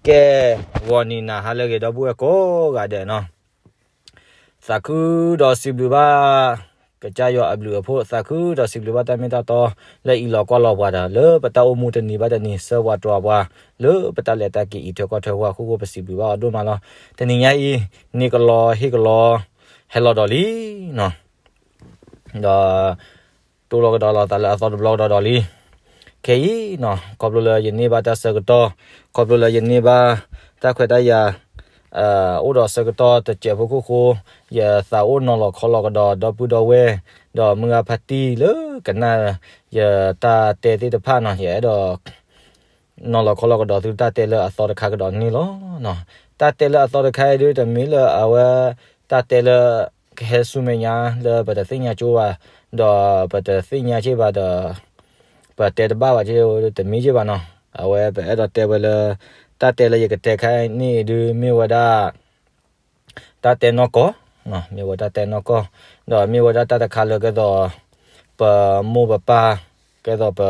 ကဲ, ဂီၤနံၤနၤဟါလၢအဂ့ၤ ဒီပုၢ်ဝဲၢ်ကိးဂၤဒဲးနီၤ, သးခုဒီးစံးဘျုးဘၣ် ကစၢ်ယွၤအဘျုးအဖှိၣ်, သးခုဒီးစံးဘျုးဘၣ်တၢ်မ့ၢ်တၢ်တီ လၢအံးလီၤကွၢ်လီၤပှၤဒီး လၢပတၢ်အိၣ်မူတနံၤဘၣ်တနံၤ ဆှၢပှၤတြီပှၤ လၢပတၢ်လဲၤတၢ်က့ၤအံးထွဲကွၢ်ထွဲအဃိ ပစံးဘျုးဘၣ်အီၤဒိၣ်မးလီၤ. တနံၤညါအံၤ န့ၣ်ကလီဟ့ၣ်ကလီ ဟဲလီၤဒီးလံနီၤ. ဒီး တိၢ်လီၤကဒီးလိာ်သးလၢအသီတဘျီကဒီးဒီးလံ. ခဲအံၤနီၤ ခီဖျိလၢယန့ၢ်ဘၣ်တၢ်ဆၢကတီၢ်, ခီဖျိလၢယန့ၢ်ဘၣ်တၢ်ခွဲးတၢ်ယာ် အိၣ်ဒီးဆၢကတီၢ်တစဲးဖိခိၣ်ဃိ, ယသးအိၣ်နီၤလီၤခီလီၤကဒီး ဒီပုၢ်ဒီဝဲၢ် ဒီးမုၢ်ဂၤဖါတံၢ်လၢကနၣ် ယတၢ်တဲသ့ၣ်တဖၣ်နီၤ, ယအဲၣ်ဒိး နီၤလီၤခီလီၤကဒီးသုတၢ်တဲလၢအသီတခါကဒီးန့ၣ်လီၤ. တၢ်တဲလၢအသီတခါအံၤဒ် တမ့ၢ်လၢအဝဲ တၢ်တဲလၢ ကဟဲဆူမဲာ်ညါလၢပတသ့ၣ်ညါကၠိဘၣ်, ဒီးပတသ့ၣ်ညါက့ၤဘၣ်ဒီး ပတဲတဘၣ်ဘၣ်က့ၤ တမ့ၢ်က့ၤဘၣ်နီၤ. အဝဲပအဲၣ်ဒိးတဲဝဲလၢ တၢ်တဲလၢယကတဲခါအံၤန့ၣ်ဒ် မ့ၢ်ဝဲဒၣ် တၢ်တဲနီၢ်ကီၢ်, မ့ၢ်ဝဲတၢ်တဲနီၢ်ကီၢ်, ဒီးမ့ၢ်ဝဲဒၣ်တၢ်တခါလၢကဲသိး ပမိၢ်ပပၢ် ကဲသိးပ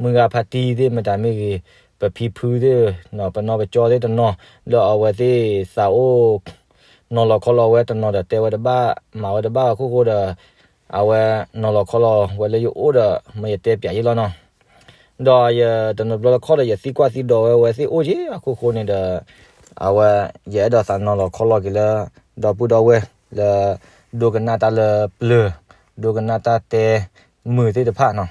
မုၢ်ဂၤဖါတံၢ်သ့ၣ်မတၤမ့ၢ်ဂ့ၤ, ပဖံဖုသ့ၣ်, ပနီၢ်ပကၠီသ့ၣ်တနီၤ လၢအဝဲသ့ၣ်သးအိၣ် နီၤလီၤခီလီၤဝဲတနီၤဒီး တဲဝဲတဘၣ် မၤဝဲတဘၣ်အခိၣ်ဃိဒီး အဝဲနီၤလီၤခီလီၤဝဲလၢယအိၣ်ဒီး မ့ၢ်ယတဲပၠးယ့လီၤနီၤ. ဒီးယတနီၤဘျီတခီဒီး ယသံကွၢ်သံဒိးဝဲဝဲသ့ၣ်အိၣ်က့ၤအခိၣ်ဃိန့ၣ်ဒီး အဝဲ ယအဲၣ်ဒိးသးနီၤလီၤခီလီၤက့ၤလၢ ဒီပုၢ်ဒီဝဲၢ်လၢ ဒိကနၣ်တၢ်လၢပျၢၤ, ဒိကနၣ်တၢ်တဲမုာ်သ့ၣ်တဖၣ်နီၤ.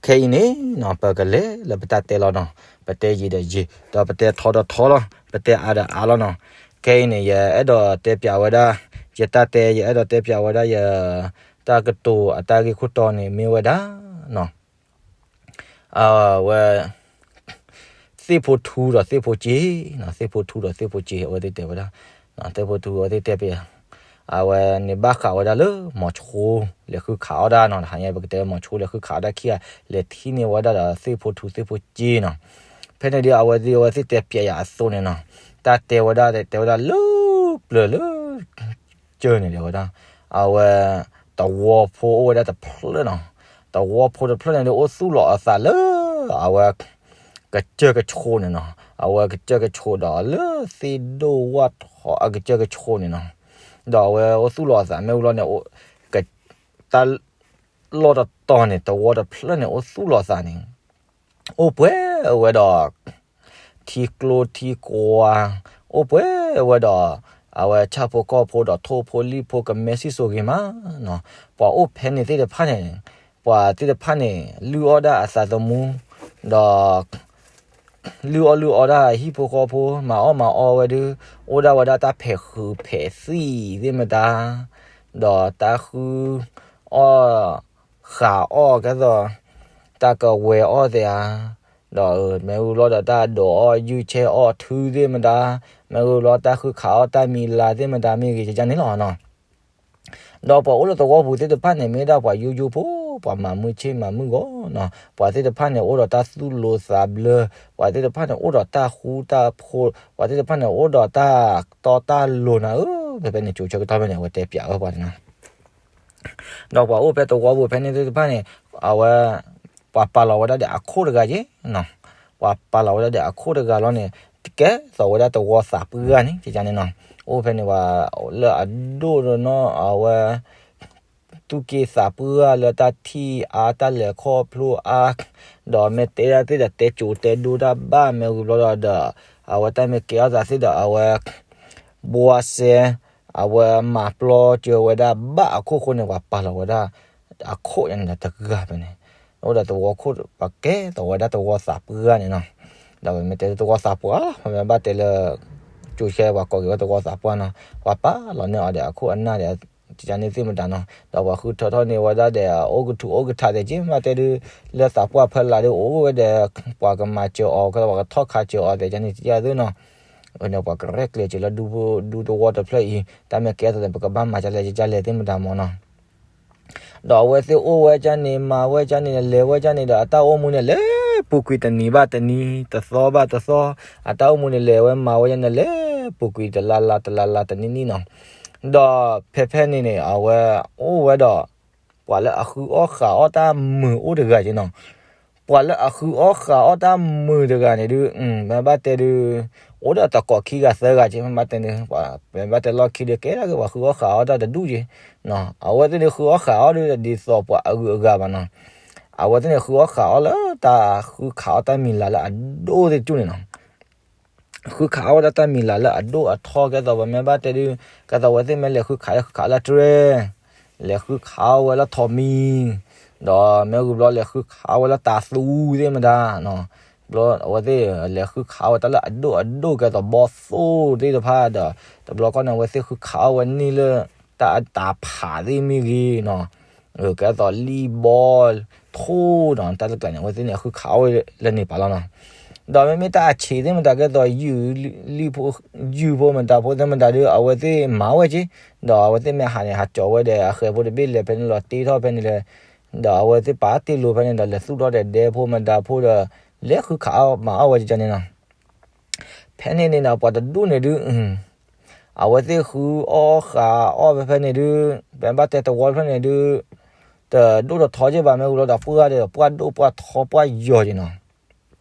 ခဲအံၤန့ၣ်နီၤ ပကလဲၤလၢပတၢ်တဲလီၤနီၤ, ပတဲယံာ်ဒီးယံာ်, ဒီးပတဲထီဒီးထီလီၤ, ပတဲအါဒီးအါလီၤနီၤ. ခဲအံၤန့ၣ် ယအဲၣ်ဒိးတဲပၠးဝဲဒၣ် ယတၢ်တဲ ယအဲၣ်ဒိးတဲပၠးဝဲဒၣ်ယ တၢ်ကတိၤအတၢ်ဂ့ၢ်ခိၣ်တီန့ၣ်မ့ၢ်ဝဲဒၣ်နီၤ အဝဲ သ့ၣ်ဖိထူဒီးသ့ၣ်ဖိစ့, သ့ၣ်ဖိထူဒီးသ့ၣ်ဖိစ့ အဝဲသ့ၣ်တဲဝဲဒၣ်, သ့ၣ်ဖိထူအဝဲသ့ၣ်တဲပၠး အဝဲန့ၣ်ဘၣ်ဃးဝဲဒၣ်လၢ မိၤဆိ လဲၤဃုခးအီၣ်ဒၣ်နီၤ, တဟါညါပကတဲမိၤဆိလဲၤဃုခးအီၣ်ဒၣ်ခံဂၤ လဲၤထံၣ်န့ၢ်ဝဲဒၣ်ဒီးသ့ၣ်ဖိထူသ့ၣ်ဖိစ့နီၤ. ဖဲန့ၣ်ဒ်အဝဲသ့ၣ် အဝဲသ့ၣ်တဲပၠးယၤအသိးန့ၣ်နီၤ, တၢ်တဲဝဲဒၣ် တဲဝဲဒၣ်လၢပျၢၤလၢ ကၢန့ၣ်ဒ်ဝဲဒၣ်, အဝဲ သဝီဖိအိၣ်ဝဲဒၣ်တဖျၢၣ်နီၤ, သဝီဖိတဖျၢၣ်န့ၣ်ဒ်အိၣ်သူၣ်လီၤအသးလၢ အဝဲ ကစၢၢ်ကဆိးန့ၣ်နီၤ, အဝဲကစၢၢ်ကဆိးဒီးလၢသ့ၣ်ဒိၣ်ဝၣ်ထီအကစၢၢ်ကဆိးန့ၣ်နီၤ, ဒီးအဝဲအိၣ်သူၣ်လီၤအသးမ့ၢ်ဝံၤလီၤန့ၣ် တၢ်လီၢ်တတီၤန့ၣ် သဝီတဖျၢၣ်န့ၣ် အိၣ်သူၣ်လီၤအသးန့ၣ် အိၣ်ပှဲၤဝဲဒီး ထံကျိထံကွၢ်, အိၣ်ပှဲၤဝဲဒီး အဝဲဆၣ်ဖိကီၢ်ဖိဒီးထိၣ်ဖိလံၣ်ဖိကမဲဆံၣ်စိၤဂ့ၤမးနီၤ, ပှၤအိၣ်ဖဲန့ၣ်သ့ၣ်တဖၣ်န့ၣ် ပှၤသ့ၣ်တဖၣ်န့ၣ် လုၢ်အီၣ်ဒၣ်အသးသမူ ဒီး လုၢ်အီၣ်လုၢ်အီဒၣ်ဟံၣ်ဖိဃီဖိ မၤအီၣ်မၤအီဝဲဒၣ် အိၣ်ဒၣ်ဝဲဒၣ်တၢ်ဖဲးဃုာ်ဖဲးသံၣ်သ့ၣ်မတၤ, ဒီးတၢ်ဃုအီၣ် ဃးအီၣ်ကဲသိး တၢ်ကဝဲၤအီၣ်သ့ၣ်ဧါ, ဒီးမ့ၢ်ဝံၤဘျီဒီးတၢ်ဒိးအီၣ်ယုၢ်ဆဲးအီၣ်ထုသ့ၣ်မတၤ, မ့ၢ်ဝံၤဘျီတၢ်ဃုခးအီၣ်တၢ်မံၤလၤသ့ၣ်မတၤမ့ၢ်ဂ့ၤ ကန့ၣ်လီၤနီၤ. ဒီးပှၤအိၣ်လၢသဝီပူၤသ့ၣ်တဖၣ်န့ၣ် မ့ၢ်ဒၣ်ပှၤယိယိဖိ, ပှၤမၤမုာ်ဆ့ၣ်မၤမုာ်ဂီၤနီၤ, ပှၤသ့ၣ်တဖၣ်န့ၣ် အိၣ်ဒီးတၢ်သူၣ်လိၤသးဘျၢ, ပှၤသ့ၣ်တဖၣ်န့ၣ် အိၣ်ဒီးတၢ်ဃူတၢ်ဖိး, ပှၤသ့ၣ်တဖၣ်န့ၣ် အိၣ်ဒီးတၢ်တီတၢ်လိၤနၤဧၢ, ဖဲဖဲန့ၣ် ကၠိဆၢကတီၢ်ဖဲန့ၣ် အဝဲတဲပၠးဝဲပှၤန့ၣ်နီၤ. ဒီးပှၤအိၣ်ဖဲသဝီပူၤဖဲန့ၣ်သ့ၣ်တဖၣ်န့ၣ် အဝဲ ပှၤပာ်လီၤဝဲဒၣ်ဒီးအခိၣ်တဂၤက့ၤနီၤ, ပှၤပာ်လီၤဝဲဒၣ်ဒီးအခိၣ်တဂၤလီၤန့ၣ် ကဲသိးဝဲဒၣ်သဝီသးပှၢ်ဂၤန့ၣ် ကန့ၣ်နီၤ, အိၣ်ဖဲန့ၣ် ပှၤလၢအဒိၣ်နီၤ အဝဲ သူၣ်က့သးပှၢ်လၢတၢ်ထံၣ်အါ တၢ်လဲၤခီဖျိအါ, ဒီးမ့ၢ်တဲဒၣ်သ့ၣ်ဒီး တဲကၠိတဲဒိတၢ်ဘၣ် မ့ၢ်ဝံၤဘျီဒီး အဝဲတၢ်မ့ၢ်ကဲထီၣ်သးသ့ၣ်ဒီး အဝဲ ဘှါစဲ အဝဲမၤပျီစၢၤဝဲဒၣ်ဘၣ်အခိၣ်ဃိန့ၣ် ပှၤပာ်လီၤဝဲဒၣ် အခိၣ်န့ၣ်ဒီးတဂၤဖဲန့ၣ်, အိၣ်ဒီးသဝီခိၣ် ပှၤကဲသိးဝဲဒၣ်သဝီသးပှၢ်န့ၣ်နီၤ, ဒီးပမ့ၢ်တဲသဝီသးပှၢ် ပမ့ၢ်ဘၣ်တဲလၢ ကၠိဆဲ ပှၤကိးက့ၤဝဲသဝီသးပှၢ်နီၤ, ပှၤပာ်လီၤန့ၢ်အီၤဒီးအခိၣ်အနၢ်ဒီး ကန့ၣ်သ့ၣ်မတၤနီၤ, ဒီးပှၤဃုထၢထီၣ်န့ၢ်ဝဲဒၣ်ဒီး အိၣ်ကထူးအိၣ်ကထးသ့ၣ်က့ၤ မ့ၢ်တဲဒုး လၢသးပှၢ်ဖီလာ်ဒုး အိၣ်ဝဲဒီး ပှၤကမၤစၢၤအီၤ ကဲသိးပှၤကထီၣ်ခးစၢၤအီၤသ့ၣ် ကန့ၣ်သ့ၣ်သ့ၣ်နီၤ, ပှၤကရဲၣ်ကျဲၤစၢၤလၢဒူသဝီတဖျၢၣ်အံၤ တၢ်မ့ၢ်ကဲထီၣ်သးန့ၣ် ပကဘၣ်မၤဒ်လဲၣ်ဒ်လဲၣ်သ့ၣ်မတၤမၢ်နီၤ. ဒီးအဝဲသ့ၣ်အိၣ်ဝဲဒၣ်န့ၣ် မၤဝဲဒၣ်န့ၣ် လဲၤဝဲဒၣ်န့ၣ်ဒီး အတၢ်အိၣ်မူန့ၣ် လဲၤပူၤကွံာ်တနံၤဘၣ်တနံၤ တသီဘၣ်တသီ, အတၢ်အိၣ်မူန့ၣ် လဲၤဝဲမၤဝဲဒၣ်န့ၣ် လဲၤပူၤကွံာ်တလါလါတလါလါတနံၣ်နံၣ်နီၤ. ဒီးဖဲဖဲန့ၣ်န့ၣ် အဝဲအိၣ်ဝဲဒီး ပှၤလၢအဃုအီၣ်ဃးအီၣ်တၢ်မုာ်အိၣ်တဂၤက့ၤနီၤ. ပှၤလၢအဃုအီၣ်ဃးအီၣ်တၢ်မုာ်တဂၤန့ၣ်ဒုး, မ့ၢ်ဘၣ်တဲဒုး, အိၣ်ဒီးတကိးခံဂၤသၢဂၤက့, မ့ၢ်ဘၣ်တဲဒုး, မ့ၢ်ဘၣ်တဲလီၢ်ခံဒုး ကဲဒၣ်က့ၤပှၤဃုအီၣ်ဃးအီၣ်တၢ်တဒူၣ်က့. အဝဲသ့ၣ်န့ၣ်ဃုအီၣ်ဃးအီၣ်ဒုး ဒ်သိးပှၤအဂုၤအဂၤဘၣ်နီၤ. အဝဲသ့ၣ်န့ၣ်ဃုအီၣ်ဃးအီၣ်လၢတၢ်ဃုခးအီၣ်တၢ်မံၤလၤလၢအဒိၣ်သ့ၣ်တကၠူၢ်န့ၣ်နီၤ. ဃုခးအီၣ်ဝဲဒၣ်တၢ်မံၤလၤလၢအဒိၣ်အထီ ကဲသိးပမ့ၢ်ဘၣ်တဲဒုး, ကဲသိးအဝဲသ့ၣ်မ့ၢ်လဲၤဃုခး လဲၤဃုခးလၢတြဲၤ, လဲၤဃုခးအီၣ်ဝဲလၢထိးမံၤ, ဒီးမ့ၢ်ဂုၤဘျီလဲၤဃုခးအီၣ်ဝဲလၢတၤသူသ့ၣ်မတၤ, ဘျီအဝဲသ့ၣ်လဲၤဃုခးအီၣ်ဝဲတၢ်လၢအဒိၣ်အဒိၣ် ကဲသိးဘီသိၣ်သ့ၣ်တဖၣ်ဒီး, တဘျီခီန့ၣ် အဝဲသ့ၣ်ဃုခးအီၣ်ဝဲန့ၢ်လၢ တၢ်တၤဖးသ့ၣ်မ့ၢ်ဂ့ၤနီၤ, ကဲသိးလံၣ်ဘီထိၣ်နီၤ တၢ်တကျးန့ၣ် အဝဲသ့ၣ်န့ၣ်ဃုခးအီၣ်ဝဲလၢန့ၣ်ပာ်လီၤနီၤ. ဒီးမ့မ့ၢ်တၢ်အဆံးသ့ၣ်မတၤ ကဲသိးယုၢ်, လံၣ်ဖိ, ယုၢ်ဖိမတၤဖိသ့ၣ်မတၤဒုး အဝဲသ့ၣ်မၤဝဲက့, ဒီးအဝဲသ့ၣ်မ့ၢ်ဟးန့ၣ် ဟးကၠီၤဝဲဒီးအဃဲၤဖိတဘ့ၣ် လဲၤဖဲန့ၣ်လီၤတ့ထီၣ်ဖဲန့ၣ်လဲၣ်, ဒီးအဝဲသ့ၣ်ပာ်တ့ၢ်လိာ်ဖဲန့ၣ်ဒီး လဲၤသူၣ်ထီၣ်ဒီးဒဲဖိမတၤဖိဒီး လဲၤဃုခးအီၣ်မၤအီၣ်ဝဲကန့ၣ်နီၤ. ဖဲန့ၣ်န့ၣ်နီၤ ပှၤတဒူၣ်န့ၣ်ဒုး, အဝဲသ့ၣ်ဃုအီၣ်ဃးအီၣ်ဖဲဖဲန့ၣ်ဒုး, ပဘၣ်တဲတဝီဖဲန့ၣ်ဒုး, တဒိၣ်တထီက့ဘၣ် မ့ၢ်ဝံၤလီၤဒီး ပှၢ်ဒီးပှၢ်ဒိၣ်ပှၢ်ထီပှၢ်ယီၤက့နီၤ.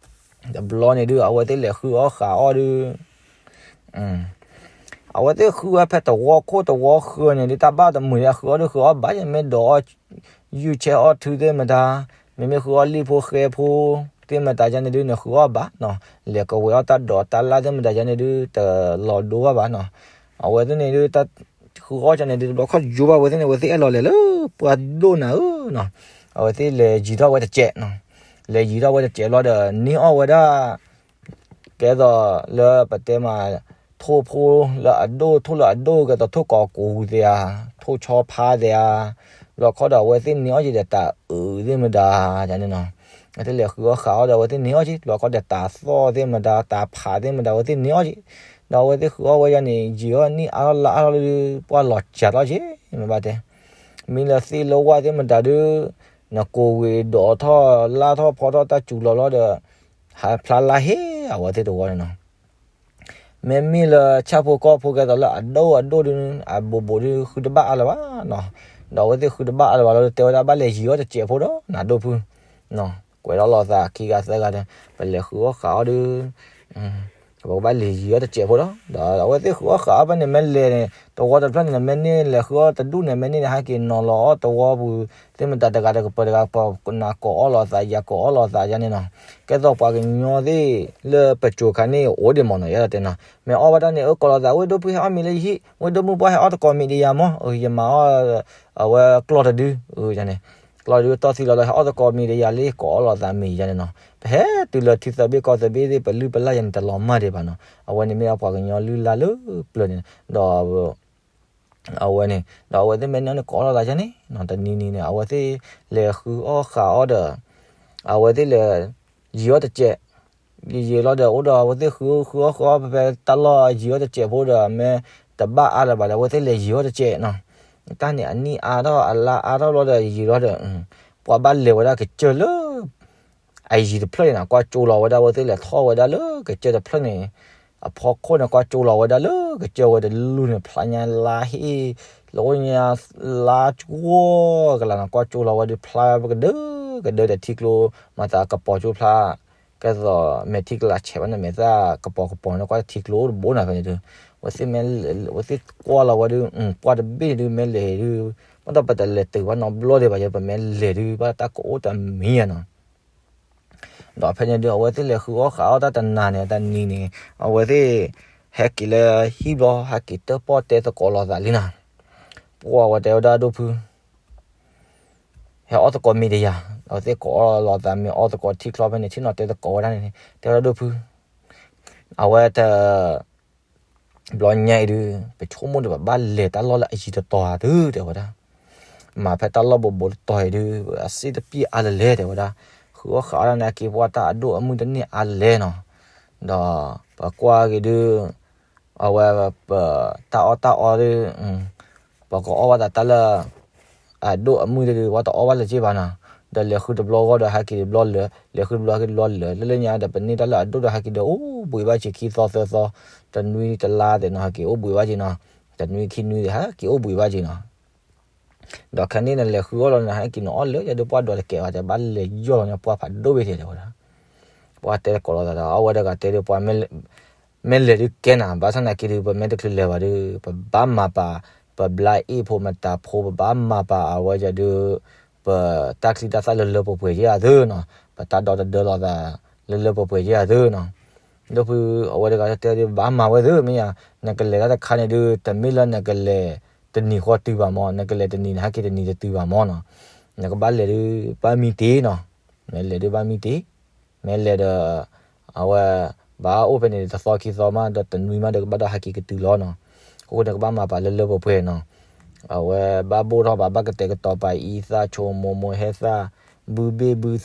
တဘျီန့ၣ်ဒုး အဝဲသ့ၣ်လဲၤဃုအီၣ်ဃးအီၣ်ဒုး, အဝဲသ့ၣ်ဃုဝဲဖဲတဝီခိၣ်တဝီဃၢၤန့ၣ်ဒုး တၢ်ဘၣ်တမုာ်ဒံး အဃုအီၣ်ဒုးဃုအီၣ်ဘၣ်ယဲ မ့ၢ်ဒိးအီၣ်ယုၢ်ဆဲအီၣ်ထုသ့ၣ်မတၤ, မ့မ့ၢ်ဃုအီၣ်လံၣ်ဖိဃဲဖိသ့ၣ်မတၤယါန့ၣ်ဒုး နဃုအီၣ်ဘၣ်နီၤ, လဲၤကဝဲၤအီၣ်တၢ်ဒိးတၢ်လၣ်သ့ၣ်မတၤယါန့ၣ်ဒုး တလီၤဒိဘၣ်ဘၣ်နီၤ. အဝဲသ့ၣ်န့ၣ်ဒုး တၢ်ဃုအီၣ်ကန့ၣ်ဒုး တဘျီခီယိၤဘၣ်ဝဲသ့ၣ်န့ၣ် အဝဲသ့ၣ်အဲၣ်လီၤလဲၤလၢပှၢ်ဒိၣ်နၤဧၢနီၤ. အဝဲသ့ၣ်လဲၤယံၤထီၣ်ဝဲတစဲးနီၤ, လဲၤယံၤထီၣ်ဝဲတစဲးဘျီဒီး န့ၢ်အီၣ်ဝဲဒၣ် ကဲသိးလၢပတဲမး ထိၣ်ဖိလၢအဒိၣ် ထိၣ်လၢအဒိၣ် ကဲသိးထိၣ်ကီးကူၤသ့ဧါ, ထိၣ်ဆီဖါသ့ဧါ, ဘျီခီဒီးအဝဲသ့ၣ်န့ၢ်အီၣ်က့ၤဒီးတၤအုးသ့ၣ်မတၤယါန့ၣ်နီၤ. အဝဲသ့ၣ်လဲၤဃုအီၣ်ဃးအီၣ်ဒီး အဝဲသ့ၣ်န့ၢ်အီၣ်က့ၤ ဘျီခီဒီးတၤသီၣ်သ့ၣ်မတၤ တၤဖးသ့ၣ်မတၤ အဝဲသ့ၣ်န့ၢ်အီၣ်က့ၤ, ဒီးအဝဲသ့ၣ်ဃုအီၣ်ဝဲယါန့ၣ် ယံာ်အီၣ်နံၣ်အါထီၣ်လါအါထီၣ်လၢ ပှၢ်လီၤစှၤထီၣ်က့ၤ မ့ၢ်ဘၣ်တဲ မ့ၢ်လၢသ့ၣ်လၢဝၣ်သ့ၣ်မတၤဒုး နကိးဝံၤဒိးထီၣ်လါထီၣ်ဖီထီၣ်တၢ်စူၤလီၤလီၤဒီး ဟးဖျါလါဟ့ အဝဲသ့ၣ်တဝီန့ၣ်နီၤ. မ့မ့ၢ်လၢဆၣ်ဖိကီၢ်ဖိကဲသိးလၢအဒိၣ်အဒိၣ်ဒုး အဘိးဘိးဒုးဃုတဘၣ်အါလၢၤဘၣ်နီၤ. ဒီးအဝဲသ့ၣ်ဃုတဘၣ်အါလၢၤဘၣ်လီၤ တဲဝဲဒၣ်ဘၣ်လဲၤယံၤအီၣ်တစဲးဖိဒီး နဒိၣ်ဖု ကွဲးထီၣ်လိာ်သးခံဂၤသၢဂၤဒီး ပလဲၤဃုအီၣ်ဃးအီၣ်ဒုး ပကဘၣ်လဲၤယံၤအီၣ်တစဲးဖိဒီး ဒီးအဝဲသ့ၣ်ဃုအီၣ်ဃးအီၣ်ဖဲန့ၣ် မ့ၢ်လဲၤန့ၣ် တဝီတဖျၢၣ်န့ၣ် မ့ၢ်န့ၢ်လဲၤဃုအီၣ်တဒူၣ်န့ၣ် မ့ၢ်န့ၢ်န့ၣ် ဟဲက့ၤနီၤလီၤအီၣ်တဝီပူၤ သ့ၣ်မတၤတဂၤတကပၤတဂၤ ပနၤကိးအီၣ်လိာ်သး ယၤကိးအီၣ်လိာ်သးယါန့ၣ်နီၤ. ကဲသိးပှၤကညီသ့ၣ်လၢပစိၤခါန့ၣ် အိၣ်ဒံးမ့ၢ်နီၤ ယဲဒၣ်တဲနီၤ မ့ၢ်အီၣ်ဝဲဒၣ်န့ၣ် အကိးလိာ်သး ဝ့ၢ်ဒိၣ်ဖုဟဲအီၣ်မ့ၤလၢယဟံၣ် ဝ့ၢ်ဒိၣ်မုၣ်ပှၢ်ဟဲအီၣ်သကိးမ့ၤဒီးယၤမ့ၢ် ယမၤအီၣ် အဝဲကျီၢ်တဒု ယါန့ၣ် ကျီၢ်တဒုတီၢ်သံလီၤလီၤ ဟဲအီၣ်သကိးမ့ၤဒီးယၤလၢ ကိးအီၣ်လိာ်သးမ့ၤယါန့ၣ်နီၤ. ပဟဲတုၤလၢထံသၢဘ့ၣ်ကီၢ်သၢဘ့ၣ်သ့ၣ် ပလုၢ်ပလၢ်ယါန့ၣ် တလီၤမၢ်ဒံးဘၣ်နီၤ. အဝဲန့ၣ်မ့ၢ်ဒၣ်ပှၤကညီလုၢ်လၢ်လၢပျၢၤန့ၣ် ဒီး အဝဲန့ၣ် ဒီးအဝဲသ့ၣ်မ့ၢ်န့ၢ်အီၣ်န့ၣ် ကိးအီၣ်လိာ်သးယါန့ၣ်နီၤ. တနံၤနံၤန့ၣ် အဝဲသ့ၣ်လဲၤဃုအီၣ်ဃးအီၣ်ဒီး အဝဲသ့ၣ်လဲၤ ယံၤအီၣ်တစဲး ယံၤယံၤလီၤဒီး အိၣ်ဒီးအဝဲသ့ၣ်ဃုဃုအီၣ်ဃုအီၣ် ဖဲဖဲတၢ်လီၢ်ယံၤအီၣ်တစဲးဖိဒီး မ့ၢ်တဘၣ်အါလၢၤဘၣ်ဒီး အဝဲသ့ၣ်လဲၤယံၤအီၣ်တစဲးနီၤ. တၢ်န့ၣ်အနံၣ်အါထီၣ်အလါအါထီၣ်ဘျီဒီး ယံၤလီၤဒီး ပှၤဘၣ်လဲၤဝဲဒၣ်ကစၢၢ်လၢ အယံၤတဖျၢၣ်န့ၣ်နီၤ ကွၢ်ကၠိလီၤဝဲဒၣ် အဝဲသ့ၣ်လဲၤထီၣ်ဝဲဒၣ်လၢကစၢၢ်တဖျၢၣ်န့ၣ် အဖီခိၣ်န့ၣ် ကွၢ်ကၠိလီၤဝဲဒၣ်လၢကစၢၢ်ဝဲတလူၢ်န့ၣ် ဖျါညါလါဟ့ၣ် လၢညါလါကဝီၤကလၤနီၤ ကွၢ်ကၠိလီၤဝဲဒီးဖျါကဒၢကဒၢဒီးထံကျိ မၤသးကပီၤကၠိဖျါ ကဲသိးမဲာ်ထံကလၤဆဲးဘၣ်န့ၣ် မဲာ်သၣ်ကပီၤကပီၤန့ၣ် ကွၢ်ထံကျိအိၣ်တဘိနီၤ ဖဲန့ၣ်ဒုး အဝဲသ့ၣ်မ့ၢ် အဝဲသ့ၣ်ကွၢ်လီၤဝဲဒုး ပှၢ်တဘ့ၣ်န့ၣ်ဒုး မ့ၢ်လဲၤဒုး ဘၣ်ဒီးပတလဲၤတုၤဘၣ်နီတဘျီဒံးဘၣ် ယပမ့ၢ်လဲၤဒုး ဘၣ်တၢ်ကအိၣ်တမံၤယါနီၤ. ဒီးဖဲန့ၣ်ဒုး အဝဲသ့ၣ်လဲၤဃုအီၣ်ဃးအီၣ်တၢ်တနၤန့ၣ် တနံၤန့ၣ် အဝဲသ့ၣ် ဟဲက့ၤလၢဟံၣ်ဘျီ ဟဲက့ၤတၢၣ်ပီၣ်တဲသကိးလိာ်သးလံနီၤ. ပှၤဝဲတဲဝဲဒၣ်ဒိၣ်ဖု ဟဲအီၣ်သကိးမ့ၤဒီးယၤ အဝဲသ့ၣ်ကိးအီၣ်လိာ်သးမ့ၤအီၣ်သကိးထံချီဖဲန့ၣ် ထံၣ်နီၤတဲသကိးဝဲဒၣ်န့ၣ် တဲဝဲဒၣ်ဒိၣ်ဖု အဝဲတ ဘျီညါအံၤဒုး ပဆိကမိၣ်ဒီးပဘၣ်လဲၤတၢ်လီၢ်လၢအယံၤတတီၤဧါဒုး တဲဝဲဒၣ်. မၤဖဲတၢ်လီၢ်ဘိးဘိးတတီၤအံၤဒုး အစ့တပျံၤအါလဲၣ်လဲၣ် တဲဝဲဒၣ်. ဃုအီၣ်ဃးအီၣ်ဒၣ်န့ၣ် အက့ၤပှၤတၢ်အဒိၣ်အမုၢ်တန့ၢ်အါလဲၣ်နီၤ. ဒီးပကွၢ်က့ၤဒုး အဝဲပတၢ်အီၣ်တၢ်အီဒုး ပကအီၣ်ဘၣ်သးတၢ်လၢ အဒိၣ်အမုၢ်တဒုး ပှၤတအီၣ်ဘၣ်လၢၤက့ဘၣ်နီၤ. ဒီးလဲၤဃုတဘျီဂီၢ်ဒီးဟဲက့ၤတဘျီလၢာ် လဲၤဃုတဘျီဟဲက့ၤတဘျီလၢာ် လၢလၢညါဒီးပန့ၢ်တၢ်လၢအဒိၣ်ဒီးဟဲက့ၤဒီးအိၣ်ဘှံးဘၣ်က့ၤခံသီသၢသီ တနွံတလါသ့ၣ်နီၤ ဟဲက့ၤအိၣ်ဘှံးဘၣ်က့ၤနီၤ. တနွံခံနွံသ့ၣ် ဟဲက့ၤအိၣ်ဘှံးဘၣ်က့ၤနီၤ. ဒီးခဲန့ၣ်နလဲၤဃုအီၣ်လီၤ နဟဲက့ၤနအီၣ်လၢယဒုးပှၢ်ဒိးတကဲးဘၣ် တဲဘၣ်လဲၤယီၢ်လီၤန့ၣ် ပှၢ်ဖးဒိၣ်ဝဲတဲဝဲဒၣ်. ပှၢ်တဲတကိးလိာ်သးဒီး အဝဲတဂၤတဲဒုးပှၢ် မ့ၢ်လဲၤဒုးကဲနၤ ဘၣ်ဆၣ်သနာ်က့ဒုး ပမ့ၢ်တချုးလဲၤဘၣ်ဒုး ပဘၣ်မၤပာ် ပဘျါအ့ၣ်ဖိမတၤဖိ ပဘၣ်မၤပာ်အဝဲဒုး ပတၢ်ချံတၢ်သၣ်လၢလၢပှဲၤပှဲၤက့ၤအသိးနီၤ, ပတၢ်ဒီတဒၢလိာ်သး လၢလၢပှဲၤပှဲၤက့ၤအသိးနီၤ. ဒီးဖု အဝဲတဂၤတဲဒုး ဘၣ်မၤဝဲသ့ၣ် မ့ၢ်ယါ နကလဲၤတၢ်တခါန့ၣ်ဒုး တမ့ၢ်လၢနကလဲၤတနံၤဃီတုၤဘၣ်မၢ်, နကလဲၤတနံၤ နဟဲက့ၤတနံၤတတုၤဘၣ်မၢ်နီၤ. နကဘၣ်လဲၤဒုး ဘၣ်မံတ့ၢ်နီၤ, မ့ၢ်လဲၤဒုးဘၣ်မံတ့ၢ်, မ့ၢ်လဲၤဒီး အဝဲ ဘၣ်အိၣ်ဖဲန့ၣ် တသီခံသီမး ဒီးတနွံမးဒီးကဘၣ်ဒီးဟဲက့ၤကတုၤလီၤနီၤ. အဃိန့ၣ် ကဘၣ်မၤပာ်လၢလၢပှဲၤပှဲၤနီၤ. အဝဲဘၣ်ဘိၣ်ထီၣ်ဘၣ် ဘၣ်ကတဲာ်ကတီၤပာ်အံသၣ် ဆိမိၢ်မိၢ်ဟဲသၣ် ဘုဘ့ၣ်ဘုသး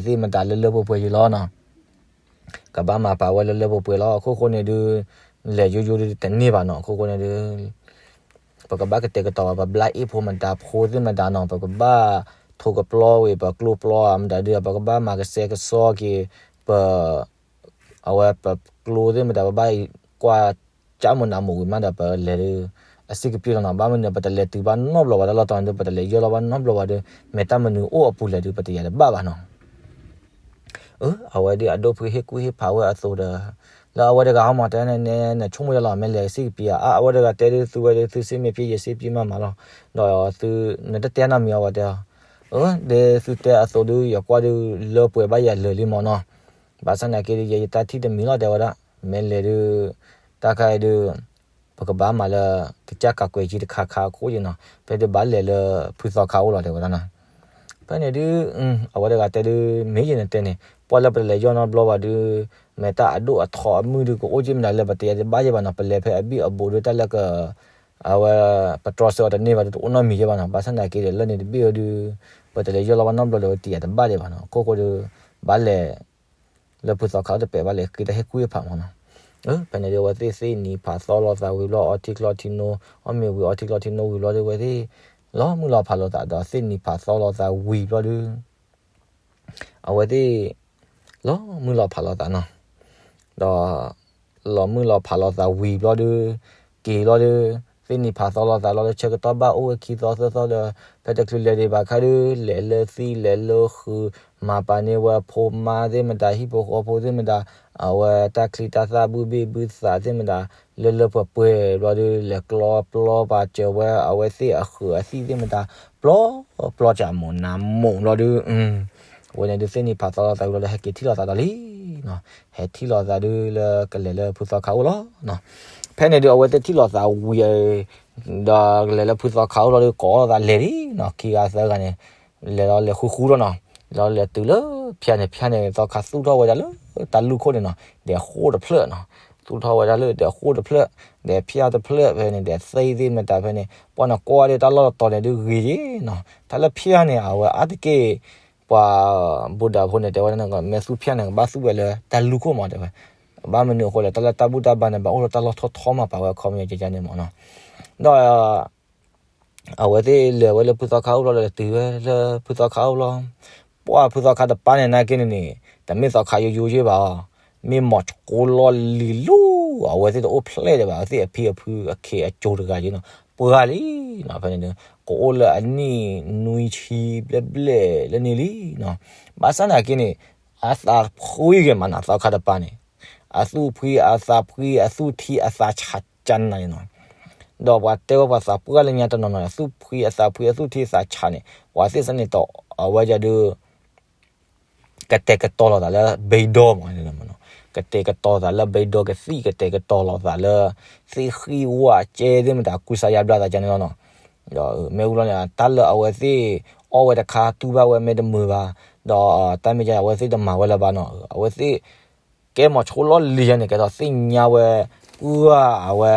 သ့ၣ်မတၤလၢလၢပှဲၤပှဲၤယံၤလီၤနီၤ. ကဘၣ်မၤပာ်ဝဲလၢလၢပှဲၤပှဲၤလီၤ. အခိၣ်ဃိန့ၣ်ဒုး လဲၤယိယိဒုးတန့ၢ်ဘၣ်နီၤ. အခိၣ်ဃိန့ၣ်ဒုး ပကဘၣ်ကတဲာ်ကတီၤဘၣ် ပဘျါအ့ၣ်ဖိမတၤဖိသ့ၣ်မတၤနီၤ, ပကဘၣ်ထိးကပျီဝံၤ ပကျိပျီဧါမတၤဒုး ပကဘၣ်မၤကစဲကစီက့ၤ ပ အဝဲပကျိသ့ၣ်မတၤ ပဘၣ်ကွၢ်ကၠၢ်မုၢ်နၤမုၢ်ဝံၤမးဒီး ပလဲၤဒုး အစ့ၢ်ကပံၤလီၤနီၤ. ဘၣ်မနုၤ ပတလဲၤတုၤဘၣ်နီတဘျီဘၣ် တၢ်လီၢ်တတီၤန့ၣ်ဒုး ပတလဲၤယီၢ်လီၤဘၣ်နီတဘျီဘၣ်ဒီး မ့ၢ်တၢ်မနုၤအိၣ်အပူၤလဲၣ်ဒုး ပတယၤတဘၣ်ဘၣ်နီၤ. အဝဲဒုးအဒိၣ်ဖုဟ့ၣ်ကူၣ်ဟ့ၣ်ဖးဝဲအသိးဒီး လၢအဝဲတဂၤဟီမး တဲန့ၣ် နဆိကမိၣ်ယါလီၤ မ့ၢ်လဲၤစ့ၢ်ကပံၤဧါ. အဝဲတဂၤတဲဒုး သုဝဲဒုး သုစ့မ့ၢ်ပှဲၤ ယစ့ပှဲၤမးမးလီၤ. ဒီးသု နတတဲနီတမံၤအီၤ ဝဲတဲအီၤ, ဒ်သုတဲအသိးဒုး ယကွၢ်ဒုး လၢပှဲၤဘၣ်ယၤလၢာ်လံမၢ်နီၤ. ဘၣ်ဆၣ်သနာ်က့ဒုး ယဲယတၢ်ထံၣ်တမံၤလီၤ တဲဝဲဒၣ်. မ့ၢ်လဲၤဒုး တၢ်ခါအံၤဒုး ပကဘၣ်မၤလၢ ကစၢ်ကးကွဲးကံတခါခါအခိၣ်က့နီၤ. ဖဲဒုးဘၣ်လဲၤလၢဖုသီခါအိၣ်လီၤ တဲဝဲဒၣ်နီၤ. ဖဲန့ၣ်ဒုး အဝဲတဂၤတဲဒုး မ့ၢ်ယဲန့ၣ်တဲန့ၣ် ပှၢ်လၢပတလဲၤယီၢ်နီတဘျီဘၣ်ဒုး မ့ၢ်တၢ်အဒိၣ်အထီအမုၢ်ဒုး ကအိၣ်က့မတၤလဲၣ် ပတယၤတဘၣ်ယဲဘၣ်နီၤ. ပလဲၤဖဲအဘံၣ်အဘိးဒုး တၢ်လၢက အဝဲ ပတြီဆၢအီၤတန့ၢ်ဘၣ်ဒုး တအိၣ်နီတမံၤယဲဘၣ်နီၤ. ဘၣ်ဆၣ်သနာ်က့ဒီး လၢန့ၣ်တဘ့ၣ်အီၤဒုး ပတလဲၤယီၢ်လီၤဘၣ်နီတဘျီဒီး ပတယၤတဘၣ်ဒံးဘၣ်နီၤ. အခိၣ်ဃိဒုး ဘၣ်လဲၤ လၢဖုသီခါအိၣ်တပဲာ်ဘၣ်လဲၤဃ့တၢ်ဟ့ၣ်ကူၣ်ဟ့ၣ်ဖးမၢ်နီၤ. ဖဲန့ၣ်ဒုး အဝဲသ့ၣ်သ့ၣ်နံၤဖးသီလိာ်သးဝံၤဘျီ အီထံချီထံနိ အီၣ်မ့ၤဝံၤအီထံချီထံနိဝံၤဘျီဒုး အဝဲသ့ၣ် လီၤမုၢ်လီၤဖးလိာ်သးဒီး သ့ၣ်နံၤဖးသီလိာ်သးဝံၤဘျီဒုး အဝဲသ့ၣ် လီၤမုၢ်လီၤဖးလိာ်သးနီၤ. ဒီး လီၤမုၢ်လီၤဖးလိာ်သးဝံၤဘျီဒုး က့ၤလီၤဒုး သ့ၣ်နံၤဖးသီလိာ်သးလီၤဒီး ဆၢကတီၢ်ဘၣ်အိၣ်ဝဲခံသီသၢသီဒီး ဖဲတချုးလဲၤဒံးဘၣ်ခါဒုး လဲၤလၢသံလဲၤလၢဃုာ် မၤပာ်န့ၢ်ဝဲဖိမါသ့ၣ်မတၤ ဟံၣ်ဖိဃီဖိသ့ၣ်မတၤ အဝဲတၢ်ချံတၢ်သၣ်ဘုဘ့ၣ်ဘုသးသ့ၣ်မတၤ လၢလၢပှဲၤပှဲၤဘျီဒုး လဲၤကျီပျီပာ်စၢၤဝဲ အဝဲသ့ၣ်အဃုာ်အသံၣ်သ့ၣ်မတၤ ပျီပျီစၢ်မိၢ်နၤမိၢ်ဘျီဒုး အဝဲန့ၣ်ဒုး သ့ၣ်နံၤဖးသီလိာ်သးဝံၤလီၤဒီး ဟဲက့ၤထံၣ်လိာ်သးဒီးလံနီၤ. ဟဲထံၣ်လိာ်သးဒုးလၢကလဲၤလၢဖုသီခါအိၣ်လီၤ. ဖဲန့ၣ်ဒုး အဝဲသ့ၣ်ထံၣ်လိာ်သးဝံၤ ဒီးကလဲၤလၢဖုသီခါအိၣ်လီၤဒီး ကိးလိာ်သးလဲၤလံနီၤ. ခံဂၤသၢဂၤန့ၣ် လဲၤလီၤလဲၤဃူဃူလီၤနီၤ. လဲၤလီၤလဲၤတုၤလၢဖၠါန့ၣ် ဖၠါန့ၣ် သီခါသူၣ်ထီၣ်ဝဲဒၣ်လၢတၢ်လူၢ်ခိၣ်န့ၣ်နီၤ ဒဲးဃိၣ်တဖျၢၣ်နီၤ. သူၣ်ထီၣ်ဝဲဒၣ်လၢဒဲးဃိၣ်တဖျၢၣ် ဒဲးဖၠါတဖျၢၣ်ဖဲန့ၣ် ဒဲးသ့ၣ်သ့ၣ်မတၤဖဲန့ၣ် ပှၤနကွၢ်ဒၣ်တၢ်လီၢ်တတီၤန့ၣ်ဒုးဂ့ၤက့နီၤ. တၢ်လၢဖၠါန့ၣ် အဝဲအါတက့ၢ် ပှၤဘူၣ်ဒၣ်ဖိန့ၣ် တဲဝဲဒၣ် မ့ၢ်သူၣ်ဖၠါန့ၣ် ကဘၣ်သူၣ်ဝဲလၢတၢ်လူၢ်ခိၣ်မး တဲဝဲ. ဘၣ်မနုၤအဃိလဲၣ် တၢ်လၢတၢ်ဘူၣ်တၢ်ဘါန့ၣ် ဘၣ်အိၣ်လၢတၢ်လီၢ်ထီၣ်ထီမး ပာ်ဝဲအခီပညီကကန့ၣ်မးနီၤ. ဒီး အဝဲသ့ၣ်လဲၤဝဲလၢဖုသီခါအိၣ်ဘျီဒီး တုၤဝဲလၢဖုသီခါအိၣ်ဘျီ ပှၢ်ဖုသီခါတပၤန့ၣ် နာ်က့န့ၣ်န့ၣ် တမ့ၢ်သီခါယိယိယ့ၢ်ဘၣ်အီၤ, မ့ၢ်မိၤဆိလီၢ်လံၤလီၤ. အဝဲသ့ၣ်တအိၣ်ဖျဲၣ်ဒံးဘၣ်, အဝဲသ့ၣ်အဖံအဖုအခ့အကၠိတဂၤက့နီၤ ပှၢ်လံနီၤ. ဖဲန့ၣ် ကအိၣ်လၢအနံၣ်နွံဆံဘျဲၣ်ဘျဲၣ်လၢန့ၣ်လံနီၤ. ဘၣ်ဆၣ်နာ်က့န့ၣ် အသးဖှံဂ့ၤမးနီၤ သီခါတပၤန့ၣ် အသူၣ်ဖှံအသးဖှံ အသူၣ်ထံအသးဆးကနၤန့ၣ်နီၤ. ဒီးပှၤတဲဝဲပှၤသးပှၢ်လၢညါတနီၤနီၤ အသူၣ်ဖှံအသးဖှံ အသူၣ်ထံအသးဆးန့ၣ် ပှၤသ့ၣ်စ့ၢ်န့ၣ် အဝဲဒၣ်ဒုး ကတဲာ်ကတီၤလိာ်သးလၢဘ့ဒီမး, ကတဲာ်ကတီၤသးလၢဘ့ဒီကသံၣ် ကတဲာ်ကတီၤလိာ်သးလၢ သ့ၣ်ဃံဝၣ်ကဲသ့ၣ်မတၤ ကူစါယါဘျါသးကန့ၣ်လီၤနီၤ. ဒီးမ့ၢ်ဝံၤလီၤန့ၣ် တၢ်လၢအဝဲသ့ၣ်အီၣ်ဝဲတခါ တူၢ်ဘၣ်ဝဲမ့ၢ်တမုာ်ဘၣ်, ဒီးတၢ်မ့ၢ်က အဝဲသ့ၣ်တမၤဝဲလၢၤဘၣ်နီၤ. အဝဲသ့ၣ် ကဲမိၤဆိလီၢ်လံၤယါန့ၣ် ကဲသိးသ့ၣ်ညါဝဲ ပှၢ်အဝဲ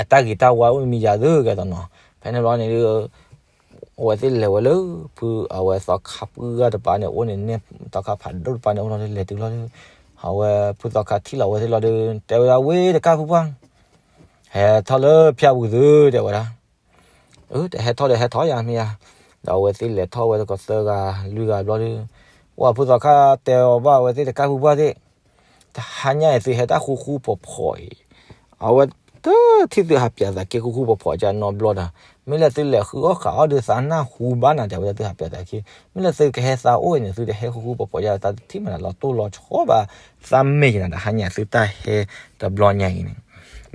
အတၢ်ဂ့ၤတၢ်ဝါအိၣ်မံၤယၤသ့ကဲသိးနီၤ. ဖဲန့ၣ်ဘျီန့ၣ်ဒုး အဝဲသ့ၣ်လဲၤဝဲလၢ ဖုအဝဲသီခါပှၢ်တပၤန့ၣ် အိၣ်န့ၣ်န့ၣ် သီခါဖးဒိၣ်တပၤန့ၣ် အိၣ်လီၤဒုး လဲၤတုၤလီၤဒုး အဝဲဖုသီခါထံၣ်လီၤအဝဲသ့ၣ်လီၤဒုး တဲဝဲဒၣ် ဝ့ၢ်တကၣ်ဖုပှၢ် ဟဲထီၣ်လၢဖၠါပူၤသု တဲဝဲဒၣ်. အၢ တဟဲထီၣ်ဒီးဟဲထီၣ်ယါမ့ၢ်ယါ. ဒီးအဝဲသ့ၣ်လဲၤထီၣ်ဝဲတကီးသၢဂၤလွံၢ်ဂၤဘျီဒုး ပှၢ်ဖုသီခါတဲအီၤဘၣ် အဝဲသ့ၣ်တကၣ်ဖုပှၢ်သ့ၣ် တဟါညါအံၤသုဟဲတၢ်ဃူဃူဖိးဖိးအံၤ အဝဲတထံၣ်သုဟးပျးသးက့ၤဃူဃူဖိးဖိးကနီတဘျီဒီး မ့ၢ်လၢသုလဲၤဃုအီၣ်ဃုအီၣ်ဒီး သးနၢ်ဟူဘၣ်နၤ တဲဝဲဒၣ်. သုဟးပျးသးခံ, မ့ၢ်လၢသုကဟဲသးအိၣ်အံၤန့ၣ် သုတဟဲဃူဃူပီၤပီၤယၤ သးတထံၣ်မနၤလီၤတိၢ်လီၤဆီဘၣ်. သးမ့ၢ်ယနၤ တဟါညါသုတၢ်ဟဲတဘျီညါအံၤန့ၣ်,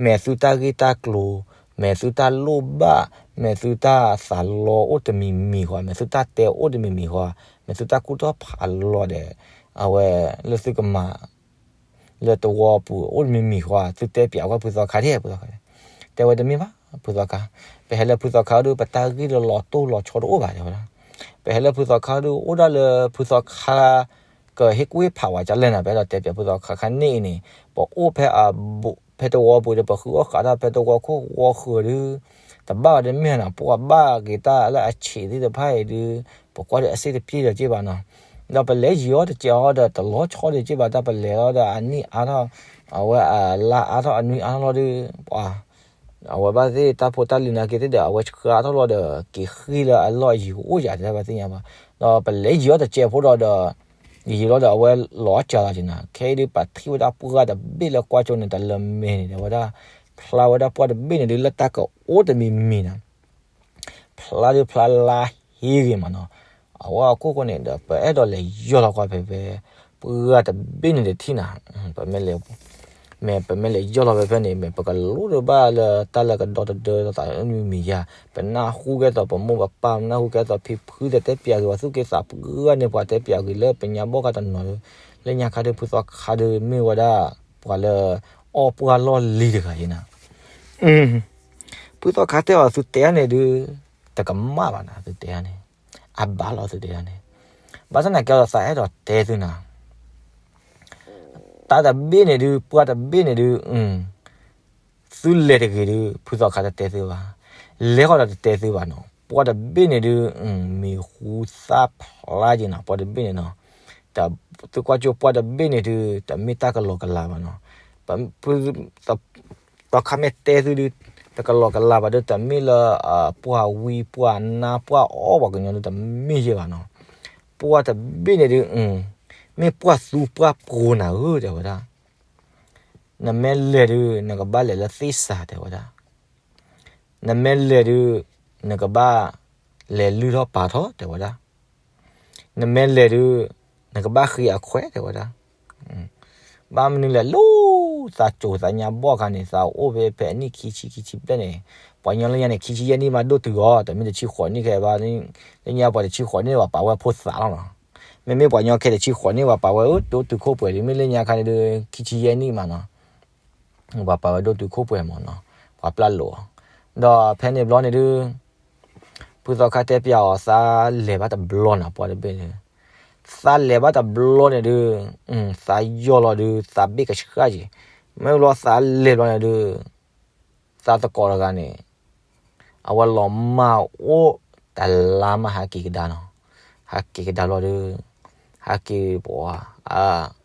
မ့ၢ်သုတၢ်ဂ့ၢ်တၢ်ကျိၤ, မ့ၢ်သုတၢ်လိၣ်ဘၣ်, မ့ၢ်သုတၢ်သးလီအိၣ်တမံၤမံၤဃီ, မ့ၢ်သုတၢ်တဲအိၣ်တမံၤမံၤဃီ, မ့ၢ်သုတၢ်ကူၣ်ထီၣ်ဖးလီၤဒီး အဝဲလၢသုကမၤ လၢတဝီပူၤအိၣ်တမံၤမံၤဃီ, သုတဲပျးကွၢ်ဖုသီခါဒၣ်, ဖုသီခါ တဲဝဲတမ့ၢ်ဘၣ်, ဖုသီခါ, ပဟဲလၢဖုသီခါဒီး ပတၢ်ဂ့ၢ်လၢလီၤတိၢ်လီၤဆီတအိၣ်ဘၣ် တဲဝဲဒၣ်. ပဟဲလၢဖုသီခါဒီး အိၣ်ဒၣ်လၢဖုသီခါ ကဟ့ၣ်ကူၣ်ဟ့ၣ်ဖးဝဲကလဲၣ်နၤ, ပအဲၣ်ဒိးတဲပျးဖုသီခါခါန့ၣ်အံၤန့ၣ်, ပအိၣ်ဖဲအဘူး ဖဲတဝီပူၤဒီး ပဃုအီၣ်ဃုအီၣ်တၢ်ဖဲတဝီခိၣ်ဝီဃၢၤဒီး တဘၣ်ဝဲတမ့ၢ်နီၤ, ပှၤဘၣ်က့ၤတၢ်လၢအဆံးသ့ၣ်တဖၣ်အံၤဒီး ပကွၢ်ဒီးအစ့ၣ်တပျ့ၢ်ဒီးက့ၢ်ဘၣ်နီၤ. ဒီးပလဲၤယံၤအီၤတစဲးအီၤဒီး တလီၤဆီဒီးက့ၢ်ဘၣ်, တၢ်ပလဲၤလီၤဒီးအနံၣ်အါထီၣ်, အဝဲအလါအါထီၣ်အနွံအါထီၣ်လီၤဒီး ပှၤ အဝဲဘၣ်သ့ၣ်တၢ်ဖိတၢ်လံၤနာ်က့သ့ၣ်ဒီး အဝဲဆှါထီၣ်လီၤဒီး က့ၤဃ့လၢအလီၢ်ယံၤအိၣ်ယၤ တဘၣ်သ့ၣ်ညါဘၣ်. ဒီးပလဲၤယံၤအီၤတစဲးဖိဒီးဒီး ယံၤလီၤဒီးအဝဲလီၤစှၤလီၤက့ၤနၤ, ခဲအံၤဒီးပထံၣ်ဝဲဒၣ်ပှၢ်တဘ့ၣ် လၢကွၢ်ကၠိန့ၣ် တလၢမဲာ်န့ၣ် တဲဝဲဒၣ်, ဖျါဝဲဒၣ်ပှၢ်တဘ့ၣ်န့ၣ်ဒုး လၢတၢ်ကအိၣ်တမံၤမံၤနၤ ဖျါဒုးဖျါလါဟ့ဂ့ၤမးနီၤ. အဝဲအခိၣ်ဃိန့ၣ်ဒီး ပအဲၣ်ဒိးလဲၤယီၢ်လီၤကွၢ်ဖဲဖဲ ပှၢ်တဘ့ၣ်န့ၣ်တထံၣ်နၤ, ပမ့ၢ်လဲၤ မ့ၢ်ပမ့ၢ်လဲၤယီၢ်လီၤဖဲဖဲန့ၣ် မ့ၢ်ပကလိၣ်ဒိးဘၣ်လၢတၢ်လၢကဒီတဒၢသးမံၤမံၤယၤ, ပနၢ်ဟူကဲသိးပမိၢ်ပပၢ်, ပနၢ်ဟူကဲသိးဖံဖုတဲတဲပျးဂ့ၤဝဲ သူၣ်က့သးပှၢ်န့ၣ် ပှၤတဲပျးဂ့ၤလၢပညါဘီၣ်ခါတနီၤဒီး လၢညါခါဒီး ဖုသီခါဒီး မ့ၢ်ဝဲဒၣ် ပှၤလၢအီၣ်ပှၢ်လီၢ်လံၤတဂၤအံၤနၤ. ဖုသီခါတဲအီၤ သုတဲန့ၣ်ဒုး တကမၣ်ဘၣ်နၤ သုတဲန့ၣ်, အဘၣ်လီၤသုတဲန့ၣ်, ဘၣ်ဆၣ်သနာ်က့ဒီး သးအဲၣ်ဒိးတဲသုနၤ, တၢ်တဘ့ၣ်န့ၣ်ဒုး ပှၢ်တဘ့ၣ်န့ၣ်ဒုး သုလဲၤတဂ့ၤဒုး ဖုသီခါတတဲသုဘၣ်, လဲၤဃီဒီးတတဲသုဘၣ်နီၤ. ပှၢ်တဘ့ၣ်န့ၣ်ဒုး မံၤဟူသၣ်ဖျါက့ၤနၤ ပှၢ်တဘ့ၣ်န့ၣ်နီၤ. သုကွၢ်ကၠိပှၢ်တဘ့ၣ်န့ၣ်ဒုး တမ့ၢ်တၢ်ကလီၤကလၤဘၣ်နီၤ. ပ သီခါမ့ၢ်တဲသုဒုး တကလီၤကလၤဘၣ်ဒီး တမ့ၢ်လၢ ပှၢ်ဝံပှၢ်နါပှၢ်အီၣ်ပှၤကညီဒုး တမ့ၢ်ယဲၢ်ဘၣ်နီၤ. ပှၢ်တဘ့ၣ်န့ၣ်ဒုး မ့ၢ်ပှၢ်သူပှၢ်ပှိၤနၤဧၢ တဲဝဲဒၣ်. နမ့ၢ်လဲၤဒုး နကဘၣ်လဲၤလၢသ့ၣ်စး တဲဝဲဒၣ်. နမ့ၢ်လဲၤဒုး နကဘၣ်လဲၤလုၢ်ထီၣ်ပာ်ထီၣ် တဲဝဲဒၣ်. နမ့ၢ်လဲၤဒုး နကဘၣ်ဃ့အခွဲး တဲဝဲဒၣ်. ဘၣ်မနုၤလဲၣ် လၢသးစိၤသးညါဘီၣ်ခါန့ၣ် သးအိၣ်ဖဲဖဲအနံၣ်ခံဆံခံဆံဘျဲၣ်န့ၣ်, ပှၤကညီလၢညါန့ၣ် ခံဆံယဲၢ်နံၣ်မးဒိၣ်တုၤအီၤ, တမ့ၢ်တဆံဃိးနံၣ်ခဲဘၣ်, လၢညါပှၤတဆံဃိးနံၣ်န့ၣ် ပှၤပာ်ဝဲဖိသၣ်လီၤနီၤ. မ့မ့ၢ်ပှၤကညီခဲတဆံဃိးနံၣ် ပှၤပာ်ဝဲဒိၣ်တုၤခိၣ်ပှဲၤလံ, မ့ၢ်လၢညါခါန့ၣ်ဒုး ခံဆံယဲၢ်နံၣ်မးနီၤ. ပှၤပာ်ဝဲဒိၣ်တုၤခိၣ်ပှဲၤမးနီၤ, ပှၤပျၢ်လိာ်အီၤ. ဒီးဖဲန့ၣ်ဘျီန့ၣ်ဒုး ဖုသီခါတဲပျးအီၤ သးလဲၤဘၣ်တဘျီနၤ ပှၢ်တဘ့ၣ်န့ၣ်, သးလဲၤဘၣ်တဘျီန့ၣ်ဒုး သးယီၢ်လီၤဒုး သးဘ့ၣ်ကဆှၣ်က့ၤ, မ့ၢ်လီၤသးလဲၤဘျီန့ၣ်ဒုး သးသကိးတဂၤန့ၣ် အဝဲလီၤမၢ်အိၣ်တလါမး ဟးက့ၤကဒါနီၤ, ဟးက့ၤကဒါဘျီဒီး ဟးက့ၤပှၤ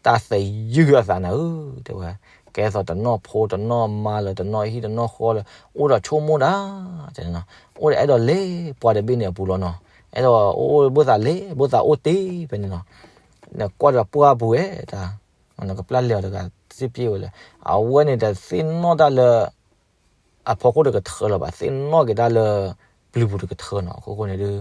တၢ်သယုၢ်အသးနၤဧၢ, တဲဝဲ, ကဲသိးတနီၣ်ဖိတနီၣ်မါလၢ တနီၣ်ဟံၣ်တနီၣ်ဃီလၢ အိၣ်ဒီးဆိကမိၣ်ဒၣ်, တဲ, အိၣ်ဒီးအဲၣ်ဒိးလဲၤပှၢ်တဘ့ၣ်န့ၣ်အပူၤလီၤနီၤ, အဲၣ်ဒိးအိၣ်ဘၣ်သးလဲၤ ဘၣ်သးအိၣ်တ့ၢ်ဖဲန့ၣ်နီၤ, နကွၢ်ဒီးပှၢ်ပူၤဝဲတၢ်, နကပျၢ်လဲၤအီၤတဂၤစ့ၢ်ပျ့ဝဲလဲၣ်, အဝဲန့ၣ်တသ့ၣ်နီၣ်တၢ်လၢ အဖီခိၣ်တကထၢလၢၤဘၣ်, သ့ၣ်နီၣ်က့ၤတၢ်လၢ ပျုၤပူၤတကထၢနီၤ, အခိၣ်ဃိန့ၣ်ဒုး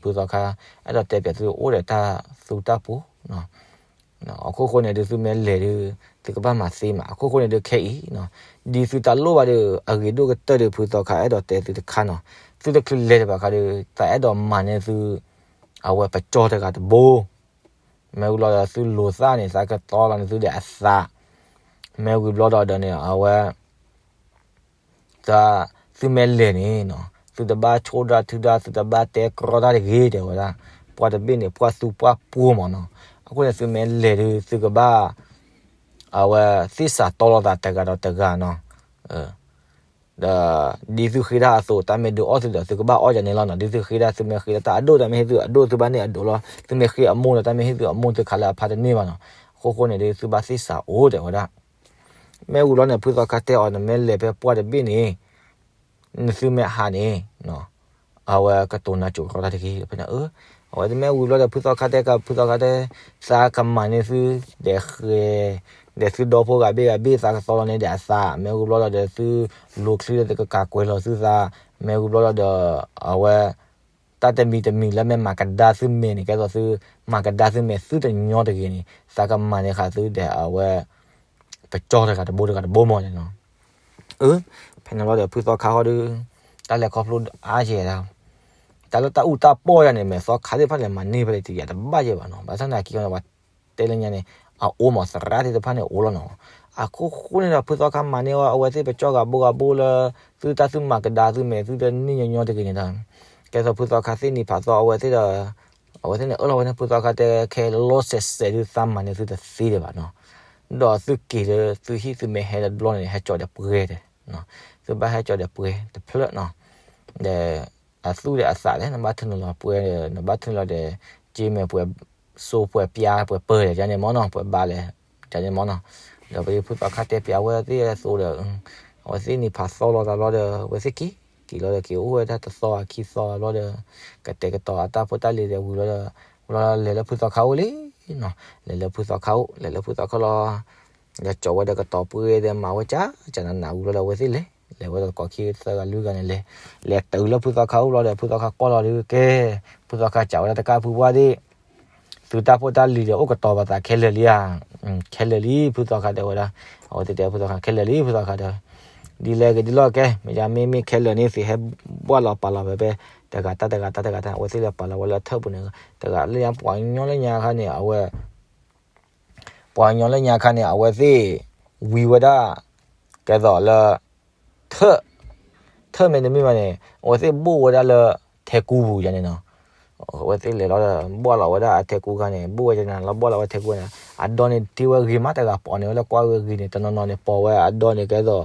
ဖုသီခါ အဲၣ်ဒိးတဲပျးသုအိၣ်ဒီးတၢ်သူတၢ်ပှိၤ အခိၣ်ဃိန့ၣ်ဒုး သုမ့ၢ်လဲၤဒုး သုကဘၣ်မၤသ့မး, အခိၣ်ဃိန့ၣ်ဒုး ခဲအံၤ ဒ်သုတၢ်လိၣ်ဘၣ်ဒီး အဂ့ၤဒိၣ်ကတၢၢ်ဒီး ဖုသီခါ အဲၣ်ဒိးတဲသုတခါနီၤ, သုတချုးလဲၤတဘၣ်ခါဒီး သးအဲၣ်ဒိးမၤန့ၢ်သု အဝဲပကၠီတဂၤတဘိ မ့ၢ်ဝံၤလီၤဒီးသုလိာ်သးန့ၣ် သးကတီလီၤန့ၢ်သုဒီးအသး, မ့ၢ်ဝံၤဘျီဒီးဒီးန့ၣ် အဝဲ တၢ် သုမ့ၢ်လဲၤန့ၣ်နီၤ သုတဘၣ်ဆိၣ်ဒၣ်ထုဒၣ် သုတဘၣ်တဲကြီတၢ်တဂ့ၤ တဲဝဲဒၣ်, ပှၢ်တဘ့ၣ်န့ၣ် ပှၢ်သူပှၢ်ပှိၤမးနီၤ, အဃိန့ၣ် သုမ့ၢ်လဲၤဒုး သုကဘၣ် အဝဲသ့ၣ်စးတီလိာ်သးတဂၤဒီးတဂၤနီၤ, ဒီး ဒ်သုဃ့ဒၣ်အသိး တၢ်မ့ၢ်ဒုးအီၣ်သုဒီး သုကဘၣ်အီၣ်ယၤန့ၣ်လီၤနီၤ, ဒ်သုဃ့ဒၣ် သုမ့ၢ်ဃ့ဒၣ်တၢ်အဒိၣ် တၢ်မ့ၢ်ဟ့ၣ်သုအဒိၣ် သုဘၣ်န့ၢ်အဒိၣ်လီၤ, သုမ့ၢ်ဃ့အမိၢ်ဒီး တၢ်မ့ၢ်ဟ့ၣ်သုအမိၢ် သုခးလၢအဖါတန့ၢ်ဘၣ်နီၤ, အဃိဃိန့ၣ်ဒုး သုဘၣ်သ့ၣ်စးအိၣ် တဲဝဲဒၣ် မ့ၢ်ဝံၤဘျီန့ၣ် ဖုသီခါတဲအီၤ နမ့ၢ်လဲၤဖဲပှၢ်တဘ့ၣ်န့ၣ် နသုမ့ၢ်ဟးန့ၣ် အဝဲကတိၤနၤကိၤရီတၢ်တဂ့ၤ ဖဲန့ၣ်, အဝဲတမ့ၢ်ဝံၤဘျီဒီး ဖုသီခါတဲက ဖုသီခါတဲ သးကမၤန့ၢ်သု ဒဲးဃဲၤ ဒီးသုဒီဖိဂၤဘ့ၣ်ဂၤဘ့ၣ်သးကသီလီၤန့ၣ်ဒီးအသး, မ့ၢ်ဝံၤဘျီလီၤဒီးသုလိၤချံဒီးသုကကးကွဲးလီၤသုသး, မ့ၢ်ဝံၤဘျီလီၤဒီး အဝဲ တၢ်တမံၤတမံၤလၢမ့ၢ်မၤကဒါသုမဲာ်န့ၣ် ကဲသိးသုမၤကဒါသုမဲာ်သုတညီတဂ့ၤန့ၣ် သးကမၤန့ၢ်ဃာ်သုဒီးအဝဲ ပကၠီတဂၤတဘိတဂၤတဘိမးန့ၣ်နီၤ. အၢ ဖဲန့ၣ်လီၤဒီးဖုသီခါဃီဒီး တၢ်လဲၤခီဖျိအါယဲၢ်ဒၣ်, တၢ်လၢတၢ်အူတၢ်ပီၢ်ယၤန့ၣ် မ့ၢ်သီခါသ့ၣ်တဖၣ်လဲၤမၤန့ၢ်ဖဲလဲၣ်တယၤတဘၣ်ယဲၢ်ဘၣ်နီၤ. ဘၣ်ဆၣ်သနာ်က့န့ၣ် ပှၤတဲလၢညါန့ၣ် အအိၣ်မးသရၣ်သ့ၣ်တဖၣ်န့ၣ်အိၣ်လီၤနီၤ. အခိၣ်ဃိန့ၣ်ဒီး ဖုသီခါမၤန့ၢ်အီၤ အဝဲသ့ၣ်ပကၠီဂၤဘိဂၤဘိလၢ သုတၢ်သုမၤကဒါသုမဲာ်သုတန့ၢ်ညီညီတဂ့ၤန့ၣ်ဒီး ကဲသိးဖုသီခါသ့ၣ်နံၤဖးသီအဝဲသ့ၣ်ဒီး အဝဲသ့ၣ်န့ၣ်အၢၣ်လီၤဝဲန့ၣ် ဖုသီခါတဲခဲလီၤစဲးစဲးဒုးသးမၤန့ၢ်သုတသ့ဒံးဘၣ်နီၤ. ဒီးသုက့ၤလၢသုဟံၣ်သုမ့ၢ်ဟဲလၢတဘျီန့ၣ် ဟဲကၠီဒီးပှဲၤတဲ, သုဘၣ်ဟဲကၠီဒီးပှဲၤတဖျၢၣ်နီၤ. ဒီးအသူၣ်ဒီးအသးလဲၣ် နဘၣ်ထၢနုာ်လီၤပှဲၤဒီး နဘၣ်ထၢနုာ်လီၤဒီး က့မဲာ်ပှဲၤ စိပှဲၤပျါပှဲၤပၢၤဒီး ယန့ၣ်မ့ၢ်နီၤ ပှဲၤဘါလဲၣ် ယန့ၣ်မ့ၢ်နီၤ. ဒီးပဖုသီခါတဲပျးဝဲသ့ၣ်အသိးဒီး အဝဲသ့ၣ်နံၤဖးသီလီၤသးဘျီဒီး အဝဲသ့ၣ်က့ၤ က့ၤလီၤဒီးက့ၤအိၣ်ဝဲဒၣ်တသီအခံသီဘျီဒီး ကတဲာ်ကတီၤအတၢ်ဖိတၢ်လံၤဒီးဝံၤဘျီဒီး ဝံၤဘျီလဲၤလၢဖုသီခါအိၣ်လံနီၤ. လဲၤလၢဖုသီခါအိၣ် လဲၤလၢဖုသီခါလီၤ ဒီးကၠီဝဲဒီးကတီၤပှဲၤဒီးမၤဝဲကၠးကၠးနးနးဝံၤဘျီဒီး အဝဲသ့ၣ်လဲၤ လဲၤဝဲဒီးကိးခံသၢဂၤလွံၢ်ဂၤန့ၣ်လဲၤ လဲၤတုၤလၢဖုသီခါအိၣ်ဘျီဒီး ဖုသီခါကွၢ်လီၤဒီး ကဲ ဖုသီခါစံးဝဲဒၣ်တကးဖုပှၢ်သ့ၣ် သုတၢ်ဖိတၢ်လံၤဒီးအိၣ်ကတီၤပသးခဲလၢာ်လံဧါ. ခဲလၢာ်လံ ဖုသီခါတဲဝဲဒၣ်. အဝဲသ့ၣ်တဲဖုသီခါ ခဲလၢာ်လံ ဖုသီခါတဲဝဲ. ဒ်လဲၣ်ဂ့ၤဒ်လဲၣ်ဂ့ၤ မ့ၢ်ယမ့မ့ၢ်ခဲလၢာ်န့ၣ် သုဟဲဘှၣ်လီၤပာ်လီၤဖဲဖဲ တဂၤတၢ်တဂၤတၢ်တဂၤတၢ် အဝဲသ့ၣ်လဲၤပာ်လီၤဝဲလၢထၢၣ်ပူၤန့ၣ် တဂၤလၢညါ ပှၤကညီလၢညါအခါန့ၣ် အဝဲ ပှၤကညီလၢညါအခါန့ၣ် အဝဲသ့ၣ်ဝံၤဝဲဒၣ် ကဲသိးလၢ ထၢၣ် ထၢၣ်မ့တမ့ၢ်ဘၣ်န့ၣ် အဝဲသ့ၣ်ဘိၣ်ဝဲဒၣ်လၢထဲကူပူၤယၤန့ၣ်နီၤ. အဝဲသ့ၣ်လဲၤလီၤဒီး ဘှၣ်လီၤဝဲဒၣ်အထဲကူခါန့ၣ် ဘိၣ်ဝဲဒၣ်လီၤ ဘှၣ်လီၤဝဲထဲကူန့ၣ် အဒိန့ၣ်တ့ဝဲဂ့ၤမးတဂၤပိာ်န့ၢ်ဝဲလၢကွၢ်ဝဲဂ့ၤန့ၣ် တနီၤနီၤန့ၣ်ပိာ်ဝဲအဒိန့ၣ် ကဲသိး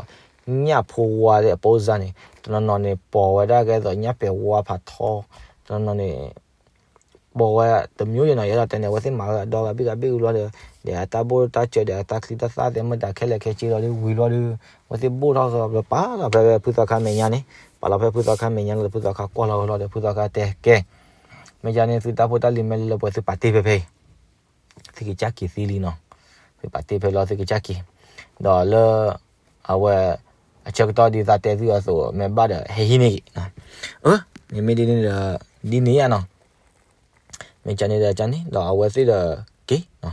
ညၣ်ဖိဝါသ့ၣ်အပိစါန့ၣ် တနီၤနီၤန့ၣ်ပိာ်ဝဲဒၣ်ကဲသိးညၣ်ပဲာ်ဝါဖးထီ တနီၤနီၤန့ၣ် ပိာ်ဝဲတမျိုးယဲၢ်နီၤ ယအဲၣ်ဒိးတဲန့ၣ် အဝဲသ့ၣ်မၤဝဲအဒိဂၤဘ့ၣ်ဂၤဘ့ၣ်ဝံၤဘျီဒီး ဒီးအတၢ်ဘိၣ်တၢ်စၢၤဒီးအတၢ်ချံတၢ်သၣ်သ့ၣ်မတၤခဲလၢာ်ခဲဆ့လီၤဒီးဝံၤဘျီဒီး အဝဲသ့ၣ်ဘိၣ်ထီၣ်သီလၢပာ်လီၤဖဲဖဲဖုသီခါမဲာ်ညါန့ၣ် ပာ်လီၤဖဲဖုသီခါမဲာ်ညါလီၤဒီး ဖုသီခါတဲကဲ မ့ၢ်ယါန့ၣ် သုတၢ်ဖိတၢ်လံၤမ့ၢ်လၢလၢပှဲၤသုပာ်တ့ၢ်ဖဲဖဲအံၤ သုကစၢ်က့ၤသံလံနီၤ သုပာ်တ့ၢ်ဖဲလီၤသုကစၢ်က့ၤ ဒီးလၢ အဝဲ အဆၢကတီၢ်ဒ်သးတဲသုအသိး မ့ၢ်ဘၣ်ဒီးဟဲဟံးန့ၢ်က့ၤ အၢ မ့မ့ၢ်ဒ်န့ၣ်ဒီး ဒ်န့ၣ်ယါနီၤ မ့ၢ်ကန့ၣ်ဒီးကန့ၣ် ဒီးအဝဲသ့ၣ်ဒီးက့ၤ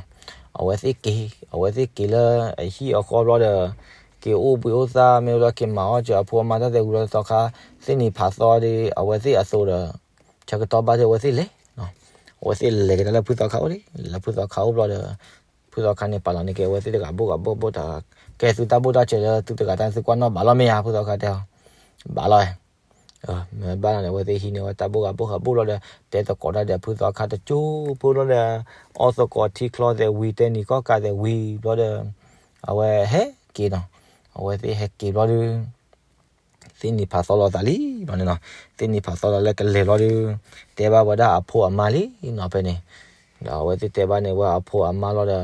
အဝဲသ့ၣ်က့ၤ အဝဲသ့ၣ်က့ၤလၢအဟံၣ်အဃီဘျီဒီး က့ၤအိၣ်ဘှံးအိၣ်သါ မ့ၢ်ဘျီက့ၤမၤအီၣ်စၢၤအဖိအမါတၢ်သဲးဝံၤလီၤသီခါ သ့ၣ်နံၤဖးသီဒီး အဝဲသ့ၣ်အသိးဒီး ဆၢကတီၢ်ဘၣ်ဒီးအဝဲသ့ၣ်လဲၤ အဝဲသ့ၣ်လဲၤကဒါလၢဖုသီခါအိၣ်လံ လဲၤလၢဖုသီခါအိၣ်ဘျီဒီး ဖုသီခါန့ၣ်ပာ်လီၤန့ၢ်က့ၤအဝဲသ့ၣ်တဂၤဘိၣ်ဂၤဘိၣ်ဘိၣ်တၢ် ကဲသုတၢ်ဘိၣ်တၢ်စၢၤလၢသုတဂၤတၢ်န့ၣ် သုကွၢ်နီၣ်ဘၣ်လီၤမ့ၢ်ဧါ ဖုသီခါတဲအီၤ ဘၣ်လီၤ မ့ၢ်ဘၣ်လီၤန့ၣ် အဝဲသ့ၣ်ဟံးန့ၢ်ဝဲတၢ်ဘိၣ်ဂၤဘိၣ်ဂၤဘိၣ်လီၤဒီး တဲသကိးတၢ်ဒီးဖုသီခါတကၠိဖိလီၤဒီး အီၣ်သကိးထံချီသဲးဝံၤ တဲနံၤကီၢ်ကးသဲးဝံၤဘျီဒီး အဝဲဟဲက့ၤနီၤ အဝဲသ့ၣ်ဟဲက့ၤဘျီဒီး သ့ၣ်နံၤဖးသီလီၤသးလံဘျီန့ၣ်နီၤ သ့ၣ်နံၤဖးသီလီၤလၢကလဲၤဘျီဒီး တဲဘၣ်ဝဲဒၣ်အဖိအမါလံနီၤဖဲန့ၣ် ဒီးအဝဲသ့ၣ်တဲဘၣ်န့ၢ်ဝဲအဖိအမါလီၤဒီး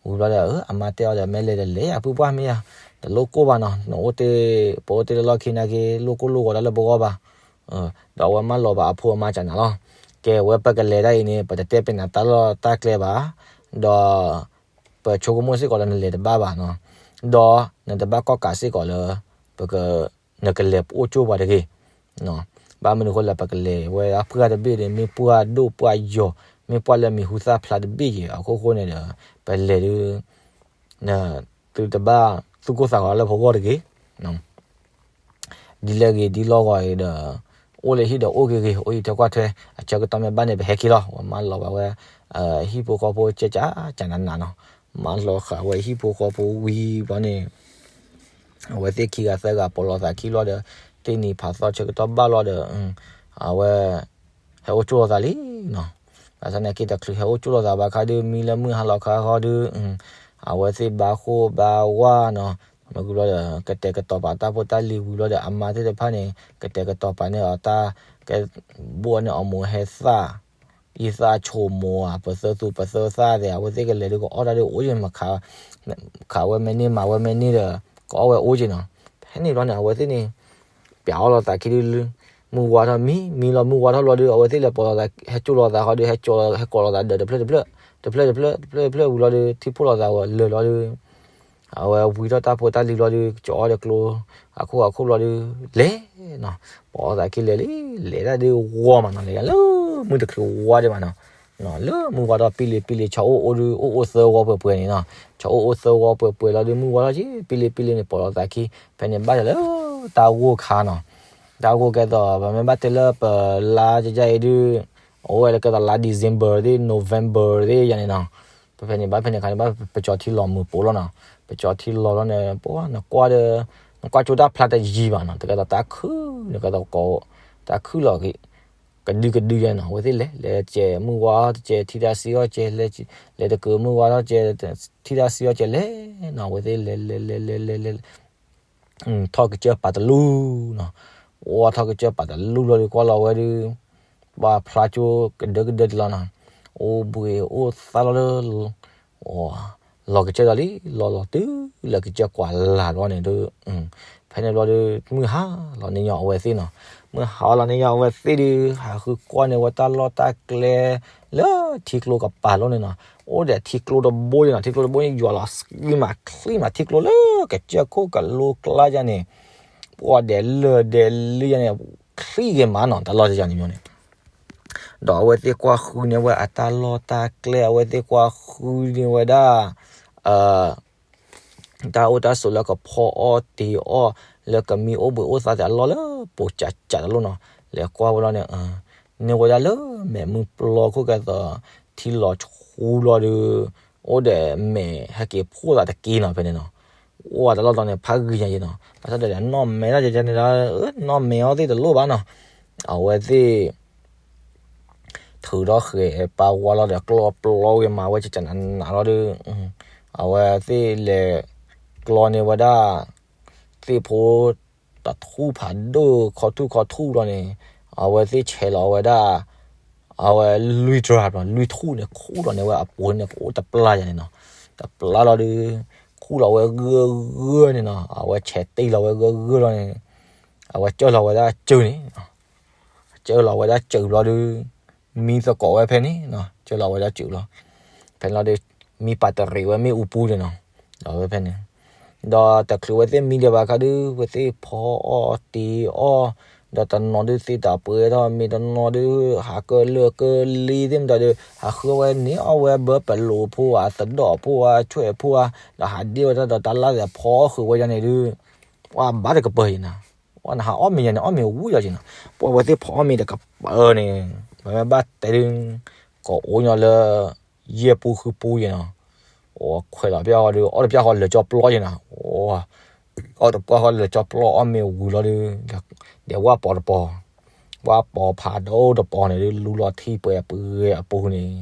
ဝံၤဘျီဒီး အမါတဲအီၤဒီး မ့ၢ်လဲၤဒီးလဲၤယၤ ဖုပှၢ်မ့ၢ်ယၤ တလိၣ်ကိၢ်ဘၣ်နီၤ နအိၣ်တ့ၢ် ပအိၣ်တ့ၢ်လၢလီၢ်ခံနာ်က့ လိၣ်ကိၢ်လိၣ်ဂီၤဒၣ်လၢပဂီၢ်ဘၣ် ဒီးအဝဲမၢလီၤဘၣ်အဖိအမါကနၤလီၤ ကဲ ဝဲပကလဲၤဒၣ်အံၤန့ၣ် ပတတဲပနၤတၢ်လီၢ်တၢ်ကျဲဘၣ် ဒီး ပဆိကမိၣ်စ့ၢ်ကီးလၢနလဲၤတဘၣ်ဘၣ်နီၤ ဒီးနတဘၣ်ကီၢ်ကးစ့ၢ်ကီးလၢ ပက နကလဲၤအိၣ်ကၠိပှၤတဂ့ၤ ဘၣ်မနုၤအဃိလဲၣ် ပကလဲၤဝဲဒၣ်ပှၢ်တဘ့ၣ်န့ၣ် မ့ၢ်ပှၢ်ဒိၣ်ပှၢ်ယီၤ မ့ၢ်ပှၢ်လၢမံၤဟူသၣ်ဖျါတဘ့ၣ်ယဲၢ် အခိၣ်ဃိန့ၣ်ဒီး ပလဲၤဒုး သုတဘၣ်သူၣ်ကိၢ်သးဂီၤလၢပဂီၢ်တဂ့ၤ ဒ်လဲၣ်ဂ့ၤဒ်လီၢ်ဂီၤအံၤဒီး အိၣ်လၢဟံၣ်ဒီးအိၣ်ဂ့ၤဂ့ၤ အိၣ်အံၤထွဲကွၢ်ထွဲ အဆၢကတီၢ်မ့ၢ်ဘၣ်န့ၣ် ပဟဲက့ၤလီၤ ဝဲမၢလီၤဘၣ်ဝဲ ဟံၣ်ဖိဃီဖိကကးကနၤနၤနီၤ မၢလီၤဃာ်ဝဲဟံၣ်ဖိဃီဖိဝံၤဘျီန့ၣ် အဝဲသ့ၣ်ခံဂၤသၢဂၤပိာ်လီၤသးခံလီၤဒီး သ့ၣ်နံၤဖးသီဆၢကတီၢ်ဘၣ်လီၤဒီး အဝဲ ဟဲအိၣ်ကၠိလိာ်သးလံနီၤ ဘၣ်ဆၣ်သနာ်က့တချုးဟဲအိၣ်ကၠိလိာ်သးဘၣ်ခါဒီး မံလၢမုၢ်ဟါလီၤခါဃီဒီး အဝဲသ့ၣ်ဘါဃိၣ်ဘါဝါနီၤ မ့ၢ်ဂုၤဘျီဒီး ကတဲာ်ကတီၤပာ်တၢ်ဖိတၢ်လံၤဝံၤဘျီဒီး အမါသ့ၣ်တဖၣ်န့ၣ် ကတဲာ်ကတီၤပာ်န့ၢ်အီၤတၢ် ကဲ ဘိၣ်န့ၢ်အီၤမိၢ်ဟဲသၣ် အံသၣ်ဆိမိၣ်ဧါ ပသၢသူၣ်ပသၢသၣ်သ့ၣ် အဝဲသ့ၣ်ကလဲၤဒုးကအီၣ်တၢ်ဒုးအိၣ်က့ၤမး ခးဝဲမ့ၢ်န့ၢ်မၤဝဲမ့ၢ်န့ၢ်ဒီး ကအီၣ်ဝဲအိၣ်က့ၤနီၤ ဖဲန့ၣ်ဘျီန့ၣ် အဝဲသ့ၣ်န့ၣ် ပျးအီၣ်လိာ်သးခံဒုး မုၢ်ဝါထီၣ်မံ မံလီၤမုၢ်ဝါထီၣ်ဘျီဒီး အဝဲသ့ၣ်လဲၤပိာ်လိာ်သး ဟဲကၠိလိာ်သးဃီဒီး ဟဲကၠိ ဟဲကိးလိာ်သးဒီးတဖျၢၣ်တဖျၢၣ် တဖျၢၣ်တဖျၢၣ် တဖျၢၣ်တဖျၢၣ်ဝံၤလီၤဒီး ထံၣ်ဖှိၣ်လိာ်သးဝဲလၢာ်လီၤဒီး အဝဲဝံထီၣ်တၢ်ဖိတၢ်လံၤဘျီဒုး ကၠီအီၣ်ဒီးကျိ အခိၣ်အခိၣ်ဘျီဒုး လဲၤနီၤ, ပအီသးခံလဲၤလံ, လဲၤဒၣ်ဒုးဝီမးနီၤ, လဲၤလၢမုၢ်တချုးဝါဒံးမးနီၤ, လၢမုၢ်ဝါထီၣ်ပံလ့ၤပံလ့ၤ ဆီအိၣ်အိၣ်ဒုး အိၣ်အိၣ်သၢဝီပှဲၤပှဲၤန့ၣ်နီၤ, ဆီအိၣ်အိၣ်သၢဝီပှဲၤပှဲၤလီၤဒုး မုၢ်ဝါထီၣ်က့ၤ ပံလ့ၤပံလ့ၤန့ၣ် ပိာ်လီၤသးခံ, ဖဲန့ၣ်ဘၣ်ဒီးလၢတၢ်ဂိၢ်ခါနီၤ, တၢ်ဂိၢ်ကဲသိး ပမ့ၢ်ဘၣ်တဲလၢပလါကကအံၤဒုး အိၣ်ဝဲလၢကဲသိးလါ December သ့ၣ် November သ့ၣ်ယၤန့ၣ်နီၤ, ပဖဲန့ၣ်ဘၣ်ဖဲန့ၣ်ခါန့ၣ်ဘၣ် ပကၠီထံလီၤမုာ်ပိာ်လီၤနီၤ, ပကၠီထံလီၤလီၤန့ၣ် ပှၤနကွၢ်ဒီး နကွၢ်ကၠိတၢ်ဖျါတယံၤဘၣ်နီၤ, တကဲသိးတၢ်ခုၣ်န့ၣ်ကဲသိးကိး တၢ်ခုၣ်လီၤက့ၤ ကဒုကဒုယဲနီၤ, အဝဲသ့ၣ်လဲၤ လဲၤတကဲးမုၢ်ဝါထီၣ်တကဲး ထံၣ်တၢ်စံၣ်အီၣ်ကဲး, လဲၤတကဲးမုၢ်ဝါထီၣ်တကဲး ထံၣ်တၢ်စံၣ်အီၣ်ကဲးလဲၤနီၤ, အဝဲသ့ၣ်လဲၤလဲၤလဲၤလဲၤလဲၤလဲၤ ထီၣ်ကစၢၢ်ပာ်တလူနီၤ, အိၣ်ထီၣ်ကစၢၢ်ပာ်တလူဘျီဒုး ကွၢ်လီၤဝဲဒုး ပှၤဖျါကၠိကဒၢကဒၢတလီၤနီၤ, အိၣ်ဘှံးအိၣ်သါလီၤလၢ လီၤကစၢၢ်ဒီးလံ လီၤလီၤတုၤလၢကစၢၢ်ကွၢ်လၢ်ဘျီန့ၣ်ဒုး ဖဲန့ၣ်ဘျီဒုး မုၢ်ဟါလီၤန့ၢ်ညီအဝဲသ့ၣ်နီၤ, မုၢ်ဟါလီၤန့ၢ်ညီအဝဲသ့ၣ်ဒုး ဟးဃုကွၢ်န့ၢ်ဝဲတၢ်လီၢ်တၢ်ကျဲ လၢထံကျိကပၤလီၢ်န့ၣ်နီၤ, အိၣ်ဒီးထံကျိတဘိယဲနီၤ, ထံကျိတဘိန့ၣ် ယွၤလီၤစံမးချံမးထံကျိလၢကစၢၢ်ခိၣ်ကလိကျါယဲန့ၣ်, ပှၤဒဲးလၢာ်ဒဲးလံယဲန့ၣ် ချံဂ့ၤမးနီၤ တၢ်လီၢ်တယၤန့ၣ်မ့ၢ်န့ၣ် ဒီးအဝဲသ့ၣ်ကွၢ်ဃုန့ၢ်ဝဲအတၢ်လီၢ်တၢ်ကျဲ အဝဲသ့ၣ်ကွၢ်ဃုန့ၢ်ဝဲဒၣ် တၢ်အိၣ်တၢ်ဆိးလၢကဖီအီၣ်တ့ၤအီၣ် လၢကမံအိၣ်ဘှံးအိၣ်သါသ့ၣ်အလီၢ်လၢပိာ်ကးကးတလိၣ်နီၤ, လဲၤကွၢ်ဝဲလီၤန့ၣ် န့ၢ်ဝဲဒၣ်လၢမဲာ်မုၢ်ပျီခိၣ်ကဲသိး ထံလီၤဆူဘျီဒီး အိၣ်ဒီးမဲာ်ဟဲက့ၤဖှိၣ်သးတက့ၢ်နီၤ ဖဲန့ၣ်နီၤ, အိၣ်ဝဲတၢ်လီၢ်တတီၤန့ၣ် ဖးဂံၢ်ညါယဲနီၤ, ဘၣ်ဆၣ်ဒီးနီၢ်မဲာ်နီၤ ယဲန့ၣ်ဒီး နီၢ်မဲာ်အီၤသ့ၣ်တလိၣ်ဘၣ်နီၤ, အဝဲသ့ၣ် ထုးထီၣ်ဃဲၤပာ်ဝါလီၤဒီးကျီပျီဝဲမၤဝဲကကနးနးလီၤဒုး, အဝဲသ့ၣ်လဲၤကျီန့ၢ်ဝဲဒၣ် သ့ၣ်ဖိ တထူၣ်ဖးဒိၣ်ခီထူၣ်ခီထူၣ်လီၤန့ၣ်, အဝဲသ့ၣ်ဆဲးလီၤဝဲဒၣ် အဝဲလွံၢ်တြၢ်ဘျီ လွံၢ်ထူၣ်န့ၣ် ခူၣ်လီၤန့ၢ်ဝဲအပူၤန့ၣ် ကအိၣ်တပျၢ်ယၤန့ၣ်နီၤ, တပျၢ်လီၤဒုး ခူၣ်လီၤဝဲဂၢၢ်ဂၢၢ်န့ၣ်နီၤ, အဝဲဆဲးတ့ၢ်လီၤဝဲဂၢၢ်ဂၢၢ်လီၤန့ၣ်, အဝဲကၢၢ်လီၤဝဲဒၣ်စၢၤန့ၣ် ကၢၢ်လီၤဝဲဒၣ်စၢၤဘျီဒုး မံသကိးဝဲဖဲန့ၣ်နီၤ, ကၢၢ်လီၤဝဲဒၣ်စၢၤဘျီ, ဖဲန့ၣ်လီၤဒုး မံပာ်တရံးဝဲမ့ၣ်အူပူၤန့ၣ်နီၤ, ဒီးဝဲဖဲန့ၣ်, ဒီးတချုးဝဲသ့ၣ်မံဒံးဘၣ်ခါဒုး ဝဲသ့ၣ်ဖီအီၣ်တ့ၤအီၣ်, ဒီးတနီၤဒုးသ့တၢ်ပှဲၤထီၣ် မ့ၢ်တနီၤဒုး ဟးကၢၢ်လၢာ်ကၢၢ်လံသ့ၣ်မတၤဒုး ဟးဃုဝဲန့ၢ်အီၣ်ဝဲဘၢပလိာ်ဖိဧါ သဒီၣ်ဖိဧါ ဆွဲၣ်ဖိဧါ, ဒီးဟးဒ့ဝဲတၢ်ဒီးတၢ်လၢ်သ့ၣ်ဖီအီၣ်ဃုာ်ဝဲဒၣ်န့ၣ်ဒုး ပှၤဘၣ်တကပၢၤအံၤနၤ, ပှၤနဟးအီၣ်မ့ၤယၤန့ၣ် အီၣ်မ့ၤဝံၤလီၤက့ၤနီၤ, ပှၤဝဲသ့ၣ်ဖီအီၣ်မ့ၤတကပၢၤန့ၣ်, ပမ့ၢ်ဘၣ်တဲဒုး ကအိၣ်ညီလၢ ယဲၢ်ပူၤဃုပူၤယဲၢ်နီၤ, အိၣ်ခွဲးလီၤပျၢ်ဃီဒီး အီၣ်တပျၢ်ဃီလၢာ်ကၠီပျီယဲၢ်နီၤ, အီၣ်တပျၢ်ဃီလၢာ်ကၠီပျီအီၣ်မ့ၤဝံၤလီၤဒုး, ဒီးဝၣ်ပီၤတပီၤ, ဝၣ်ပီၤဖးဒိၣ်တပီၤန့ၣ်ဒုး လူလီၤထံပှဲၤပှဲၤအပူၤန့ၣ်,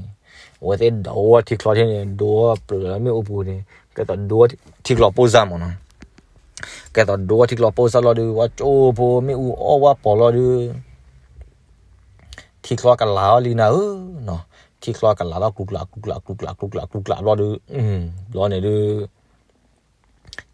အဝဲသ့ၣ်ဒိးဝဲထံချီထံန့ၣ် ဒိးဝဲပျၢၤလၢမ့ၣ်အူပူၤန့ၣ် ကဲသိးဒိးဝဲထံချီပိၢ်စၢ်မးနီၤ ကဲသိးဒိးဝဲထံချီပိၢ်စၢ်လီၤဒုး ဝဲကၠိဖိမ့ၣ်အူအီၣ်ဝၣ်ပီၤလီၤဒုး ထံချီကလၤအီၤလံနၤဧၢနီၤ, ထံချီကလၤလီၤ ကျူကျးကျူကျးကျူကျးကျူကျးကျူကျးဘျီဒုး, ဘျီန့ၣ်ဒုး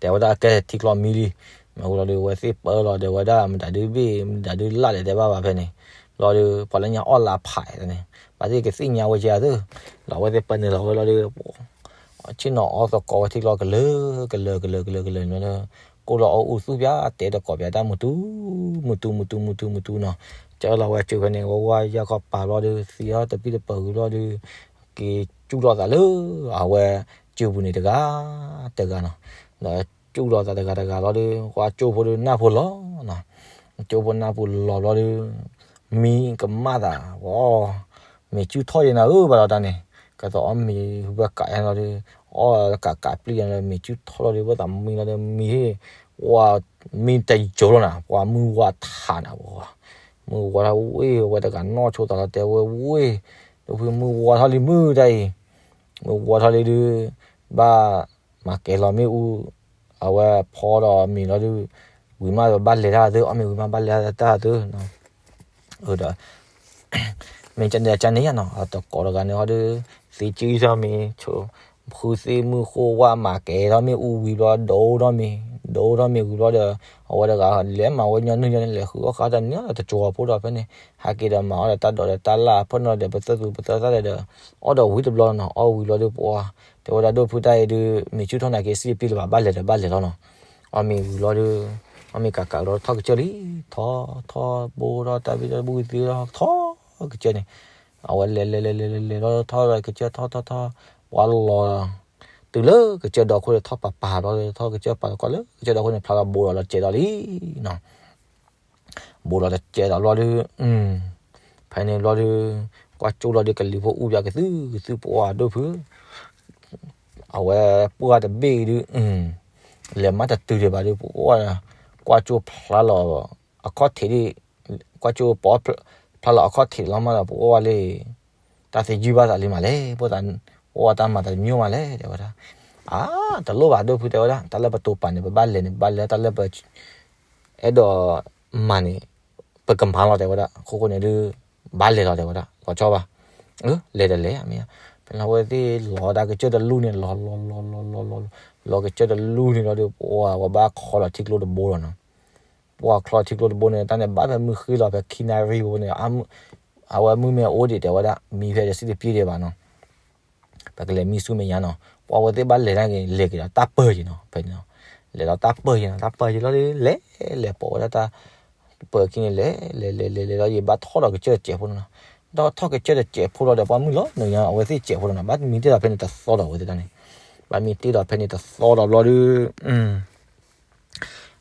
တဲဝဲဒၣ်ကဲထံချီမံလံ, မ့ၢ်ဝံၤလီၤဒုး ဝဲသ့ၣ်ပၢလီၤဒီးဝဲဒၣ် မတၤဒုးဘ့ၣ် မတၤဒုးလၢ်လဲၣ်တဲဘၣ်ဘၣ်ဖဲန့ၣ်, ဘျီဒုး ပှၤလၢညါအီၣ်လၢဖးန့ၣ်, ဘၣ်သ့ၣ်ကသ့ၣ်ညါဝဲကဲအသိး, လီၤဝဲသ့ၣ်ပၢနုာ်လီၤဝဲလီၤဒုး ဆ့ၣ်နီၤအီၣ်သကိးဝဲထံချီကလၢာ်ကလၢာ်ကလၢာ်ကလၢာ်ကလၢာ်န့ၣ်လီၤ, ကိၣ်လီၤအီၣ်အူသူၣ်ပၠးတဲတကိးပၠးတၢ်မုတူ မုတူမုတူမုတူမုတူနီၤ, ကၢလီၤဝဲကၢဖဲန့ၣ် ဝဲဝါယၢ်ခီပာ်ဘျီဒုး သံအီၣ်တပံၢ်တပၢၢ်ဝံၤဘျီဒုး က့ၤကၠူၣ်လီၤသးလၢ အဝဲကၢပူၤန့ၣ်တဂၤ တဂၤနီၤ, ဒီးကၠူၣ်လီၤသးတဂၤတဂၤလီၤဒုး ဝဲကၠိဖိဒုးနၢ်ဖိလီၤနီၤ, ကၠိဖိနၢ်ဖိလီၤဘျီဒုး မံကမၣ်သးဝဲ မ့ၢ်ကၠူၣ်ထီၣ်ယဲနၤဧၢဘၣ်ဒီးတၢ်န့ၣ်, ကဲသိးအီၣ်မ့ၤဝဲကးယဲလီၤဒုး, အီၣ်ကးကးပျံၤယဲလီၤ မ့ၢ်ကၠူၣ်ထီၣ်လီၤဒုး ဘၣ်သးမံလီၤဒီးမံဟ့ၣ်, ဝဲမံတယိၤလီၤနၤ ပှၤမုၢ်ဝါထးနၤဝဲ, မုၢ်ဝါထီၣ်ဝ့ၢ်ဝဲတဂၤနီၢ်ဆိသးလီၤတဲဝဲဝ့ၢ်, ဒိၣ်ဖုမုၢ်ဝါထီၣ်လံမုၢ်တၢ်အံၤ, မုၢ်ဝါထီၣ်လံဒုး, ဘၣ် မၤကဲၤလီၤမ့ၣ်အူ, အဝဲဖီဒီးမ့ၤလီၤဒုး, ဝံၤမးဘၣ်လဲၤတၢ်သၢ အီၣ်မ့ၤဝံၤမးဘၣ်လဲၤတၢ်သၢ, ဒီး မ့ၢ်ကန့ၣ်ကန့ၣ်ယါနီၤ အတကိးတဂၤန့ၣ်ဟီဒုး, သ့ကၠံထီၣ်မ့ၤ, ဃုသ့ၣ်မုၢ်ဃိဝၣ်မၤကဲၤထီၣ်မ့ၣ်အူဝံၤဘျီ ဒိထီၣ်မ့ၤ, ဒိထီၣ်မ့ၤဝံၤဘျီဒီး အဝဲတဂၤလဲၤမၤဝဲညီနုၢ်ညီနုၢ် လဲၤဃုအီၣ်ဃာ်တၢ်န့ၣ်ဒီးတကၠီၤဖိဒီးဖဲန့ၣ်, ဟဲက့ၤဒီးမၤအီၣ်ဒီးတၢ်ဒိးဒီးတၢ်လၢ် ဖၢၣ်နီၤဒီးပသၢသူပသၢသၣ်ဒီး အီၣ်ဒီးဝံၤတဘျီနီၤ အီၣ်ဝံၤဘျီဒုးပှၤ တဲဝဲဒၣ်ဒိၣ်ဖုတၢ်အံၤဒုး မ့ၢ်ဆူၣ်ထီၣ်နာ်က့ စံၣ်တပျံၤလၢၤဘၣ် ဘၣ်လဲၤဒီးဘၣ်လဲၤလီၤနီၤ. အီၣ်မ့ၤဝံၤလီၤဒီး အီၣ်မ့ၤကးကးလီၤ ထီၣ်ကစၢၢ်လံ, ထီၣ်ထီၣ်ဘိထီၣ်တၢ်ဘံၣ်တၢ်ဘုၣ်သံလီၤ ထီၣ်ကစၢၢ်န့ၣ်, အဝဲလဲၤလဲၤလဲၤလဲၤလဲၤလဲၤလီၤ ထီၣ်ကစၢၢ်ထီၣ်ထီၣ်ထီၣ်, ပှၤလီၤ တုၤလၢကစၢၢ်ဒီခိၣ်ဒီး ထီၣ်ပာ်ပာ်လီၤဒီး ထီၣ်ကစၢၢ်ပာ်လီၤကွၢ်လၢကစၢၢ်ဒီခိၣ်န့ၣ် ဖျါလီၤဘိးလီၤလီၤစဲးဒီးလံနီၤ. ဘိးလီၤလီၤစဲးဒီးဘျီဒီး ဖဲန့ၣ်ဘျီဒီး ကွၢ်ကၠိလီၤဒီး ကလံၤဖိအူပၠးကသုၣ်ကသုၣ် ပှၤဒိၣ်ဖု အဝဲပှၢ်တဘ့ၣ်ဒုး လဲၤမးတတုၤဒံးဘၣ်ဒီး ပှၤကွၢ်ကၠိဖျါလီၤအခီၣ်ထံးဒံး, ကွၢ်ကၠိပီ ဖျါလီၤအခီၣ်ထံးလီၤမးဒီး ပှၤလံ တၢ်သယုၢ်ဘၣ်သးလံမးလဲၣ်, ပှၤတၢ်မၤတမံၤမးလဲၣ် တဲဝဲဒၣ်. အါ တလိၣ်ဘၣ်ဒိၣ်ဖု တဲဝဲဒၣ်, တၢ်လၢပတိာ်ပာ်န့ၣ် ပဘၣ်လဲၤန့ၣ် ပဘၣ်လဲၤတၢ်လၢပ အဲၣ်ဒိးမၤန့ၣ် ပကမၤလီၤ တဲဝဲဒၣ်. အခိၣ်ဃိန့ၣ်ဒုး ဘၣ်လဲၤလီၤ တဲဝဲဒၣ်, လီၤဆီဘၣ်. အၢ လဲၤတလဲၣ်မ့ၢ်ဧါ. ဖဲန့ၣ်အဝဲသ့ၣ်လီၤဒၣ်ကစၢၢ်တလူၢ်န့ၣ် လီၤလီၤလီၤလီၤလီၤလီၤ လီၤကစၢၢ်တလူၢ်န့ၣ်လီၤဒီး ပှၤဝဲဘၣ်ခီလီၤထံကျိတဘိလီၤနီၤ. ပှၤခီလီၤထံကျိတဘိန့ၣ် တၢ်န့ၣ်ဘၣ်ဖဲမုၢ်ဃ့လီၤ ဖဲခံနၣ်ရံၣ်ဘိန့ၣ် အဝဲမုၢ်မ့ၢ်အိၣ်ဒံး တဲဝဲဒၣ် မံဖဲဒီးစံၣ်တပျံၤဒံးဘၣ်နီၤ. ပကလဲၤမံဆူမဲာ်ညါနီၤ. ပှၤဝဲသ့ၣ်ဘၣ်လဲၤဒၣ်က့ၤ လဲၤက့ၤဒီးတၢ်ပၢၢ်က့ၤနီၤ ဖဲန့ၣ်နီၤ. လဲၤဒီးတၢ်ပၢၢ်က့ၤနီၤ တၢ်ပၢၢ်က့ၤလီၤဒီး လဲၤလဲၤပိာ်ဝဲဒၣ်တၢ်ပၢၢ်ခံန့ၣ် လဲၤလဲၤလဲၤလဲၤလဲၤလီၤဒီး ဘၣ်ထီၣ်ဒီးကစၢၢ်တစဲးဖိနီၤ. ဒီးထီၣ်ကစၢၢ်တစဲးဖိလီၤဒီး ပှၤမုၢ်လီၤနုာ်ညါ အဝဲသ့ၣ်စဲးဖိလီၤနီၤ. ဘၣ်မံတ့ၢ်ဒီးဖဲန့ၣ်တသီဒီးဝဲသ့ၣ်တၢ်န့ၣ် ဘၣ်မံတ့ၢ်ဒီးဖဲန့ၣ်တသီဒီးဘျီဒီး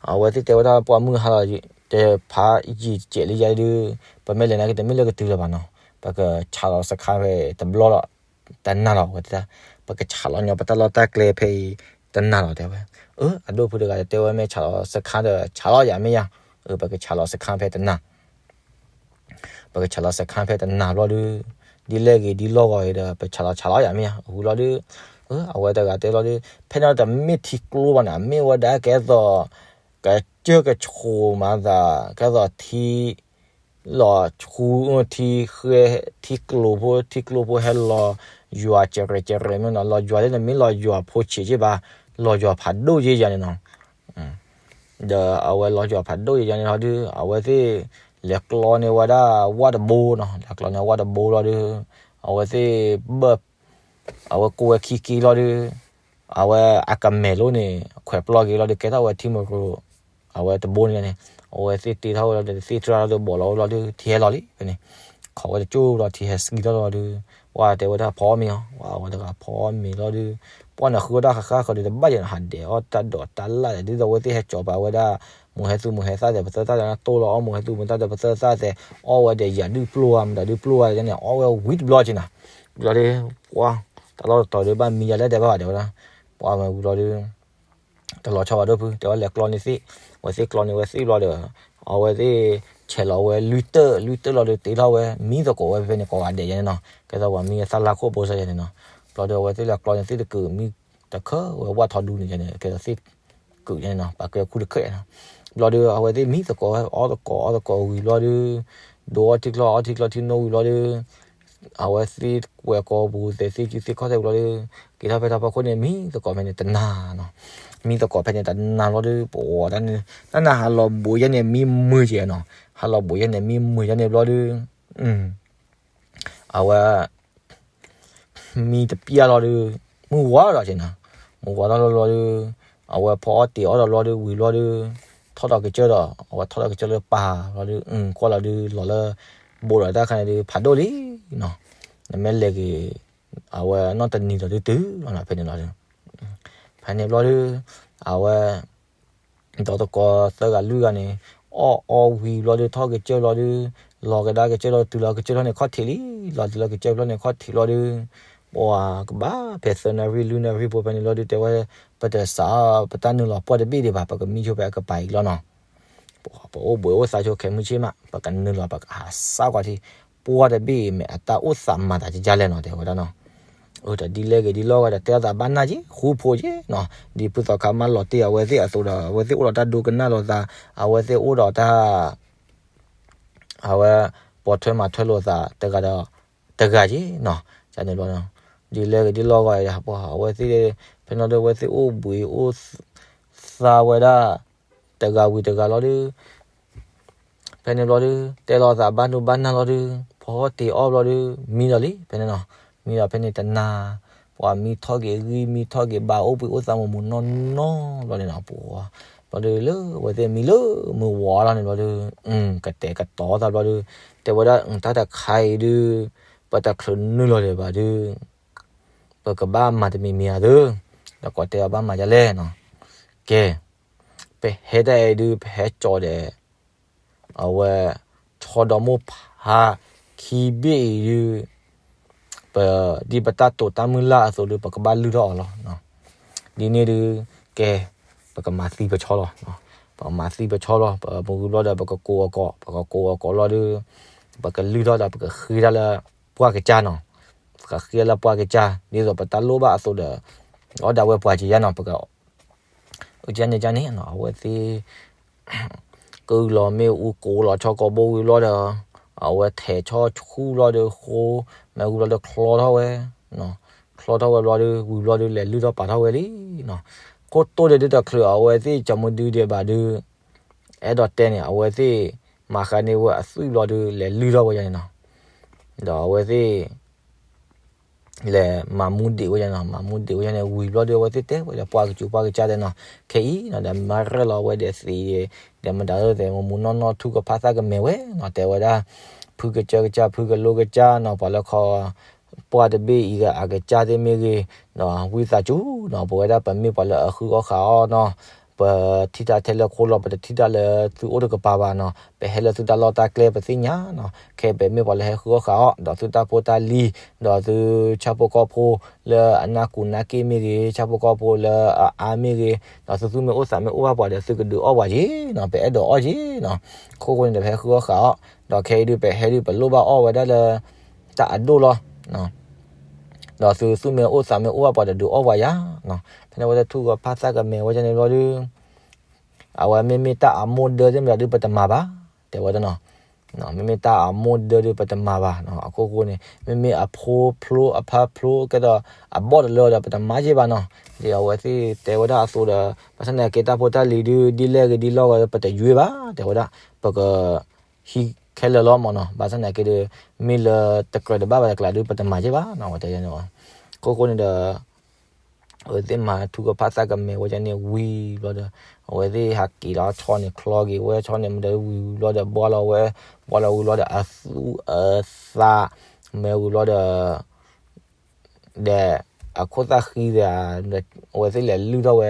အဝဲသ့ၣ်တဲဝဲဒၣ် ပှၤမုၢ်ဟါလီၤ တဖးယံာ်တစဲးလံယါဒီး ပမ့ၢ်လဲၤနာ်က့ တမ့ၢ်လၢကတုၤလၢၤဘၣ်နီၤ. ပကဆးလီၤစခါဖဲတဘျီလီၤ တနၤလီၤ ဝဲတဲဒၣ်. ပကဆးလီၤညီပတၢ်လီၢ်တၢ်ကျဲဖဲအံၤတနၤလီၤ တဲဝဲ. အၢ အဒိၣ်ဖုတဂၤတဲဝဲ မ့ၢ်ဆးလီၤစခါဒီး ဆးလီၤယၤမ့ၢ်ယါ. အၢ ပကဆးလီၤစခါဖဲတနၤ ပကဆးလီၤစခါဖဲတနၤဘျီဒီး ဒ်လဲၣ်ဂ့ၤဒ်လီၢ်ဂီၤဂ့ၤဒီး ပဆးလီၤဆးလီၤယၤမ့ၢ်ယါ. ဝံၤလီၤဒီး အဝဲတဂၤတဲလီၤဒီး ဖဲန့ၣ်တမ့ၢ်ထံကျိဘၣ်န့ၣ် အမ့ၢ်ဝဲဒၣ်ကဲသိး ကစၢၢ်ကဆိးမၤသး ကဲသိးထံ လီၤဆူ ထံဃဲ ထံကျိဖိ ထံကျိဖိဟဲလီၤယွၤစဲးရဲးစဲးရဲးမ့ၢ်နီၤ. လီၤယွၤလၢနမ့ၢ်လီၤယွၤဖိဆံးက့ဘၣ် လီၤယွၤဖးဒိၣ်ယဲယၤန့ၣ်နီၤ. ဒီးအဝဲလီၤယွၤဖးဒိၣ်ယဲယၤန့ၣ်လီၤဒီး အဝဲသ့ၣ်လဲၤကျီန့ၢ်ဝဲဒၣ်ဝၣ်တဘိနီၤ. လဲၤကျီန့ၢ်ဝၣ်တဘိလီၤဒီး အဝဲသ့ၣ်ဘၣ် အဝဲကိးဝဲခံက့လီၤဒီး အဝဲအကမဲာ်လိန့ၣ် ခွဲးပျီက့ၤလီၤဒီး ကဲထီၣ်ဝဲထံမရိ အဝဲတဘိန့ၣ်န့ၣ် အဝဲသ့ၣ်တ့ထီၣ်ဝဲလီၤဒီး သ့ၣ်ထီၣ်လီၤဒီး ဘီးလီၤဝဲလီၤဒီး ထံဟဲလီၤလံ ဖဲန့ၣ် ခိးဝဲတကၠိၢ်လီၤ ထံဟဲစံၣ်ထီၣ်လီၤဒီး ပှၤတဲဝဲဒၣ်ဖီအီၣ်မ့ၤအီၤ ပှၤဝဲတဂၤဖီအီၣ်မ့ၤလီၤဒီး ပှၤန့ၣ်ဃုဝဲဒၣ်ဃၣ်ဃၣ်ဃၢၤဒီး တဘၣ်ယဲၢ်နီၤ ဟးဒဲးအီၣ်တၢ်ဒိးတၢ်လၣ်ဒီး ဒ်သိးအဝဲသ့ၣ်ဟဲကၠီၤပာ်ဝဲဒၣ် မိၢ်ဟဲသူၣ်မိၢ်ဟဲသၣ်သဲး ပသၢသၣ်ဒီး တိၢ်လီၤအီၣ်မိၢ်ဟဲသူၣ်မိၢ်သၣ်သဲး ပသၢသၣ်သဲး အီၣ်ဝဲဒီးယၤဒုၣ်ပျိၢ်ဧါ မတၤဒုၣ်ပျိၢ်ဧါန့ၣ် အီၣ်ဝဲဝံၤတဘျီက့ၤနီၤ. ဘျီဒီး ပှၤ တၢ်လီၢ်တတီၤဒီးဘၣ်မံယၤလဲၣ် တဲဘၣ်ဝဲဒၣ် ပှၤဝဲဝံၤလီၤဒီး တလီၤဆီဘၣ်ဒိၣ်ဖု တဲဝဲလဲၤကျီန့ၢ်သ့ၣ် ဝဲသ့ၣ်ကျီန့ၢ်ဝဲသ့ၣ်ဘျီဒီး အဝဲသ့ၣ်ဆဲးလီၤဝဲလွံၢ်တၢၢ် လွံၢ်တၢၢ်လီၤဒီး တ့ထီၣ်ဝဲမံသကိးဝဲဖဲန့ၣ် ကိးဂၤဒဲးယဲန့ၣ်နီၤ ကဲသိးပှၤမံသၣ်လါခိၣ်ဘိစၢ်ယဲန့ၣ်နီၤ. ဘျီဒီး အဝဲသ့ၣ်လဲၤကျီန့ၢ်သ့ၣ်တကုာ် မံတခၢဝဲဝၣ်ထီဒူန့ၣ်ယဲန့ၣ် ကဲသိးသ့ၣ်ကုာ်ယဲန့ၣ်နီၤ ပှၤကဲခူတခၢၣ်နီၤ. ဘျီဒီး အဝဲသ့ၣ်မံသကိးဝဲ အီၣ်သကိး အီၣ်သကိးဝံၤဘျီဒီး ဒိးအီၣ်ထံကျိ အီထံကျိထံနိဝံၤဘျီဒီး အဝဲသ့ၣ်ကွဲးကိာ်ပူၤသဲးသ့ၣ်ကံသ့ၣ်ခီၣ်သဲးဘျီဒီး က့ၤထီၣ်ဖဲထီၣ်ဖီခိၣ်န့ၣ် မံသကိးဖဲန့ၣ်တနၤနီၤ. မံသကိးဖဲန့ၣ်တနၤဘျီဒီး ပဝဲတၢ်န့ၣ် တၢ်နၤဟးလီၤဘိးယဲန့ၣ် မံမုာ်က့ၤနီၤ. ဟးလီၤဘိးယဲန့ၣ် မံမုာ်ယဲန့ၣ်ဘျီဒီး အဝဲ မံတပျၢ်လီၤဒီး မုၢ်ဝါထီၣ်က့ၤနီၤ. မုၢ်ဝါထီၣ်လီၤဘျီဒီး အဝဲဖီအီၣ်တ့ၤအီၣ်ဒီးဘျီဒီး ဝံၤဘျီဒီး ထီၣ်ဒီးကစၢၢ်ဒီး အဝဲထီၣ်ဒီးကစၢၢ်လၢပၢ်ဘျီဒီး ကွၢ်လီၤဒီး လီၤလၢ ဘိးဒီးတၢ်ခါန့ၣ်ဒီး ဖးဒိၣ်လံနီၤ. နမ့ၢ်လဲၤက့ၤ အဝဲနီၢ်တနံၤဒီးဒုးတုၤလီၤနီၤ ဖဲန့ၣ်လီၤဒီး ဖဲန့ၣ်ဘျီဒီး အဝဲ ဒီးသကိးသၢဂၤလွံၢ်ဂၤန့ၣ် အီၣ်အီဝံၤဘျီဒီး ထီၣ်ကစၢၢ်ဘျီဒီး လီၤကဒါကစၢၢ်လီၤ တုၤလီၤကစၢၢ်ဖျၢၣ်န့ၣ်ခီၣ်ထံးလံ, လီၤတုၤလီၤကစၢၢ်ဖျၢၣ်န့ၣ်ခီၣ်ထံးလီၤဒီး ပှၤကဘၣ်ဖဲသၢနၣ်ရံၣ်လွံၢ်နၣ်ရံၣ်ဖိဖဲန့ၣ်လီၤဒီး တဲဝဲ ပတစး ပတၢ်နုာ်လီၤပှၢ်တဘ့ၣ်ဒံးဘၣ် ပကမံဆိဖဲအကပၤအံၤလီၤနီၤ. ပအိၣ်ဘှံးအိၣ်သါဆိခဲမုၢ်ဆ့ၣ်မး ပကနုာ်လီၤပကဟးစၢ်ကွၢ်ထံ ပှၢ်တဘ့ၣ်အံၤမ့ၢ်အတၢ်အိၣ်သးမၤသးကကၢ်လဲၣ်နီၤ တဲဝဲဒၣ်နီၤ. အၢတဒ်လဲၣ်ဂ့ၤဒ်လဲၣ်ဂ့ၤဒီး တဲအသးဘၣ်နၢ်က့ၤ ဃူဖိက့ၤနီၤ. ဒ်ဖုသီခါမၢလီၤတ့ၢ်အဝဲသ့ၣ်အသိးဒီး အဝဲသ့ၣ်အိၣ်ဒီးတၢ်ဒိကနၣ်လိာ်သး အဝဲသ့ၣ်အိၣ်ဒီးတၢ် အဝဲ ပိာ်ထွဲမၤထွဲလိာ်သးတဂၤဒီးတဂၤက့ၤနီၤ. န့ၣ်ဘျီ ဒ်လဲၣ်ဂ့ၤဒ်လဲၣ်ဂ့ၤဒီး အဝဲသ့ၣ် ဖဲန့ၣ်ဒီး အဝဲသ့ၣ်အိၣ်ဘှံးအိၣ်သါဝဲဒၣ် တဂၤဝံၤတဂၤလီၤဒီး ဖဲန့ၣ်ဘျီဒီး တဲလိာ်သးဘၣ်ဒိဘၣ်နၢ်လီၤဒီး ဖီတ့ၢ်အီၣ်ဘျီဒီး မံဒီးလံ ဖဲန့ၣ်နီၤ. မံဒီးဖဲန့ၣ်တနၤ ပ ပှၤမံထီၣ်က့ၤဂံၢ်မံထီၣ်က့ၤဘါ အိၣ်ဘှံးအိၣ်သါမူးမူးနီၢ်နီၢ်ဘျီန့ၣ်နီၤ ပှၤ ဘျီဒီးလၢအဝဲသ့ၣ်မံလၢမုၢ်ဝီၤလီၤန့ၣ်ဘျီဒီး ကတဲာ်ကတီၤသးဘျီဒီး တဲဝဲဒၣ် တၢ်တခါအံၤဒုး ပတချုးနုာ်လီၤဒံးဘၣ်ဒုး ပကဘၣ်မၤတမံၤမံၤဧါသု, ဒီးကိးတဲအီၤဘၣ်မၤဒ်လဲၣ်နီၤ, ကဲ, ပဟဲတၢ်အံၤဒုး ပဟဲကၠီၤဒီး အဝဲ ဆီဒီမိၢ်ဖးခံဘ့ၣ်အံၤဒုး ပ ဒ်ပတၢ်တိာ်တၢ်မုၢ်လၢ်အသိးဒုး ပကဘၣ်လုၢ်ထီၣ်အီၤလီၤ. ဒ်န့ၣ်ဒုး ကဲ, ပကမၤသံပဆီလီၤ. ပကမၤသံပဆီလီၤ, ပမ့ၢ်ဝံၤဘျီဒီး ပကကိးအကိး, ပကကိးအကိးလီၤဒုး ပကလုၢ်ထီၣ်ဒီး ပကဃ့တၢ်လၢပှၢ်ကစၢ်နီၤ, ပကဃ့တၢ်လၢပှၢ်ကစၢ် ဒ်သိးပတၢ်လိၣ်ဘၣ်အသိးဒီး အီၣ်ဒၣ်ဝဲပှၤကယါနီၤ, ပက ကန့ၣ်ကန့ၣ်နီၤ အဝဲသ့ၣ် ကုၢ်လီၤမ့ၣ်အူကိးလီၤဆီကိးဘိဝံၤဘျီဒီး အဝဲထဲးဆီဆူၣ်ဘျီဒီးဃိ မ့ၢ်ဝံၤဘျီဒီးချီထီၣ်ဝဲ, ချီထီၣ်ဝဲဘျီဒီး ဝံၤဘျီဒီး လဲၤလုၢ်ထီၣ်ပာ်ထီၣ်ဝဲလံနီၤ, ခိၣ်တိၢ်ဒဲးဒုးတချုးအဝဲသ့ၣ်ကၠီမူဒုဒဲးဘၣ်ဒုး အဲၣ်ဒိးတဲန့ၣ် အဝဲသ့ၣ် မၤဃါန့ၢ်ဝဲအသွံၣ်ဘျီဒီး လဲၤလုၢ်ထီၣ်ဝဲယါန့ၣ်နီၤ, ဒီးအဝဲသ့ၣ် လဲၤမၤမူဒံးဝဲယါနီၤ, မၤမူဒံးဝဲယါန့ၣ် ဝံၤဘျီဒီး အဝဲသ့ၣ်တဲဝဲဒီး ပှၢ်ကစူၤပှၢ်ကစၢ်တဲနီၤ, ခဲအံၤနီၤ ဒီးမၤရဲၣ်လီၤဝဲဒီးသ့, ဒီးမတၤဒ်သိး မူးမူးနီၢ်နီၢ် ထူကဖၣ်သၣ်ကမဲာ်ဝဲနီၤ, တဲဝဲဒၣ် ဖုကစၢၢ်ကစၢ် ဖုကလိကစၢ်နီၤ, ပှၤလၢခီ ပှၢ်တဘ့ၣ်အံၤဂ့ၤ အကစၢ်သ့ၣ်မ့ၢ်ဂ့ၤ, ဝံသးစူၤနီၤ ပဝဲဒၣ်ပမ့ၢ်ပှၤလၢအဃုအီၣ်ဃုအီနီၤ, ပထံၣ်တၢ်ထဲလၢခိလီၤ ပတထံၣ်တၢ်လၢသုအိၣ်တကပၤဘၣ်နီၤ, ပဟဲလၢသုတၢ်လီၢ်တၢ်ကျဲပသ့ၣ်ညါနီၤ, ခဲအံၤပမ့ၢ်ပှၤလၢဟဲဃုအီၣ်ဃုအီ ဒီးသုတၢ်ဖိတၢ်လံၤ, ဒီးသုဆၣ်ဖိကီၢ်ဖိလၢအနၢ်ကူနၢ်က့ၣ်မ့ၢ်ဂ့ၤ, ဆၣ်ဖိကီၢ်ဖိလၢအအါမ့ၢ်ဂ့ၤ, ဒီးသုသူၣ်မ့ၢ်အိၣ်သးမ့ၢ်အိၣ်ဘၣ်ပှၤဒီး သုကဒုးအီၣ်ပှၤက့ၤနီၤ, ပအဲၣ်ဒိးအီၣ်က့ၤနီၤ, အခိၣ်ဃိန့ၣ်ဒီး ပဟဲဃုအီၣ်ဃုအီ, ဒီးခဲအံၤဒုး ပဟဲဒုး ပလိၣ်ဘၣ်အီၣ်ဝဲဒၣ်လၢ တၢ်အဒိၣ်လီၤ ဒီးသုသူၣ်မ့ၢ်အိၣ်သးမ့ၢ်အိၣ်ဘၣ်ပှၤဒီး ဒုးအီၣ်ပှၤယါနီၤ, ဖဲန့ၣ်ဝဲဒၣ်ထူကဖၣ်သၣ်ကမဲာ်ဝဲဒၣ်န့ၣ်ဘျီဒီး အဝဲမ့မ့ၢ်တၢ်အမိၢ်ဒၢသ့ၣ်မတၤဒုး ပတမၤဘၣ်, တဲဝဲဒၣ်နီၤ, မ့မ့ၢ်တၢ်အမိၢ်ဒၢဒုး ပတမၤဘၣ်နီၤ, အခိၣ်ဃိန့ၣ် မ့မ့ၢ်အဖိဖျိအဖါဖျိကဲဒီး အဘီၣ်တလၢဒီး ပတမၤက့ၤဘၣ်နီၤ, ဒ်အဝဲသ့ၣ်တဲဝဲဒၣ်အသိးဒီး ဘၣ်ဆၣ်သနာ်က့ တၢ်ဖိတၢ်လံၤဒုး ဒ်လဲၣ်ဂ့ၤဒ်လဲၣ်ဂ့ၤ ပတယွ့ဘၣ် တဲဝဲဒၣ်, ပက ဟံးခဲလၢာ်လီၤမၢ်နီၤ, ဘၣ်ဆၣ်သနာ်က့ဒီး မ့ၢ်လၢတကြၢးတဘၣ်ဘၣ်တကျါဒုး ပတမၤက့ၤဘၣ်နီၤ, ဝဲတဲန့ၣ်, အခိၣ်ဃိန့ၣ်ဒီး အဝဲသ့ၣ်မၤထူကဖၣ်သၣ်ကမဲာ်ဝဲဒၣ်န့ၣ်ဝံၤဘျီဒီး အဝဲသ့ၣ်ဟးက့ၤလီၤဆီန့ၣ်ချီက့ၤဝဲ ဆီန့ၣ်မတၤဒုးဝံၤဘျီဒီး ဘှါလီၤဝဲ, ဘှါလီၤဝံၤဘျီဒီး အသူၣ်အသး မ့ၢ်ဝံၤဘျီဒီး ဒီးအခိၣ်သၣ်ဃံသ့ၣ်ဧါ, အဝဲသ့ၣ်လဲၤလုၢ်ထီၣ်ဝဲ,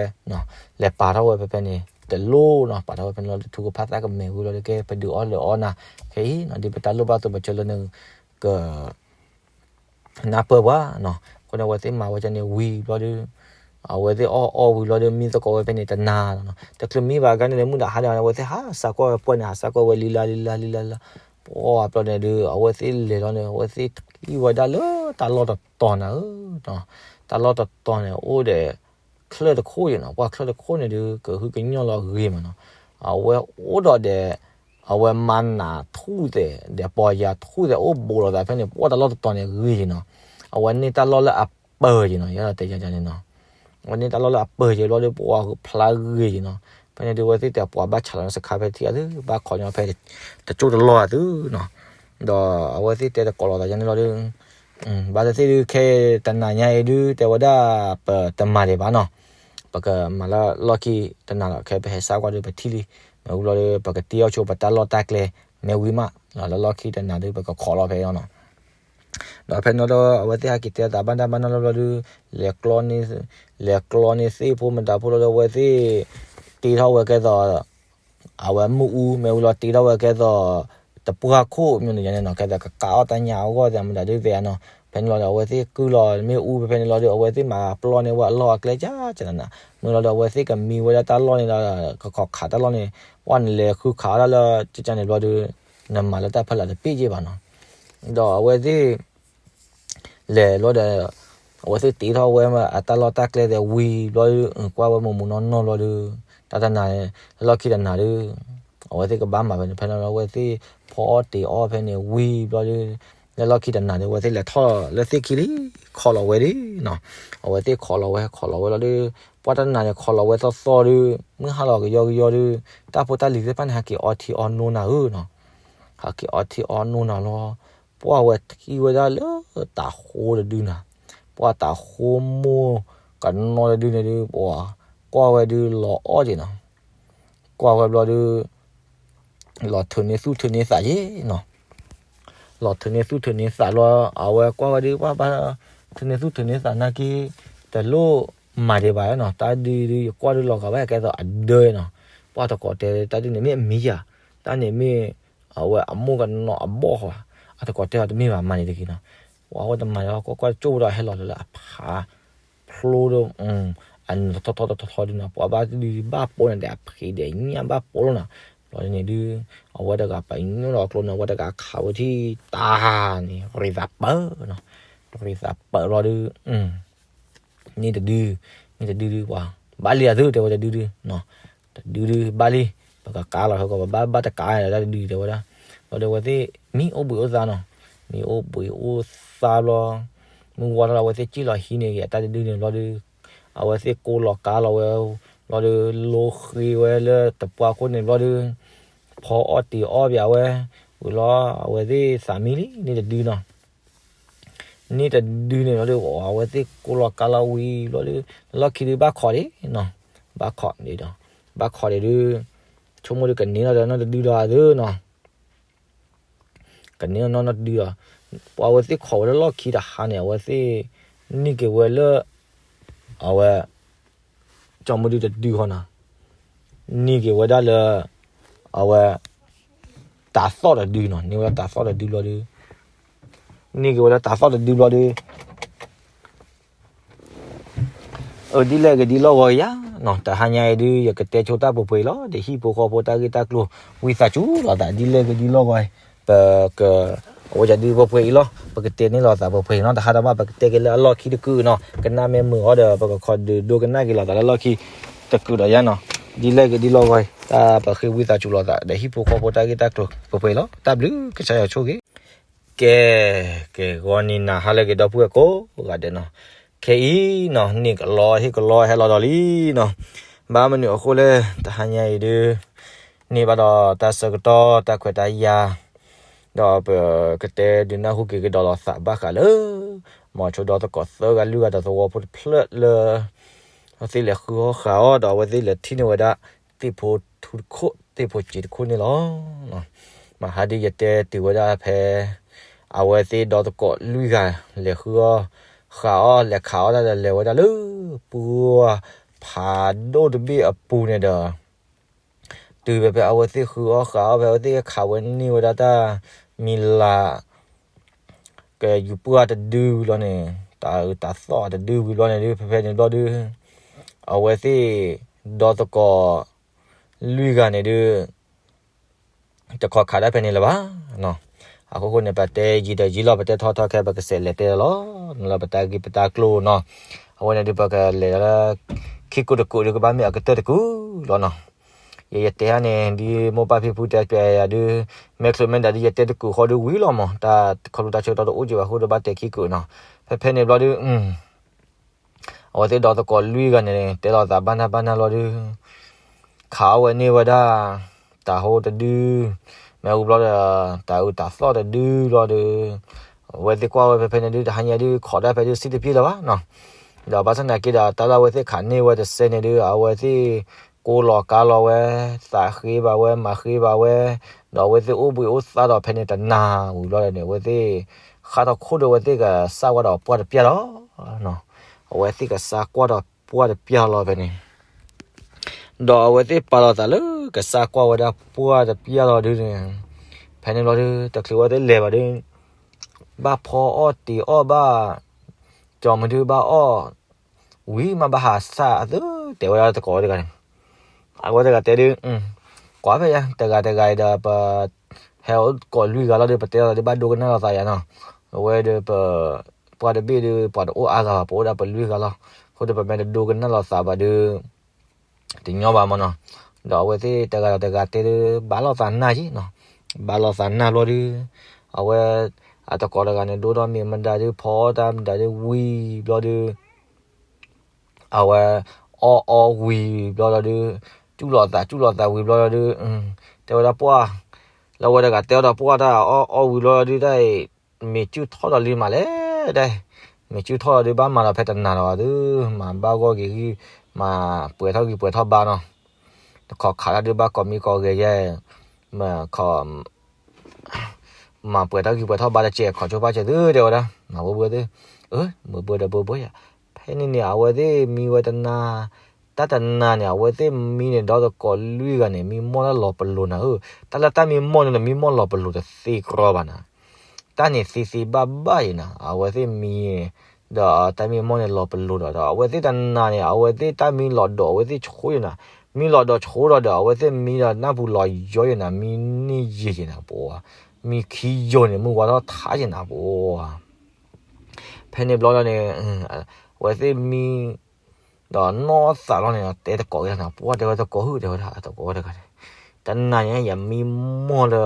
လဲၤပာ်ထီၣ်ဝဲဖဲဖဲန့ၣ် တလိၣ်နီၤ, ပာ်ထီၣ်ဝဲဖဲန့ၣ်လီၤဒီး ထူကဖၣ်သၣ်ကမဲာ်ဝံၤလီၤဒီး ကဲပဒုးအီၣ်လၢအီၣ်နၤ, ခဲအံၤနီၤ ဒ်ပတၢ်လိၣ်ဘၣ်အသိး ပဆၢလၢနက နၢ်ပၢၢ်ပှၤနီၤ, အဃိန့ၣ်အဝဲသ့ၣ်မၤဝဲဒၣ်န့ၣ်ဝံၤဘျီဒီး အဝဲသ့ၣ်အီၣ်အီၣ်ဝံၤလီၤဒီး မံသကိးဝဲဖဲန့ၣ်တနၤလီၤနီၤ, တချုးမံဘၣ်အဂၤန့ၣ်ဒီး မုၢ်နၤဟါန့ၣ် အဝဲသ့ၣ်ဟးစးကွၢ်ဝဲပှၢ်န့ၣ် ဟးစးကွၢ်ဝဲလံလၢလံလၢလံလၢလၢ, ပှၢ်ဘျီန့ၣ်ဒုး အဝဲသ့ၣ်လဲၤလီၤန့ၣ် အဝဲသ့ၣ်ထံၣ်ဝဲဒၣ်လၢတၢ်လီၢ်တတီၤန့ၣ်ဧၢ, တၢ်လီၢ်တတီၤန့ၣ် အိၣ်ဒီး ချၢၣ်တခိၣ်အံၤနီၤ, ပှၢ်ချၢၣ်တခိၣ်န့ၣ်ဒုး ကဟုကညီၢ်လီၤဂ့ၤမးနီၤ, အဝဲအိၣ်ဒီးဒီး အဝဲမၤနးထူၣ်သဲး ဒီးပီၢ်ယၤထူၣ်သဲး အိၣ်ဘူးလိာ်သးဖဲန့ၣ် ပှၢ်တၢ်လီၢ်တတီၤန့ၣ်ဂ့ၤနီၤ, အဝဲန့ၢ်တၢ်လီၢ်လၢအပၢၢ်က့ၤနီၤ, ယဲဒၣ်တဲယၤန့ၣ်နီၤ, အဝဲန့ၢ်တၢ်လီၢ်လၢအပၢၢ်က့ၤဘျီဒီး ပှၢ်ဖျါဂ့ၤက့ၤနီၤ, ဖဲန့ၣ်ဒုး အဝဲသ့ၣ်တဲပှၤဘၣ်ဆးလီၤန့ၣ် စခါဖဲထံၣ်အသု ဘၣ်ခီညီဖဲ တကၠိၢ်တလီၢ်အသုနီၤ, ဒီးအဝဲသ့ၣ်တဲတကိးလိာ်သးယါန့ၣ်လီၤဒီး ဘၣ်သ့ၣ်သ့ၣ်ဒုး ခဲတနၤညါအံၤဒုး တဲဝဲဒၣ်ပတမၤဒံးဘၣ်နီၤ, ပကမၤလၢလီၢ်ခံတနၤလီၤ, ခဲပဟဲစးကွၢ်ဒီးပထံၣ်လံ, မ့ၢ်ဝံၤလီၤဒီး ပကတ့အီၣ်ဆိပတၢ်လီၢ်တၢ်ကျဲ, မ့ၢ်ဝံၤမး လၢလီၢ်ခံတနၤဒုး ပကခိးလီၤဖဲအံၤနီၤ, ဒီးဖဲန့ၣ်လီၤဒီး အဝဲသ့ၣ်ဟဲက့ၤတဲသးဘၣ်တၢ်ဘၣ်နီၤလီၤဘျီဒီး လဲၤကျီန့ၢ် လဲၤကျီန့ၢ်သ့ၣ်ဖိမတၤဖိလီၤဒီး အဝဲသ့ၣ်တ့ထီၣ်ဝဲကဲသိး အဝဲမ့ၣ်အူ မ့ၢ်ဝံၤလီၤတ့ထီၣ်ဝဲကဲသိး တပှၢ်ခိၣ်မ့ၢ်န့ၣ်န့ၣ်နီၤ, ကဲသိးကကးအီၣ်တၢ်ညၣ်အဂီၢ်သ့ၣ်မတၤဒုးသ့ၣ်ဧါနီၤ, ဖဲန့ၣ်လီၤဒီး အဝဲသ့ၣ်ကုၢ်လီၤမ့ၣ်အူဖဲဖဲန့ၣ်လီၤဒီး အဝဲသ့ၣ်မၤပျီန့ၢ်ဝဲအလီၢ်အကျဲကၢကၢနၤနၤ, မ့ၢ်လီၤဒီး အဝဲသ့ၣ်ကမံဝဲဒၣ်တၢ်လီၢ်န့ၣ်ဒီး ကခိးခးတၢ်လီၢ်န့ၣ် ပှၢ်နလဲၤဃုခးအီၣ်တၢ်လၢကၢကၢန့ၣ်ဘျီဒီး နမၤလၢတၢ်ဖီလာ်တပ့ၢ်က့ဘၣ်နီၤ, ဒီးအဝဲသ့ၣ် လဲၤလီၤဒီး အဝဲသ့ၣ်တ့ထီၣ်ဝဲအတၢ်လီၢ်တၢ်ကျဲသ့ၣ်ဝံၤဘျီဒီး ကွၢ်ဝဲမုၢ်မုၢ်နီၢ်နီၢ်ဘျီဒီး တၢ်တနၤ လၢလီၢ်ခံတနၤဒီး အဝဲသ့ၣ်ကဘၣ်မၤဖဲန့ၣ် ဖဲန့ၣ်လီၤ အဝဲသ့ၣ်ဖီအီၣ်တ့ၤအီၣ်ဖဲန့ၣ်ဝံၤဘျီဒီး လၢလီၢ်ခံတနၤဒီး အဝဲသ့ၣ်လဲၤထီၣ်လၢသ့ၣ်ခံလံ ခိးလီၤဝဲဒၣ်နီၤ, အဝဲသ့ၣ်ခိးလီၤဝဲ ခိးလီၤဝဲလီၤဒီး ပှၢ်တၢ်တနၤန့ၣ် ခိးလီၤဝဲသီသီဒီး မုၢ်ဟါလီၤကယီကယီဒီး တၢ်ဖိတၢ်လံၤသ့ၣ်တဖၣ်န့ၣ် ဟဲက့ၤအီထံအီနိနၤဧၢနီၤ, ဟဲက့ၤအီထံအီနိနၤလီၤ, ပှၢ်ဝဲထံၣ်ဝဲဒၣ်လၢတၤဃိတဒုနၤ, ပှၢ်တၢ်ဃိမိၢ်ကနီတဒုန့ၣ်ဒုး ပှၤကွၢ်ဝဲဒုးလီၤအီၣ်က့ၤနီၤ. ကွၢ်ဝဲဘျီဒုး လီၤထုးန့ၢ်သူၣ်ထုးန့ၢ်သးက့ၤနီၤ. လီၤထုးန့ၢ်သူၣ်ထုးန့ၢ်သးလီၤ အဝဲကွၢ်ဝဲဒုး ပှၤဘၣ်ထုးန့ၢ်သူၣ်ထုးန့ၢ်သးနာ်က့ တလိၣ်မၤဒံးဘၣ်နီၤ. တၢ်ဒုးဒုး ယကွၢ်ဒုးလီၤဂာ်ဘၣ်ကဲသိးအဒၢနီၤ. ပှၤတကိးတဲ တၢ်ဒုးန့ၣ်မ့ၢ်အမံၤယၤ, တၢ်န့ၣ်မ့ၢ် အဝဲအမိၢ်ကနီအဘီၣ်ဃီ, အတကိးတဲအီၤတမ့ၢ်ဘၣ် မၤန့ၣ်တဂ့ၤနီၤ. ပှၤဝဲတမၤလၢဟီၣ်ခိၣ်ကွၢ်ကၠိၣ်ဒီးဟဲလီၤလၢအဖး ဖျိဒီး အနထီထီထီထီဒုနီၤ. ပှၤဘၣ်ဒုးဘၣ်ပိာ်န့ၣ်ဒီး အဖံးဒီးညၣ်ဘၣ်ပိာ်လီၤနီၤ. ဘျီန့ၣ်ဒုး အဝဲတဂၤပညိၣ်ဒီးအကျိန့ၣ် အဝဲတဂၤခးဝဲထံၣ်တၢ်န့ၣ် ရံးသးပၢၢ်နီၤ. ရံးသးပၢၢ်ဘျီဒုး န့ၢ်တဒု, န့ၢ်တဒုဒုပှၤ, ဘၣ်လံအသု တဲဝဲတဒုဒုနီၤ. တဒုဒုဘၣ်လံ, ပကကါလီၤဟဲကီး ပဘၣ်ဘၣ်တကါဒီးတၢ်တဒုတဲဝဲဒၣ်. ဘျီဒီးအဝဲသ့ၣ်မံအိၣ်ဘှံးအိၣ်သါနီၤ. မံအိၣ်ဘှံးအိၣ်သါဘျီ, မုၢ်ဝါထီၣ်လီၤ အဝဲသ့ၣ်စံၣ်လီၤဟံးန့ၢ်က့ၤအတၢ်တဒုန့ၣ်ဘျီဒုး အဝဲသ့ၣ်ကိးလီၤကါလီၤဝဲ, ဘျီဒီး လိဃ့ဝဲလၢတပှၢ်ခိၣ်န့ၣ်ဘျီဒီး ဖီအီၣ်တ့ၤအီၣ်ဘၣ်ဝဲ, ဝံၤလီၤ အဝဲသ့ၣ်သးမံလံ န့ၢ်တဒုနီၤ. န့ၢ်တဒုန့ၣ်လီၤဒီး အဝဲသ့ၣ်ကိးလီၤကါလီၤဝံၤဘျီဒီး လီၢ်ခံဒုးဘၣ်ခိးဒံးနီၤ. ဘၣ်ခိးဒံးဒီး ဘၣ်ခိးဒံးဒုး ဆိကမိၣ်ဒုးကန့ၢ်လီၤဒီးနီၢ်တဒုဒီးအသုနီၤ. ကန့ၢ်နီၢ်နီၢ်တဒုဒီး ပှၤအဝဲသ့ၣ်ခိးဝဲလၢလီၢ်ခံတဟါန့ၣ် အဝဲသ့ၣ်န့ၢ်က့ၤဝဲလၢ အဝဲ ကၠီမုၢ်ဒုတဒုဃီနီၤ. န့ၢ်က့ၤဝဲဒၣ်လၢ အဝဲ တၤသီၣ်တဒုနီၤ. န့ၢ်ဝဲဒၣ်တၤသီၣ်တဒုဘျီဒီး န့ၢ်က့ၤဝဲဒၣ်တၤသီၣ်တဒုဘျီဒီး အၢ ဒ်လဲၣ်ဂ့ၤဒ်လဲၣ်ဂ့ၤယါနီၤ. တဟါညါအံၤဒုး ယကတဲဆိတၢ်ပှဲၤပှဲၤအံၤလီၤ. ဒီးဟံၣ်ဖိဃီဖိတၢ်ဂ့ၢ်တၢ်ကျိၤ ဝံသးစူၤလိာ်သး ဒ်လဲၣ်ဂ့ၤဒ်လဲၣ်ဂ့ၤ ပက အဝဲဒၣ်ဒုးပှဲၤပှဲၤအံၤလီၤ. ပကတဲန့ၢ်လိာ်သးပှဲၤပှဲၤအံၤနီၤ. တဟါတမး ပကတဲက့ၤလၢအလီၢ်ခံတကုာ်နီၤ. ကနၣ်မ့ၢ်မုာ်အီၤဒီး ပကခီဒုးဒိကနၣ်က့ၤလိာ်သးလၢလီၢ်ခံတကုာ်ဒီးယါနီၤ. ဒ်လဲၣ်ဂ့ၤဒ်လဲၣ်ဂ့ၤ တၢ်ပဃ့ဝံသးစူၤလိာ်သး ဒီးဟံၣ်ဖိဃီဖိတၢ်ဂ့ၢ်တၢ်ကျိၤပှဲၤပှဲၤအံၤလီၤ. တၢ်ဘျုးကစၢ်ယွၤဆိၣ်ဂ့ၤ ကဲ ကဲ ဂီၤနံၤနၤဟါလၢအဂ့ၤ ဒီပုၢ်ဝဲၢ်ကိးဂၤဒဲးနီၤ. ခဲအံၤနီၤ န့ၢ်ကလီဟ့ၣ်ကလီဟဲလီၤဒီးလံနီၤ. ဘၣ်မနုၤအဃိလဲၣ် တဟါညါအံၤဒုး န့ၢ်ဘၣ်ဒီးတၢ်ဆၢကတီၢ်တၢ်ခွဲးတၢ်ယာ် ဒီးပကတဲဒုးနၢ်ဟူက့ၤကဒီးလိာ်သးဘၣ်ဃးလၢ မီၤဆိဒီသကိးသၢဂၤလွံၢ်ဂၤဒီးသဝီဖိတဖျၢၣ်လၢ အဝဲသ့ၣ်လဲၤဃုအီၣ်ဃုအီၣ်ဒီး အဝဲသ့ၣ်လဲၤထံၣ်န့ၢ်ဝဲဒၣ် သ့ၣ်ဖိထူတခိၣ် သ့ၣ်ဖိစ့တခိၣ်န့ၣ်လီၤ. မဟါဒ်ယတဲတုၤဝဲဒၣ်ဖဲ အဝဲသ့ၣ်ဒီသကိးလွံၢ်ဂၤ လဲၤဃုအီၣ်ဃုအီၣ် လဲၤခးအီၣ်တၢ်ဒီး လဲၤဝဲဒၣ်လၢ ပှၢ်ဖးဒိၣ်တဘ့ၣ်အပူၤန့ၣ်ဒီး တုၤဖဲဖဲအဝဲသ့ၣ်ဃုအီၣ်ဃုအီၣ် ဖဲအဝဲသ့ၣ်ခးဝဲန့ၢ်ဝဲဒၣ်တၢ်မံၤလၤ ကယူၤပှၢ်တဒုလီၤန့ၣ် တၤအုးတၤသီၣ်တဒုဝံၤဘျီန့ၣ်ဒုး ဖဲဖဲန့ၣ်ဘျီဒုး အဝဲသ့ၣ်ဒီသကိးလွံၢ်ဂၤန့ၣ်ဒုး တခီခးတၢ်ဖဲန့ၣ်လၢၤဘၣ်. အခိၣ်ဃိန့ၣ် ပတဲယံာ်ဒီးယံာ်လီၤ ပတဲထီထီခဲ ပကစးလဲၤတဲလီၤ လၢပတၢ်ဂ့ၢ်ပတၢ်ကျိၤနီၤ. အဝဲန့ၣ်ဒုး ပကလဲၤလၢ ခံကုာ်တကုာ်ဒုး ကဘၣ်မ့ၢ်အကတၢၢ်တကုာ်လီၤနီၤ. ယယတဲဟါန့ၣ် ဒ်မိၢ်ပၢ်ဖံဖုတဲပျဲယၤဒုး မဲာ်ချၢမဲာ်ဒၣ်ဒုး ယတဲတကုာ်ဃီဒုးဝံၤလီၤမး တၢ်ခီဖျိတၢ်ဆၢကတီၢ်တအိၣ်က့ၤဘၣ်အဃိဒီး ဘၣ်တဲခံကုာ်နီၤ. ဖဲဖဲန့ၣ်ဘျီဒုး အဝဲသ့ၣ်ဒီသကိးလွံၢ်ဂၤန့ၣ် တဲလိာ်သးဘၣ်နၢ်ဘၣ်နၢ်လီၤဒုး ခးအီၣ်ဝဲန့ၢ်ဝဲဒၣ် တၤဟိတဒု မ့ၢ်ဝံၤဘျီဒီး တၤအုးတၤသီၣ်တဒုလီၤဒီး အဝဲသ့ၣ်ကွၢ်ဝဲဖဲဖဲန့ၣ်ဒုး တဟါညါဒုး ခိးတၢ်ဖဲဒုး စံတပျ့လၢၤဘၣ်နီၤ. ဒီးဘၣ်ဆၣ်သနာ်က့ဒီး တၢ်လၢအဝဲသ့ၣ်ခးန့ၢ်ဝဲတစဲးန့ၣ်ဒုး အဝဲသ့ၣ်ကိးလီၤကါလီၤဝဲ သးဃ့ဘၣ်ဝဲ မၤဃ့ဘၣ်ဝဲ ဒီးအဝဲသ့ၣ်အိၣ်ဘှံးအိၣ်သါဒီးဖဲန့ၣ်တနၤဝံၤဘျီဒီးန့ၣ် အဝဲသ့ၣ် ဃၣ်ထီၣ်ခိၣ်ဒီးအဝဲသ့ၣ်ကစၢ်ကွၢ်ဒီးပှၢ်တပျၢ်လီၤ. အဝဲသ့ၣ်ကစၢ်ကွၢ်ဒီးပှၢ်တပျၢ်လီၤဖဲန့ၣ် ဒီးအဝဲသ့ၣ်ပာ်လီၤသးလၢကစၢ်ကွၢ်ဝဲဒၣ်ပှၢ်တပျၢ်လီၤဒုးန့ၣ် ဖဲန့ၣ်ဘျီဒုး တချုးဝဲသ့ၣ်လဲၤဘၣ်ဒုး ဘၣ်ဖီအီၣ်တ့ၤအီၣ်ဘၣ် ကၠီမုၢ်ဒုးဘၣ်အီၣ် ဝံၤမးဘၣ်ဟးဆၣ်အသုတဲဝဲဒၣ်တကိးဝဲတဂၤန့ၣ် အဝဲတဂၤတဲဒုး ကွၢ်ဖဲယါ တဂၤတဂၤအံၤဒီး ပ ဟဲအိၣ်ကိးလွံၢ်ဂၤလီၤဒုး ပတဲလီၤဒုး ဘၣ်ဒိကနၣ်လိာ်သးယါနီၤ. အဝဲဒီးပ ပှၢ်တဘ့ၣ်ဒုး ပှၤတအိၣ်အါဂၤဘၣ် ပအိၣ်ဒၣ်ပလွံၢ်ဂၤလီၤ. အဃိဒီးပမ့ၢ်တဒိကနၣ်လိာ်သးဘၣ်ဒုး တညီဘၣ်မးနီၤ. ဒီးအဝဲသ့ၣ်တဂၤဒီးတဂၤတဲဒုး ဘၣ်လိာ်သးနၢ်က့နီၤ. ဘၣ်လိာ်သးနၢ်ဘျီဒုး အဝဲ အတကိးတဂၤန့ၣ် ဒိၣ်ထီၣ်မ့ၤမဒါဒုး ဖီအီၣ်တၢ်မဒါဒုးဝံၤဘျီဒုး အဝဲ အီၣ်အီၣ်ဝံၤဘျီလီၤဒုး စူၢ်လိာ်သး စူၢ်လိာ်သးဝံၤဘျီလီၤဒုး တဲဝဲဒၣ်ပှၢ် လၢအဝဲတဂၤတဲအီၤဒီးပှၢ်တၢ်အီၣ်အီၣ်ဝံၤဘျီလီၤဒုး တၢ်အံၤ မ့ၤစူၢ်ထီၣ်ဒီးလံမးလဲၣ် တၢ်အံၤ မ့ၢ်စုၣ်ထီၣ်လီၤဒုး ဘၣ်မၤလီၤဖဲတနၤလီၤဒုး မၤဘၣ်ဂီၢ်ဂ့ၤဂံၢ် မၤပှဲၤထီၣ်ဂံၢ်ပှဲၤထီၣ်ဘါနီၤ, တခီခးတၢ်ဒုးဘၣ်ကိးမံၤကိးဂဲၤယဲၢ်, မ့ၢ်ခီ မၤပှဲၤထီၣ်ဂံၢ်ပှဲၤထီၣ်ဘါတစဲး ခီၣ်ဆိဖးစဲးသု တဲဝဲဒၣ်, မၤဘိဘိသု, အၢ ဘိဘိဒီးဘိဘိယၤ, ဖဲန့ၣ်န့ၣ် အဝဲသ့ၣ်မံဝဲတနၤ, တၢ်တနၤန့ၣ် အဝဲသ့ၣ်မံန့ၣ် ဒီသကိးလွံၢ်ဂၤန့ၣ် မံမီၢ်လၢလီၤပလိာ်နၤဧၢ, တၢ်လၢတၢ်မံမီၢ်န့ၣ်ဒီး မံမီၢ်လီၤပလိာ်တသ့ကြီဘၣ်နၤ တၢ်န့ၣ်သ့သ့ဘၣ်ဘၣ်ယဲၢ်နၤ, အဝဲသ့ၣ်မံန့ၣ်, ဒီးတၢ်မံမီၢ်န့ၣ်လီၤပလိာ်ဒီး ဒီးအဝဲသ့ၣ်တနၤန့ၣ် အဝဲသ့ၣ်တၢ်မံလီၤဒိး အဝဲသ့ၣ်ဆိယဲၢ်နၤ, မံလီၤဒိးဆိဒီး ဒီးအဝဲသ့ၣ်မံဒီးနၢ်ပူၤလီၤယီယဲၢ်နၤ, မံန့ၢ်ယဲၢ်ယဲၢ်နၤပအိၣ်ဧါ, မံခံယီန့ၣ် မုၢ်ဝါထီၣ်ထးယဲၢ်နၤပအိၣ်ဧါ, ဖဲန့ၣ်ဘျီလီၤန့ၣ်, အဝဲသ့ၣ်မံ ဒီးနီၢ်သးလီၤန့ၣ် တဲသကိးက့ၤနၤ ပှၢ်တဲဝဲသကိးဟုၣ် တဲဝဲဒၣ် သကိးဝဲတဂၤန့ၣ်, တနၤန့ၣ် ယမံမီၢ်လၢ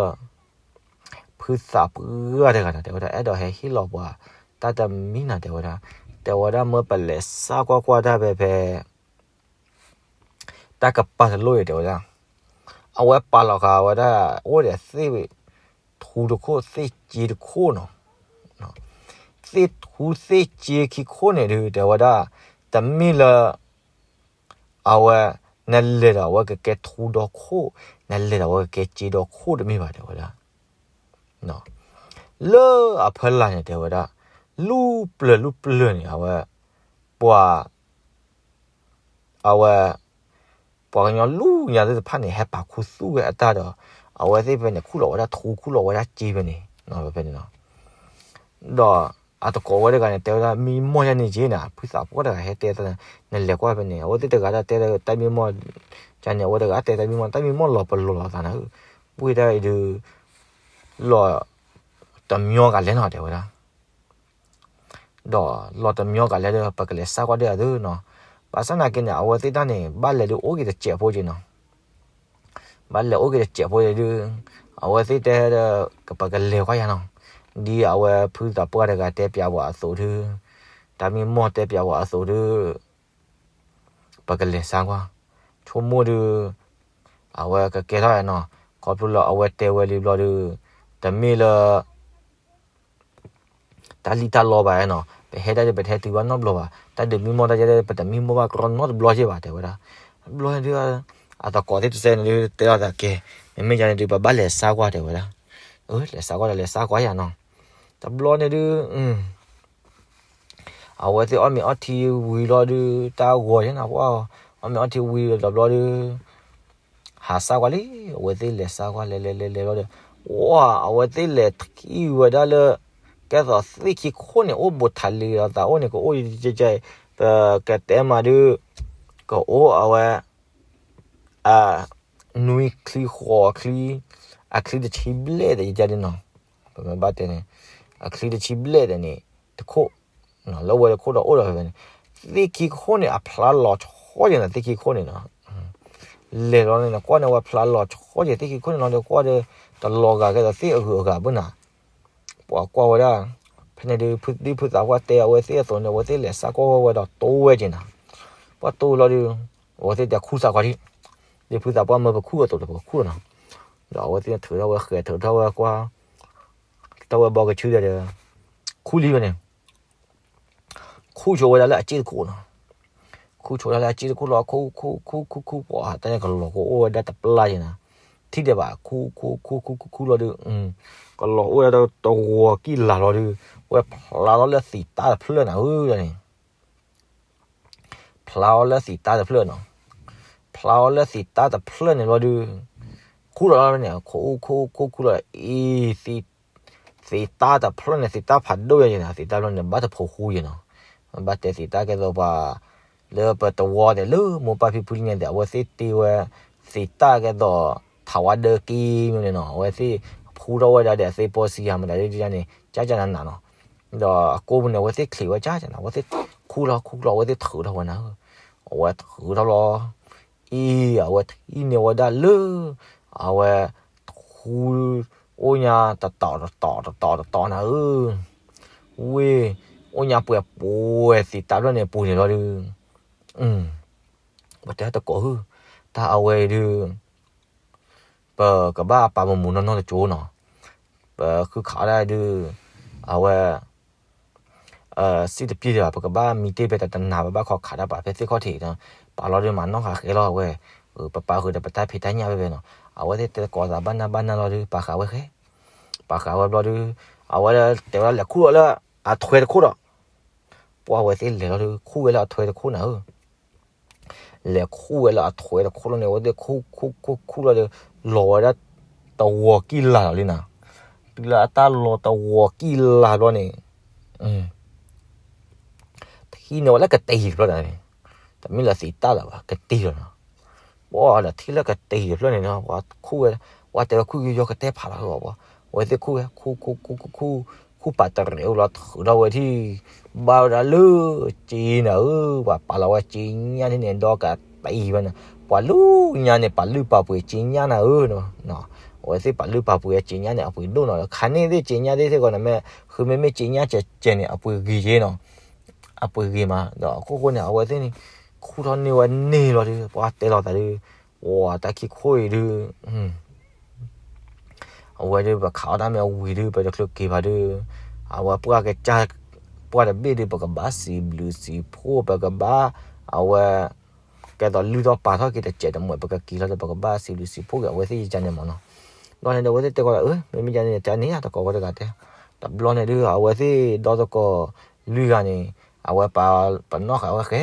ဖုသးပှၢ်တဂၤန့ၣ် တဲဝဲဒၣ် အဲၣ်ဒိးဟဲဟ့ၣ်လီၤပှၤတၢ်တမံနၤ တဲဝဲဒၣ်, တဲဝဲဒၣ်မ့ၢ်ပလဲၤစါကွၢ်ကွၢ်တၢ်ဖဲဖဲ တၢ်ကပၤတလိၣ်အံၤ တဲဝဲဒၣ်, အဝဲပာ်လီၤဃာ်ဝဲဒၣ် အိၣ်ဒီးသ့ၣ်ထူတခိၣ် သ့ၣ်စ့တခိၣ်နီၤ, သ့ၣ်ထူသ့ၣ်စ့ခံခိၣ်န့ၣ်ဒုး တဲဝဲဒၣ်, တမ့ၢ်လၢ အဝဲ နလဲၤဒီးအဝဲကကဲထူဒီခိၣ်, နလဲၤဒီးအဝဲကကဲစ့ဒီခိၣ်တမ့ၢ်ဘၣ် တဲဝဲဒၣ်, လၢအဖီလာ်န့ၣ် တဲဝဲဒၣ်, လူၢ်ပျၢၤလူၢ်ပျၢၤန့ၣ် အဝဲ ပှၤ အဝဲ ပှၤကညီလူၢ်ညါသ့ၣ်တဖၣ်န့ၣ် ဟဲပာ်ခူသူၣ်ဝဲအတၢ်ဒီး အဝဲသ့ၣ်ဖဲန့ၣ် ခူၣ်လီၤဝဲဒၣ်ထူ ခူၣ်လီၤဝဲဒၣ်စ့ဖဲန့ၣ် ဖဲန့ၣ်လီၤ. ဒီးအသကိးဝဲတဂၤန့ၣ် တဲဝဲဒၣ် မံမီၢ်ယၤန့ၣ်က့နၤ, ဖုသးပှၢ်တဂၤဟဲတဲသးန့ၣ် နလဲၤကွၢ်ဖဲန့ၣ်, အဝဲသ့ၣ်တဂၤဒၣ်တဲလၢ တၢ်မံမီၢ် ကန့ၣ် အဝဲတဂၤတဲတၢ်မံမီၢ်, တၢ်မံမီၢ်လီၤပလိာ်လီၤသးနၤဧၢ, ဝံၢ်ဒၣ်အံၤဒုး လီၤတမညီဂၤလဲၣ်နီၤ တဲဝဲဒၣ်. ဒီးလီၤတမညီဂၤလဲၣ်ဒီး ပကလဲၤစါကွၢ်ဒၣ်အသုနီၤ. ဘၣ်ဆၣ်နာ်က့န့ၣ် အဝဲသ့ၣ်တၢ်န့ၣ် ဘၣ်လဲၤဒုးအိၣ်က့ၤတစဲးဖိက့နီၤ. ဘၣ်လဲၤအိၣ်က့ၤတစဲးဖိဒုး အဝဲသ့ၣ်တဲဒီး ပကလဲၤကွၢ်ယၤနီၤ. ဒ်အဝဲဖုသးပှၢ်တဂၤတဲပျးဝဲအသိးဒုး, တၢ်မံမီၢ်တဲပျးဝဲအသိးဒုး ပကလဲၤစါကွၢ်. ဆိကမိၣ်ဒုး အဝဲကကဲထီၣ်နီၤ, ခီဖျိလၢအဝဲတဲဝဲလံဘျီဒုး တမ့ၢ်လၢ တၢ်လံၣ်တၢ်လီဘၣ်နီၤ, ပဟဲဒၣ်ဒုး ပတဟဲတုၤဘၣ်နီတဘျီဘၣ်, တၢ်ဒုးမံမီၢ်တၢ်ယဲဒၣ် ပတမံမီၢ်ဘၣ်ကြီနီတဘျီက့ဘၣ် တဲဝဲဒၣ်. ဘျီဒုး အသကိးသ့ၣ်တစဲးန့ၣ်ဒုး တဲလီၤသးကဲ, မ့မ့ၢ်ယၤန့ၣ်ဒုး ပဘၣ်လဲၤစါကွၢ် တဲဝဲဒၣ်. အၢ လဲၤစါကွၢ်ဒီး လဲၤစါကွၢ်ယၤနီၤ. တဘျီန့ၣ်ဒုး အဝဲသ့ၣ်အီၣ်မ့ၤအီထံဝံၤလီၤဒုး တၢ်ဂီၤယဲနၤပှၢ်, အီၣ်မ့ၤအီထံဝံၤဒီးဘျီဒုး ဟးစါကွၢ်လံ, အဝဲသ့ၣ်လဲၤစါကွၢ် လဲၤလဲၤလဲၤလဲၤလီၤဒီး ဝါ အဝဲသ့ၣ်လဲၤထံၣ်ဝဲဒၣ်လၢ ကဲသိးသ့ၣ်ခံခိၣ်န့ၣ် အိၣ်ဘူးထးလံဒီးသးအိၣ်န့ၣ် ကအိၣ်ကဲကဲ, ပကတဲမးဒုး ကအိၣ်အဝဲ အနွံချံဃိးချံ, အချံတဆံဘျဲၣ်ဒီးယတဲဒ်နီၤ, ပမ့ၢ်ဘၣ်တဲန့ၣ် အချံတဆံဘျဲၣ်ဒီးန့ၣ် တခိၣ် လၢဝဲတခိၣ်ဒီးအိၣ်ဒီးဖဲန့ၣ်, သ့ၣ်ခံခိၣ်န့ၣ် အဖျါလီၤဆီယဲနၤ သ့ၣ်ခံခိၣ်န့ၣ်နီၤ. လဲၤလီၤန့ၣ် ကွၢ်န့ၢ်ဝဲဖျါလီၤဆီယဲ သ့ၣ်ခံခိၣ်န့ၣ်လီၤဒီး ကွၢ်ဒီး တလီၤဂာ်ကဲသိးသ့ၣ်အဂုၤအဂၤဘၣ်နၤ. ပှၤကွၢ်ဝဲဒၣ် ဖဲန့ၣ်ဒုး ဖုသးပှၢ်တဲအဝဲသ့ၣ်အသိးန့ၣ် အဝဲသ့ၣ်လဲၤစါကွၢ်ဝဲဝဲဒီးတိဝဲက့နၤ. ပှၤတိလီၤဒုး အဝဲသ့ၣ်တဲခူၣ်စါကွၢ်ဒံး, ဒ်ဖုသးပှၢ်မၢပခူၣ်အသိးဒီးပကခူၣ်လီၤနီၤ. ဒီးအဝဲသ့ၣ်ထုးထီၣ်ဝဲဃဲၤ ထုးထီၣ်ဝဲကွၢ် ထုးထီၣ်ဝဲဘီကဆူဒီး ခူၣ်လံဝဲန့ၣ် ခူၣ်ဆိဝဲဒၣ်လၢအစ့ၣ်တခိၣ်နီၤ. ခူၣ်ဆိဝဲဒၣ်လၢအစ့ၣ်တခိၣ်လီၤ ခူၣ်ခူၣ်ခူၣ်ခူၣ်ခူၣ်ခူၣ်ခူၣ်ပှၤ တၢ်န့ၣ်ကလီၤကအိၣ်ဝဲဒၣ်တပျၢ်က့နၤ. ထံၣ်ဒဲးဘၣ် ခူၣ်ခူၣ်ခူၣ်ခူၣ်ခူၣ်လီၤဒုး ကလီၤအိၣ်ဝဲဒၣ်တဝီၤကံၢ်လၤလီၤဒုး ဝဲဖျါထီၣ်လၢသံးတၢ်တဖျၢၣ်နၤဧၢန့ၣ် ဖျါထီၣ်လၢသံးတၢ်တဖျၢၣ်နီၤ. ဖျါထီၣ်လၢသံးတၢ်တဖျၢၣ်န့ၣ်လီၤဒုး ခူၣ်လီၤန့ၣ် ခူၣ်ခူၣ်လီၤအံၤ သံးတၢ်တဖျၢၣ်န့ၣ် သံးတၢ်ဖးဒိၣ်ယဲနၤ သံးတၢ်ဖျၢၣ်န့ၣ် ဘၣ်တဖိးဃူယဲနီၤ. ဘၣ်တဲသံးတၢ်ကဲသိးပှၤ လၢပတဝီန့ၣ် လၢမိၢ်ပၢ်ဖံဖုလံန့ၣ် အဝဲသ့ၣ်တ့ဝဲ သံးတၢ်ကဲသိး ထးဝါဒၢက့မ့ၢ်န့ၣ်နီၤ အဝဲသ့ၣ်ဖူထီၣ်ဝဲဒၣ်ဒီးအသ့ၣ်ပီစံယၤမတၤဒ်န့ၣ် ကၠၢ်ကၠၢ်နးနးနီၤ. ဒီးအကိးပူၤန့ၣ် အဝဲသ့ၣ်ချံးဝဲကၠၢ်ကၠၢ်နး အဝဲသ့ၣ်ခူၣ်လီၤခူၣ်လီၤ အဝဲသ့ၣ်ထုးထီၣ်ဝဲနၤ အဝဲထုးထီၣ်လီၤ အံၤ အဝဲထံၣ်န့ၢ်ဝဲဒၣ်လၢ အဝဲ ထူ အိၣ်ညါတတီၤတတီၤတတီၤတတီၤနၤဧၢ, ဝ့ၢ် အိၣ်ညါပှဲၤပှဲၤသံးတၢ်ဖျၢၣ်န့ၣ်ပူၤန့ၣ်လီၤဒုး, ပတဲသကိးဟုၣ်, တၢ်အဝဲဒုး ပကဘၣ်ပာ်မူမူနီၢ်နီၢ်တကၠိနီၤ, ပဃုခးဒၣ်ဒုး အဝဲ စံၣ်တပျ့ၢ်ဒံးဘၣ် ပကဘၣ်မံတ့ၢ်ဖဲတၢ်တနၤ ပဘၣ်ခီခးတၢ်ပာ်ဖဲသ့ၣ်ခီၣ်ထံးနီၤ, ပာ်လီၤဒုးမၤနီၣ်ဃာ်ဃဲလီၤဝဲ, ပပာ်ဃုာ်ဒီးပတၢ်ဖံးတၢ်ညၣ်ဖဲဖဲနီၤ, အဝဲသ့ၣ်တဲသကိးသးဘၣ်နၢ်ဘၣ်နၢ်လီၤဒုး ပာ်ဃာ်ဝဲဃဲ, ပာ်ဃာ်ဝဲဘျီဒုး, အဝဲတဲဝဲဒၣ်လဲၤခူၣ်လီၤလၢအထွဲတခိၣ်ဒီး, ပှၢ်အဝဲသ့ၣ်လဲၤလီၤဒုး ခူၣ်ဝဲလၢအထွဲတခိၣ်နၤဧၢ လဲၤခူၣ်ဝဲလၢအထွဲတခိၣ်လီၤန့ၣ် အဝဲသ့ၣ်ခူၣ်ခူၣ်ခူၣ်ခူၣ်လီၤဒီး လီၤဝဲဒၣ်တဝီၤကံၢ်လၤလီၤလံနီၤ, တုၤလၢအတၢ်လီၤတဝီၤကံၢ်လၤဘျီန့ၣ် ထံၣ်န့ၢ်ဝဲလၢကတံၤတဖျၢၣ်န့ၣ်, တမ့ၢ်လၢသံးတၢ်လၢၤဘၣ် ကတံၤလီၤနီၤ, ပှၢ်ဒီးထံၣ်လၢကတံၤတဖျၢၣ်န့ၣ်နီၤ ပှၤခူၣ်ဝဲ, ပှၢ်တဲဝဲခူၣ်ယိယိကတဲဖးလီၤဃီပှၢ်, အဝဲသ့ၣ်ခူၣ်ဝဲ ခူၣ်ခူၣ်ခူၣ်ခူၣ်ခူၣ်, ခူၣ်ပာ်တရဲးအိၣ်လီၤထုးထီၣ်ဝဲထံၣ်, ဘၣ်ဝဲဒၣ်လၢက့နၤဧၢ, ပှၤပာ်လီၤဝဲက့ညၣ်ထံၣ်န့ၣ် ဒီးကတံၤဝဲန့ၣ်, ပှၤလူညါန့ၣ် ပာ်လုၢ်ပာ်ပှ့ၤက့ညၣ်နၤဧၢ, အဝဲသ့ၣ်ပာ်လုၢ်ပာ်ပှ့ၤက့ညၣ်န့ၣ် အပှ့ၤဒိၣ်နီၤ, ခါန့ၣ်သ့ၣ်က့ညၣ်သ့ၣ်စ့ၢ်ကီးန့ၣ်မ့ၢ် ဃုမ့မ့ၢ်က့ညၣ်ကဲးကဲးန့ၣ် အပှ့ၤဂ့ၤက့နီၤ, အပှ့ၤဂ့ၤမး ဒီးအခိၣ်ဃိန့ၣ် အဝဲသ့ၣ်န့ၣ် ခူၣ်ထီၣ်န့ၢ်ဝဲန့ၢ်လီၤဒီး ပှၤတဲလီၤသးဒီး, ပှၢ်တၢ်ခံခိၣ်အံၤဒီး အဝဲဒီး ပခးအီၣ်တၢ်မ့ၢ်ဝံၤဒီး ပတချုးက့ၤဘၣ်ဒီး, အဝဲပှၢ်ကစၢ်, ပှၢ်တဘ့ၣ်ဒီး ပကဘၣ်စံးဘျုးစံးဖှိၣ် ပကဘၣ်, အဝဲ, ကဲသိးလုၢ်ထီၣ်ပာ်ထီၣ်က့ၤတစဲးတမှဲး ပကက့ၤလီၤဒီး ပကဘၣ်စံးဘျုးစံးဖှိၣ်က့ၤ အဝဲသ့ၣ်ယကန့ၣ်မးနီၤ, ဘျီန့ၣ်ဒီး အဝဲသ့ၣ်တဲကီးလၢ မ့မ့ၢ်ယန့ၣ် တၢ်န့ၣ် တကိးဝဲတဂၤတဲ, တဘျီန့ၣ်ဒီး အဝဲသ့ၣ်ဒီသကိးလွံၢ်ဂၤန့ၣ်, အဝဲပာ်ပနီၣ်ဃာ်ဝဲဃဲ,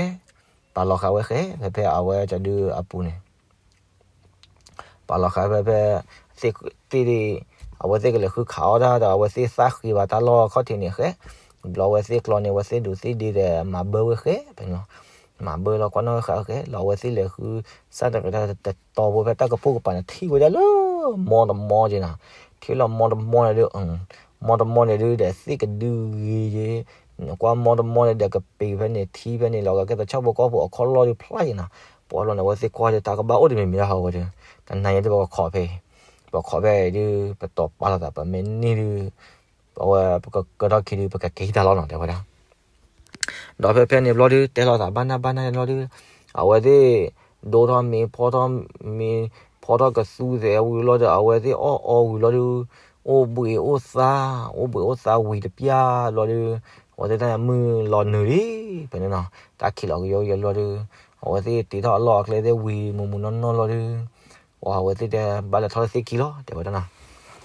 ပာ်လီၤဃာ်ဝဲဃဲ, ဖဲဖဲအဝဲကဒုအပူၤန့ၣ် ပာ်လီၤဃာ်ဖဲဖဲ, သ့ၣ်ဒ့ၣ်, အဝဲသ့ၣ်ကလဲၤဃုခးအီၣ်တၢ်ဒီး အဝဲသ့ၣ်သၣ်ဃ့ဘၣ်တၢ်လီၢ်ခီၣ်ထံးန့ၣ်ဃဲ, ဘျီအဝဲသ့ၣ်ကျီန့ၣ် အဝဲသ့ၣ်ဒိးသ့ၣ်ဒ့ဒီး မၤဘၢဝဲဃဲဖဲန့ၣ်လီၤ, မၤဘၢလီၤကွၢ်နီၣ်ဃာ်ဃဲ လီၤအဝဲသ့ၣ်လဲၤဃု, စၣ်တရံးတၢ်တတီၤဖိဖဲတၢ်ကပိာ်ကပၤန့ၣ် ထံၣ်ဝဲဒၣ်လၢ, မီတမီက့နၤ, ထံၣ်လီၤမီတမီန့ၣ်ဒီး, မီတမီန့ၣ်ဒုးဒီးသ့ၣ်ကဒုဂ့ၤယ့, ကွၢ်မီတမီန့ၣ်ဒီးကပ့ၤဖဲန့ၣ် ထံဖဲန့ၣ်လီၤ ကကဲသိးဆၣ်ဖိကီၢ်ဖိအခီၣ်လီၢ်ဒုးဖျါယ့နၤ, ပှၢ်လီၤန့ၣ် အဝဲသ့ၣ်ကွၢ်ဒီးတၢ်ကဘၣ်အိၣ်တမံၤမံၤဒၣ်ဟီဝဲဒီး, တနၤညါဒီးပကခိးဖဲအံၤ, ပခိးဖဲအံၤဒုး ပတီၤပာ်လီၤသး ပမ့ၢ်န့ၢ်ဒုး, အဝဲပကကထီၣ်ခံဒုး ပကက့ၤတၢ်လီၤနီၤ တဲဝဲဒၣ် ဒီးဖဲဖဲန့ၣ်ဘျီဒုး တဲလီၤသးဘၣ်နၢ်ဘၣ်နၢ်န့ၣ်ဘျီဒုး, အဝဲသ့ၣ်, ဒိထီၣ်မ့ၤဖီထီၣ်မ့ၤ, ဖီထီၣ်ကသူသဲးဝံၤလီၤဒီး အဝဲသ့ၣ်အီၣ်အီဝံၤလီၤဒုး, အိၣ်ဘှံးအိၣ်သါ, အိၣ်ဘှံးအိၣ်သါဝံၤတပျၢ်လီၤဒုး, အဝဲသ့ၣ်တၢ်မုၢ်လီၤနုာ်လံ, ဖဲန့ၣ်နီၤ တၢ်ခံးလီၤကယီကယီလီၤဒုး, အဝဲသ့ၣ်တ့ထီၣ်အလီၢ်အကျဲသ့ၣ်ဝံၤမုၢ်မုၢ်နီၢ်နီၢ်လီၤဒုး အဝဲသ့ၣ်တဲဘၣ်လဲၤထီၣ်လၢသ့ၣ်ခံလီၤ တဲဝဲဒၣ်နီၤ,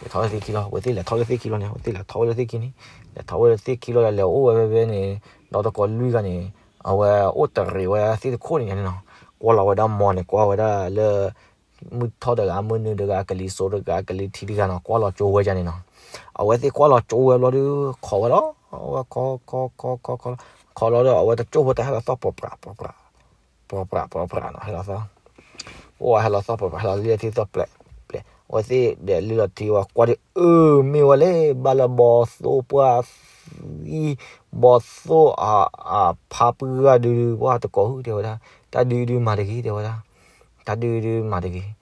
လဲၤထီၣ်လၢသ့ၣ်ခံလီၤ အဝဲသ့ၣ်လဲၤထီၣ်လၢသ့ၣ်ခံလီၤန့ၣ် အဝဲသ့ၣ်လဲၤထီၣ်ဝဲလၢသ့ၣ်ခံန့ၣ်, လဲၤထီၣ်ဝဲလၢသ့ၣ်ခံလီၤဒီး လဲၤအိၣ်ဝဲဖဲဖဲန့ၣ်, ဒီးတကိးလွံၢ်ဂၤန့ၣ်, အဝဲအိၣ်တရံးဝဲသ့ၣ်တခိၣ်န့ၣ်န့ၣ်နီၤ, ကွၢ်လီၤဝဲဒၣ်မီၤန့ၣ် ကွၢ်ဝဲဒၣ်လၢ, မုၢ်ထီၣ်တဂၤ မုၢ်နုာ်တဂၤ ကလံၤစိးတဂၤ ကလံၤထံးတဂၤနီၤ ကွၢ်လီၤကၠိဝဲဒၣ်န့ၣ်နီၤ, အဝဲသ့ၣ်ကွၢ်လီၤကၠိဝဲဘျီဒုး, ခိးဝဲလီၤ, ဝဲခိးခိးခိးခိးခိးလီၤဒီး အဝဲတကၠိဖိတၢ်ဟဲလီၤသီၣ်ပြးပြးပြးပြး ပြးပြးပြးပြးနီၤ ဟဲလီၤသီၣ်, အိၣ်ဝဲဟဲလီၤသီၣ်ပြးပြး ဟဲလီၤလံထံသီၣ်ပျဲးပျဲး အဝဲသ့ၣ်ဒီးလုၢ်လီၤထံဝဲကွၢ်ဒီး အၢ မ့ၢ်ဝဲလဲၣ် ဘၣ်လၢဘီသိၣ်ပှၢ်သံ, ဘီသိၣ်အဖါပှၢ်ဒုး ပှၢ်တကိးဟုၣ်တဲဝဲဒၣ်, တၢ်ဒုးဒုးမၤတဂ့ၤတဲဝဲဒၣ်, တၢ်ဒုးဒုးမၤတဂ့ၤ,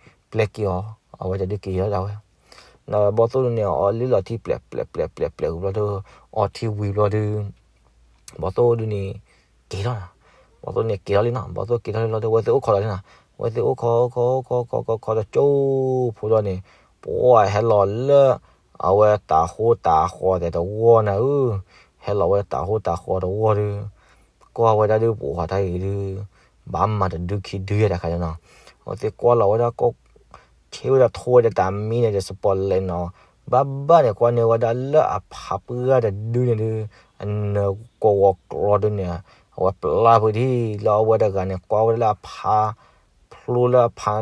ပျဲက့ၤအီၤ အဝဲတဒုးက့ၤလီၤဒၣ်ဝဲ ဒီးဘီသိၣ်ဒုးန့ၣ် အီလုၢ်လီၤထံပျဲးပျဲးပျဲးပျဲးပျဲးဝံၤဘျီဒီး, အီထံဝံၤဘျီဒုး, ဘီသိၣ်ဒုးန့ၣ်, က့ၤထီၣ်, ဘီသိၣ်န့ၣ်က့ၤထီၣ်လံနီၤ ဘီသိၣ်က့ၤထီၣ်လံလီၤဒီး အဝဲသ့ၣ်အိၣ်ခိးလီၤန့ၣ်နီၤ, အဝဲသ့ၣ်အိၣ်ခိးအိၣ်ခိးအိၣ်ခိးခိးခိးခိးတကၠိဖိလီၤန့ၣ်, ပှၢ်ဟဲလီၤလၢ, အဝဲတၤဟိတၤဃီၤသဲးတဝီန့ၣ်ဧၢ, ဟဲလီၤဝဲတၤဟိတၤဃီၤတဝီဒုး ကွၢ်ဝဲဒၣ်ဒုး ပှၤတၢ်အံၤဒုး, ဘၣ်မၤတဒုခံဒုယဲၢ်တခါန့ၣ်နီၤ, အဝဲသ့ၣ်ကွၢ်လီၤဝဲဒၣ်ကီၢ်, ဆ့ဝဲဒၣ်ထိဝဲဒၣ်တၢ်မံန့ၣ်ဒီး စပီးလဲးနီၤ, ဘၣ်ဘၣ်န့ၣ် ကွၢ်န့ၢ်ဝဲဒၣ်လၢအဖါပှၢ်တဒုန့ၣ်ဒုး, အနၢၤကဝီၤကျီဒုးန့ၣ်, အဝဲပျၢ်ဖုးဒ်လၢအဝဲတဂၤန့ၣ် ကွၢ်ဝဲဒၣ်လၢအဖါ, ဖျိလၢအဖါ,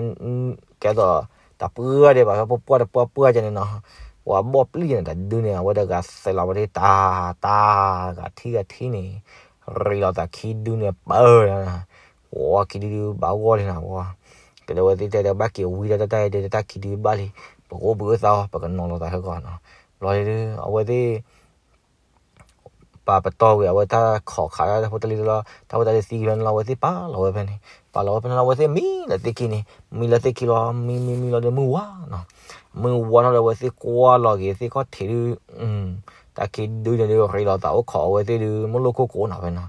ကဲသိး, တၢ်ပှၢ်တပှၢ်ပှၢ်ကဲန့ၣ်နီၤ, ပှၤဘီၣ်ပျံၢ်န့ၣ် တဒုန့ၣ် အဝဲတဂၤသဲးလီၤဝဲဒၣ်တၢ်, တၢ်ဂၤထံဂၤထံန့ၣ်, ရံးလီၤသးခံဒုန့ၣ်ပၢ, ဝဲခံဒုဒုးဘၣ်ဂီၢ်လံနီၤ, ဝဲ, ကဒီးအဝဲသ့ၣ်တဲဒီးဘၣ်က့ၤဝံဒၣ်တၢ်တၢ်အံၤဒီး တၢ်ခံဒုဘၣ်လံ, ပကအိၣ်ဘှံးအိၣ်သါအီၤ ပကနီၤလီၤသးခဲကီးနီၤ, ဘျီဒုး အဝဲသ့ၣ် ပာ်ပတီၢ်ဝံၤ အဝဲတၢ်ခိးခးတၢ်ဖိတၢ်လံၤလီၤ, တၢ်ဖိတၢ်လံၤသံဖဲန့ၣ်လီၤ အဝဲသ့ၣ်ပာ်လီၤဝဲဖဲန့ၣ်, ပာ်လီၤဝဲဖဲန့ၣ်လီၤ အဝဲသ့ၣ်မံလၢသ့ၣ်ခံန့ၣ်, မံလၢသ့ၣ်ခံလီၤ မံမံမံလီၤဒီးမုၢ်ဝါနီၤ, မုၢ်ဝါထီၣ်ဒီးအဝဲသ့ၣ်ကွၢ်လီၤက့ၤသ့ၣ်ခီၣ်ထံးဒုး, တၢ်ခံဒုန့ၣ်ဒုး ရံးလီၤသးအိၣ်ခိးအဝဲသ့ၣ်ဒုး မုၢ်လိၣ်ခိၣ်ကိးနီၤဖဲနီၤ,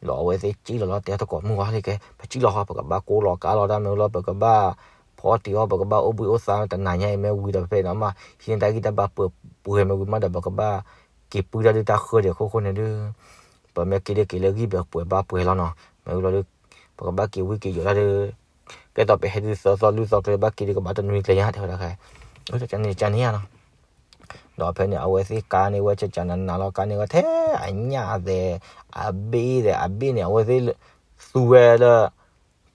လီၤအဝဲသ့ၣ်စံၣ်လီၤလီၤတဲတကိးမုၢ်ဝါလံကဲ ပစံၣ်လီၤဃီ ပကဘၣ်ကိးလီၤကါလီၤတၢ်မ့ၢ်လီၤ ပကဘၣ်, ဖီတံၢ်အီၣ် ပကဘၣ်အိၣ်ဘှံးအိၣ်သါတနၤညါအံၤမ့ၢ်ဝံၤဒီးဖဲဖဲနီၤမး ဟံးန့ၢ်တၢ်ဂံၢ်တၢ်ဘါပှဲၤပှဲၤမ့ၢ်ဝံၤမးဒီး ပကဘၣ်က့ၤပုၢ်တၢ်ဒုးတၢ်ဃၢဒံးအခိၣ်ဃိန့ၣ်ဒုး ပမ့ၢ်က့ၤဒုးက့ၤလၢဂံၢ်ဘၢပှဲၤဘါပှဲၤလီၤနီၤ. မ့ၢ်ဝံၤလီၤဒုး ပကဘၣ်က့ၤဝံက့ၤယိာ်တၢ်ဒီး ကဲသိးပဟဲဒုးသၢသီလွံၢ်သီကျဲ ဘၣ်က့ၤဒုးကဘၣ်တနွံကျဲညါ တဲဝဲဒၣ်ခဲ, ကန့ၣ်ကန့ၣ်ဧါနီၤ. ဒီးဖဲန့ၣ် အဝဲသ့ၣ်ကါန့ၢ်ဝဲကကနနၤလီၤ ကါန့ၢ်ဝဲထဲအညၣ်သဲး အဘ့ၣ်သဲး အဘ့ၣ်န့ၣ် အဝဲသ့ၣ်သူဝဲလၢ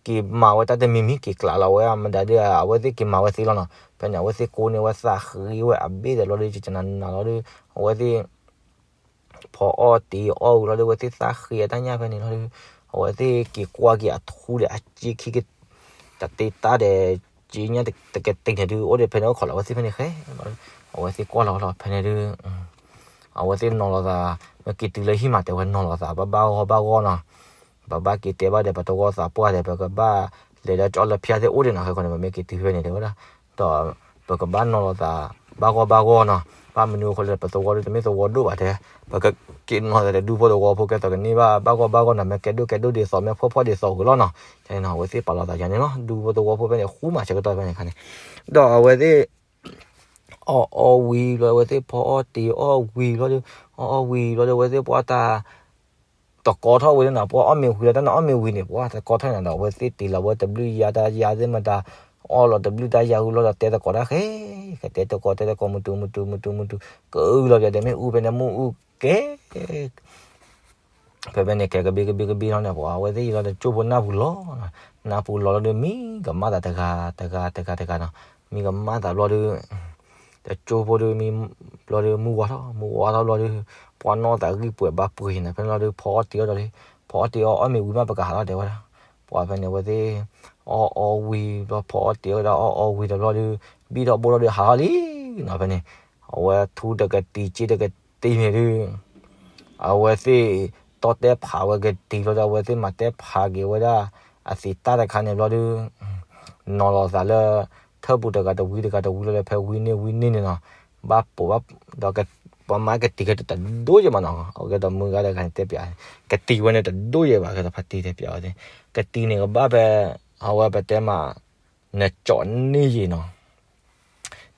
က့ၤမၤဝဲတၢ်တမံၤမံၤ က့ၤကျးလီၤဝဲအမဒါဒုး အဝဲသ့ၣ်က့ၤမၤဝဲသ့လီၤနီၤ. ဖဲန့ၣ် အဝဲသ့ၣ်ကိးန့ၢ်ဝဲသးဃ့ဝဲအဘ့ၣ်သဲးလီၤဒုး ကကနနၤလီၤဒုး အဝဲသ့ၣ် ဖီအီၣ်တ့ၤအီၣ်ဝံၤလီၤဒုး အဝဲသ့ၣ်သးဃ့အတၢ်ညၣ်ဖဲန့ၣ်လီၤဒုး အဝဲသ့ၣ်က့ၤကွၢ်က့ၤအထူဒီးအစ့ခံက တတ့တၢ်ဒီး စ့ညၣ်တကတ့န့ၣ်ဒုး အိၣ်ဒီးဖဲန့ၣ်အိၣ်ခိးလီၤဝဲသ့ၣ်ဖဲန့ၣ်ဃဲ အဝဲသ့ၣ်ကွၢ်လီၤလီၤဖဲန့ၣ်ဒုး အဝဲသ့ၣ်နီၤလီၤသး မ့ၢ်က့ၤတုၤလၢဟံၣ်မး တဲဝဲနီၤလီၤသး ဘၣ်ဘၣ်ဂီၢ်ဘၣ်ဂီၢ်နီၤ. ပဘၣ်က့ၤတဲဘၣ်ဒီး ပတဝီသးပှၢ်ဒီး ပကဘၣ်လဲၤဒီးကၠီလၢဖၠါသ့ၣ်အိၣ်ဒံးနီၤ ခဲကီန့ၣ် ပမ့ၢ်က့ၤတုၤဖဲန့ၣ် တဲဝဲဒၣ် ဒီးပကဘၣ်နီၤလီၤသး ဘၣ်ဂီၢ်ဘၣ်ဂီၢ်နီၤ. ဘၣ်မနုၤအဃိလဲၣ် ပသဝီဒုးတမ့ၢ်သဝီဒိၣ်ဘၣ်တဲ ပကက့ၤနီၤသးဒီးဒူဖိသဝီဖိ ကဲသိးကန့ၢ်ဘၣ် ဘၣ်ဂီၢ်ဘၣ်ဂီၢ်နီၤ မ့ၢ်ကဲဒိၣ်ကဲဒိၣ်ဒ်သိး မ့ၢ်ဖှီၣ်ဖှီၣ်ဒ်သိးဂ့ၤလီၤနီၤ. အဝဲသ့ၣ်ပာ်လီၤသးယၤန့ၣ်လီၤ ဒူဖိသဝီဖိဖဲန့ၣ် ဃူမးဆၢကတီၢ်ဖဲန့ၣ်ခါန့ၣ် ဒီးအဝဲသ့ၣ် အီၣ်အီၣ်ဝံၤလီၤ အဝဲသ့ၣ်ဖီအီၣ်တ့ၤအီၣ်ဝံၤလီၤဒီး အီၣ်အီၣ်ဝံၤလီၤဒီး အဝဲသ့ၣ်ပှၤတၢ် တကိးထီၣ်ဝဲန့ၣ်နီၤ ပှၤအီၣ်မ့ၤဝံၤလီၤ တၢ်န့ၣ်အီၣ်မ့ၤဝံၤန့ၣ် ပှၤတကိးထီၣ်န့ၣ်ဒီး အဝဲသ့ၣ်တ့ၢ်လီၤဝဲတဘျုးယါတၢ်ယါသ့ၣ်မတၤ အီၣ်လီၤတဘျုးတၢ်ယါဝံၤလီၤဒီး တဲတကိးတၢ်ဃဲ ကတဲတကိးတဲတကိး မုၢ်တူမုၢ်တူမုၢ်တူမုၢ်တူ ကအုလီၤပျးဒီး မ့ၣ်အူဖဲန့ၣ် မ့ၣ်အူကဲ ဖဲဖဲန့ၣ် ကဲကဘ့ကဘ့ကဘ့လီၤန့ၣ် ပှၤအဝဲသ့ၣ်အံၤလီၤ တကၠိဖိနၢ်ပူၤလီၤ, နၢ်ပူၤလီၤလီၤဒီး မံကမၣ်သးတဂၤတဂၤတဂၤတဂၤနီၤ, မံကမၣ်သးဘျီဒီး တကၠိဖိဒီး မံဘျီဒီး မုၢ်ဝါထီၣ် မုၢ်ဝါထီၣ်ဘျီဒီး ပှၤနီၢ်သးဂံၢ်ပှဲၤဘါပှ့ၤန့ၣ် ဖဲန့ၣ်လီၤဒီး ဖီအီၣ်တ့ၤအီၣ်ဒီးလံ, ဖီအီၣ်တ့ၤအီၣ် အီၣ်မ့ၤဝံၤမး ပကဟးလီၤတဲဝဲဒၣ်, ပှၤဖဲန့ၣ် အဝဲသ့ၣ် အီၣ်အီဝံၤဘျီ ဖီအီၣ်တ့ၤအီၣ်ဒီး အီၣ်အီဝံၤဒီးဘျီဒီး ဘံၣ်ထီၣ်ဘိၣ်ထီၣ်ဒီး ဟးလီၤလံနီၤ ဖဲန့ၣ်, အဝဲထူတကတံၤ စ့တကတံၤန့ၣ်ဒီး အဝဲသ့ၣ်တီၢ်တဲဖးဝဲကတံၤလီၤဒီး အဝဲသ့ၣ်မၤတဲဖးက့ၤဝဲဒၣ် အသံးတၢ်တခါန့ၣ်ဘျီဒီး နီၤလီၤသးလၢ ထၢၣ်ပူၤတဂၤတဝံတဂၤတဝံလီၤဒီး ဖဲဝံန့ၢ်ဝံန့ၢ်န့ၣ်နီၤ, ဘၣ်ပိာ်ဘၣ်ဒီး ပှၤမၤကတံၤကတဒိၣ်ယဲၢ်မးနီၤ, အဝဲကဲဒီးမုၢ်ဂၤဒီးဂၤန့ၣ်တဲပျး, ကတံၤဝဲန့ၣ်တဒိၣ်ယဲၢ်ဘၣ် ကဲဒီးဖါတံၤတဲပျးဝဲသ့ၣ်, ကတံၤန့ၣ်ကဘၣ်ဖဲ အဝဲပတဲမး နကၠီးန့ၢ်ယံၤနီၤ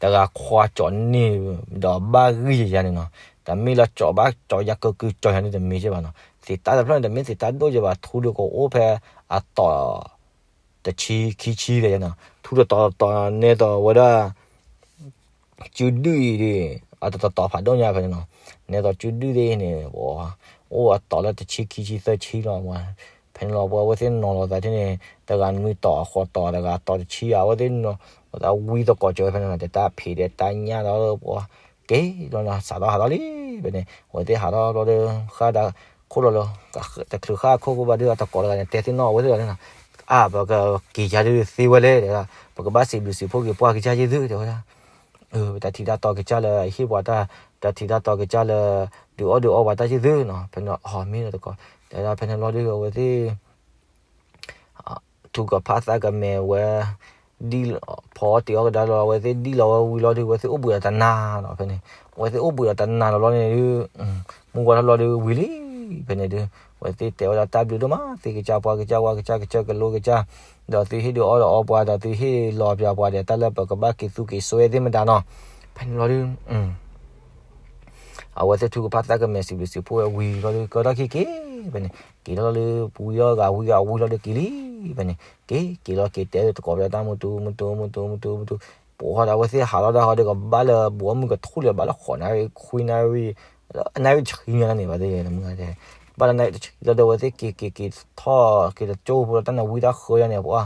တဂၤခွါကၠီးန့ၢ် ဒီးဘၣ်ဂံၢ်ယၤန့ၣ်နီၤ, တမ့ၢ်လၢကၠီးဘၣ်ကၠီးယၤကကုကၠီးယၤန့ၣ် တမ့ၢ်ကဲဘၣ်နီၤ, သံးတၢ်တဖျၢၣ်န့ၣ် တမ့ၢ်သံးတၢ်ဒိၣ်ယဲၢ်ဘၣ်, ထူဒီးကအိၣ်ဖဲအတီၤ တဆံခံဆံလၢယၤနီၤ, ထူတတီၤတီၤန့ၣ်ဒီးဝဲဒၣ် စုဒုၣ်အံၤဒီး အတတီၤတီၤဖးဒိၣ်ညါဖဲန့ၣ်နီၤ, နဲသိးစုဒုၣ်သ့ၣ်န့ၣ် အိၣ်အတီၤလၢတဆံခံဆံသၢဆံလီၤ, ဖဲန့ၣ်လီၤ ပှၤအဝဲသ့ၣ်နီၤလီၤသးထံၣ်န့ၣ် တဂၤနွံတီၤအဃိးတီၤ တဂၤတီၤတဆံဧါ, အဝဲသ့ၣ်နီၤလီၤသးဝံသကိးစၢၤဝဲဖဲန့ၣ်နီၤ, တၢ်ဖံးဒီးတၢ်ညၣ်ဒီးပှၤ က့ၤလီၤနီၤ စးထီၣ်ဟးထီၣ်လံ, ဖဲန့ၣ် အဝဲသ့ၣ်ဟးထီၣ်ဘျီဒီး ဃၣ်ဒီးခိၣ်လီၤလၢ တချုးဃၣ်ခိၣ်ကဘၣ်ဒီး အတကိးတဂၤန့ၣ် တဲသ့ၣ်နီၣ်အဝဲသ့ၣ်လီၤန့ၣ်နီၤ, အါ ပကက့ၤယၤဒုးသ့ဝဲလဲၣ်, ပကဘၣ်စံးဘျုးစံးဖှိၣ်က့ၤပှၤကစၢ်ယ့ၢ်သုတဲဝဲဒၣ် ပတၢ်ထံၣ်တၢ်တီကစၢ်လၢအဟ့ၣ်ပှၤတၢ်, တၢ်ထံၣ်တၢ်တီကစၢ်လၢ ဒုးအီၣ်ဒုးအီပှၤတၢ်ယ့ၢ်သုနီၤ, ဖဲန့ၣ်အီၤမ့ၢ်လၢတကိး, တဲဒၣ်ဖဲန့ၣ်ဘျီဒီး အဝဲသ့ၣ် ထူကဖၣ်သၣ်ကမဲာ်ဝဲ ဒ်ဖီအီၣ်တ့ၤအီၣ်ကဒါလီၤ အဝဲသ့ၣ်ဒ်လီၤဝဲဝံၤလီၤဒီး အဝဲသ့ၣ်အိၣ်ဘှံးဒီးတနၤနီၤ ဖဲန့ၣ်, အဝဲသ့ၣ်အိၣ်ဘှံးဒီးတနၤလီၤဘျီန့ၣ်ဒီး မုၢ်ဝါထီၣ်လီၤဒီးဝံၤလံ, ဖဲန့ၣ်ဒီး အဝဲသ့ၣ်တဲဝဲဒၣ်တၢ်ဘျုးဒိၣ်မး သုကစၢ်ပှၤကစၢ်ဝါကစၢ်ကစၢ်ကလိကစၢ်, ဒီးသုဟ့ၣ်ဒုးအီၣ်ဒီးအီပှၤဒီးသုဟ့ၣ်လီၤပျၤပှၤဒီးတၢ်လၢပကဘၣ်က့ၤသူက့ၤစွဲသ့ၣ်မတၤနီၤ, ဖဲန့ၣ်လီၤဒီး အဝဲသ့ၣ်ထူကဖၣ်သၣ်ကမဲာ်စံးဘျုးစံးဖှိၣ်ဝဲဝံၤလီၤဒီး ကၢထီၣ်ခံက့ၤ, ဖဲန့ၣ် က့ၤထီၣ်လၢပဝံအီၣ်ဂၤဝံဂၤဝံလီၤဒီးက့ၤလံ, ဖဲန့ၣ် က့ၤ က့ၤလီၤက့ၤတဲတကိးဖဲတၢ်မုၢ်တူမုၢ်တူမုၢ်တူမုၢ်တူမုၢ်တူ, ပိာ်ထီၣ်ဒီးအဝဲသ့ၣ်ဟးထီၣ်ဒၣ်ဃီဒီးကဘၣ်လၢဘိးမုၢ်ကထူၣ်လၢၤဘၣ်လၢဃိးနၣ်ရံၣ်ခွံနၣ်ရံၣ်, နၣ်ရံၣ်ဆံညါန့ၣ်ဘၣ်သ့ၣ်, ဘၣ်လၢနၣ်ရံၣ်တဆံလီၤဒီးအဝဲသ့ၣ်က့ၤက့ၤက့ၤထီၣ်က့ၤတကၠိဖိလီၤတၢ်န့ၣ်ဝံတၢ်ဃၢယါန့ၣ် ပှၤ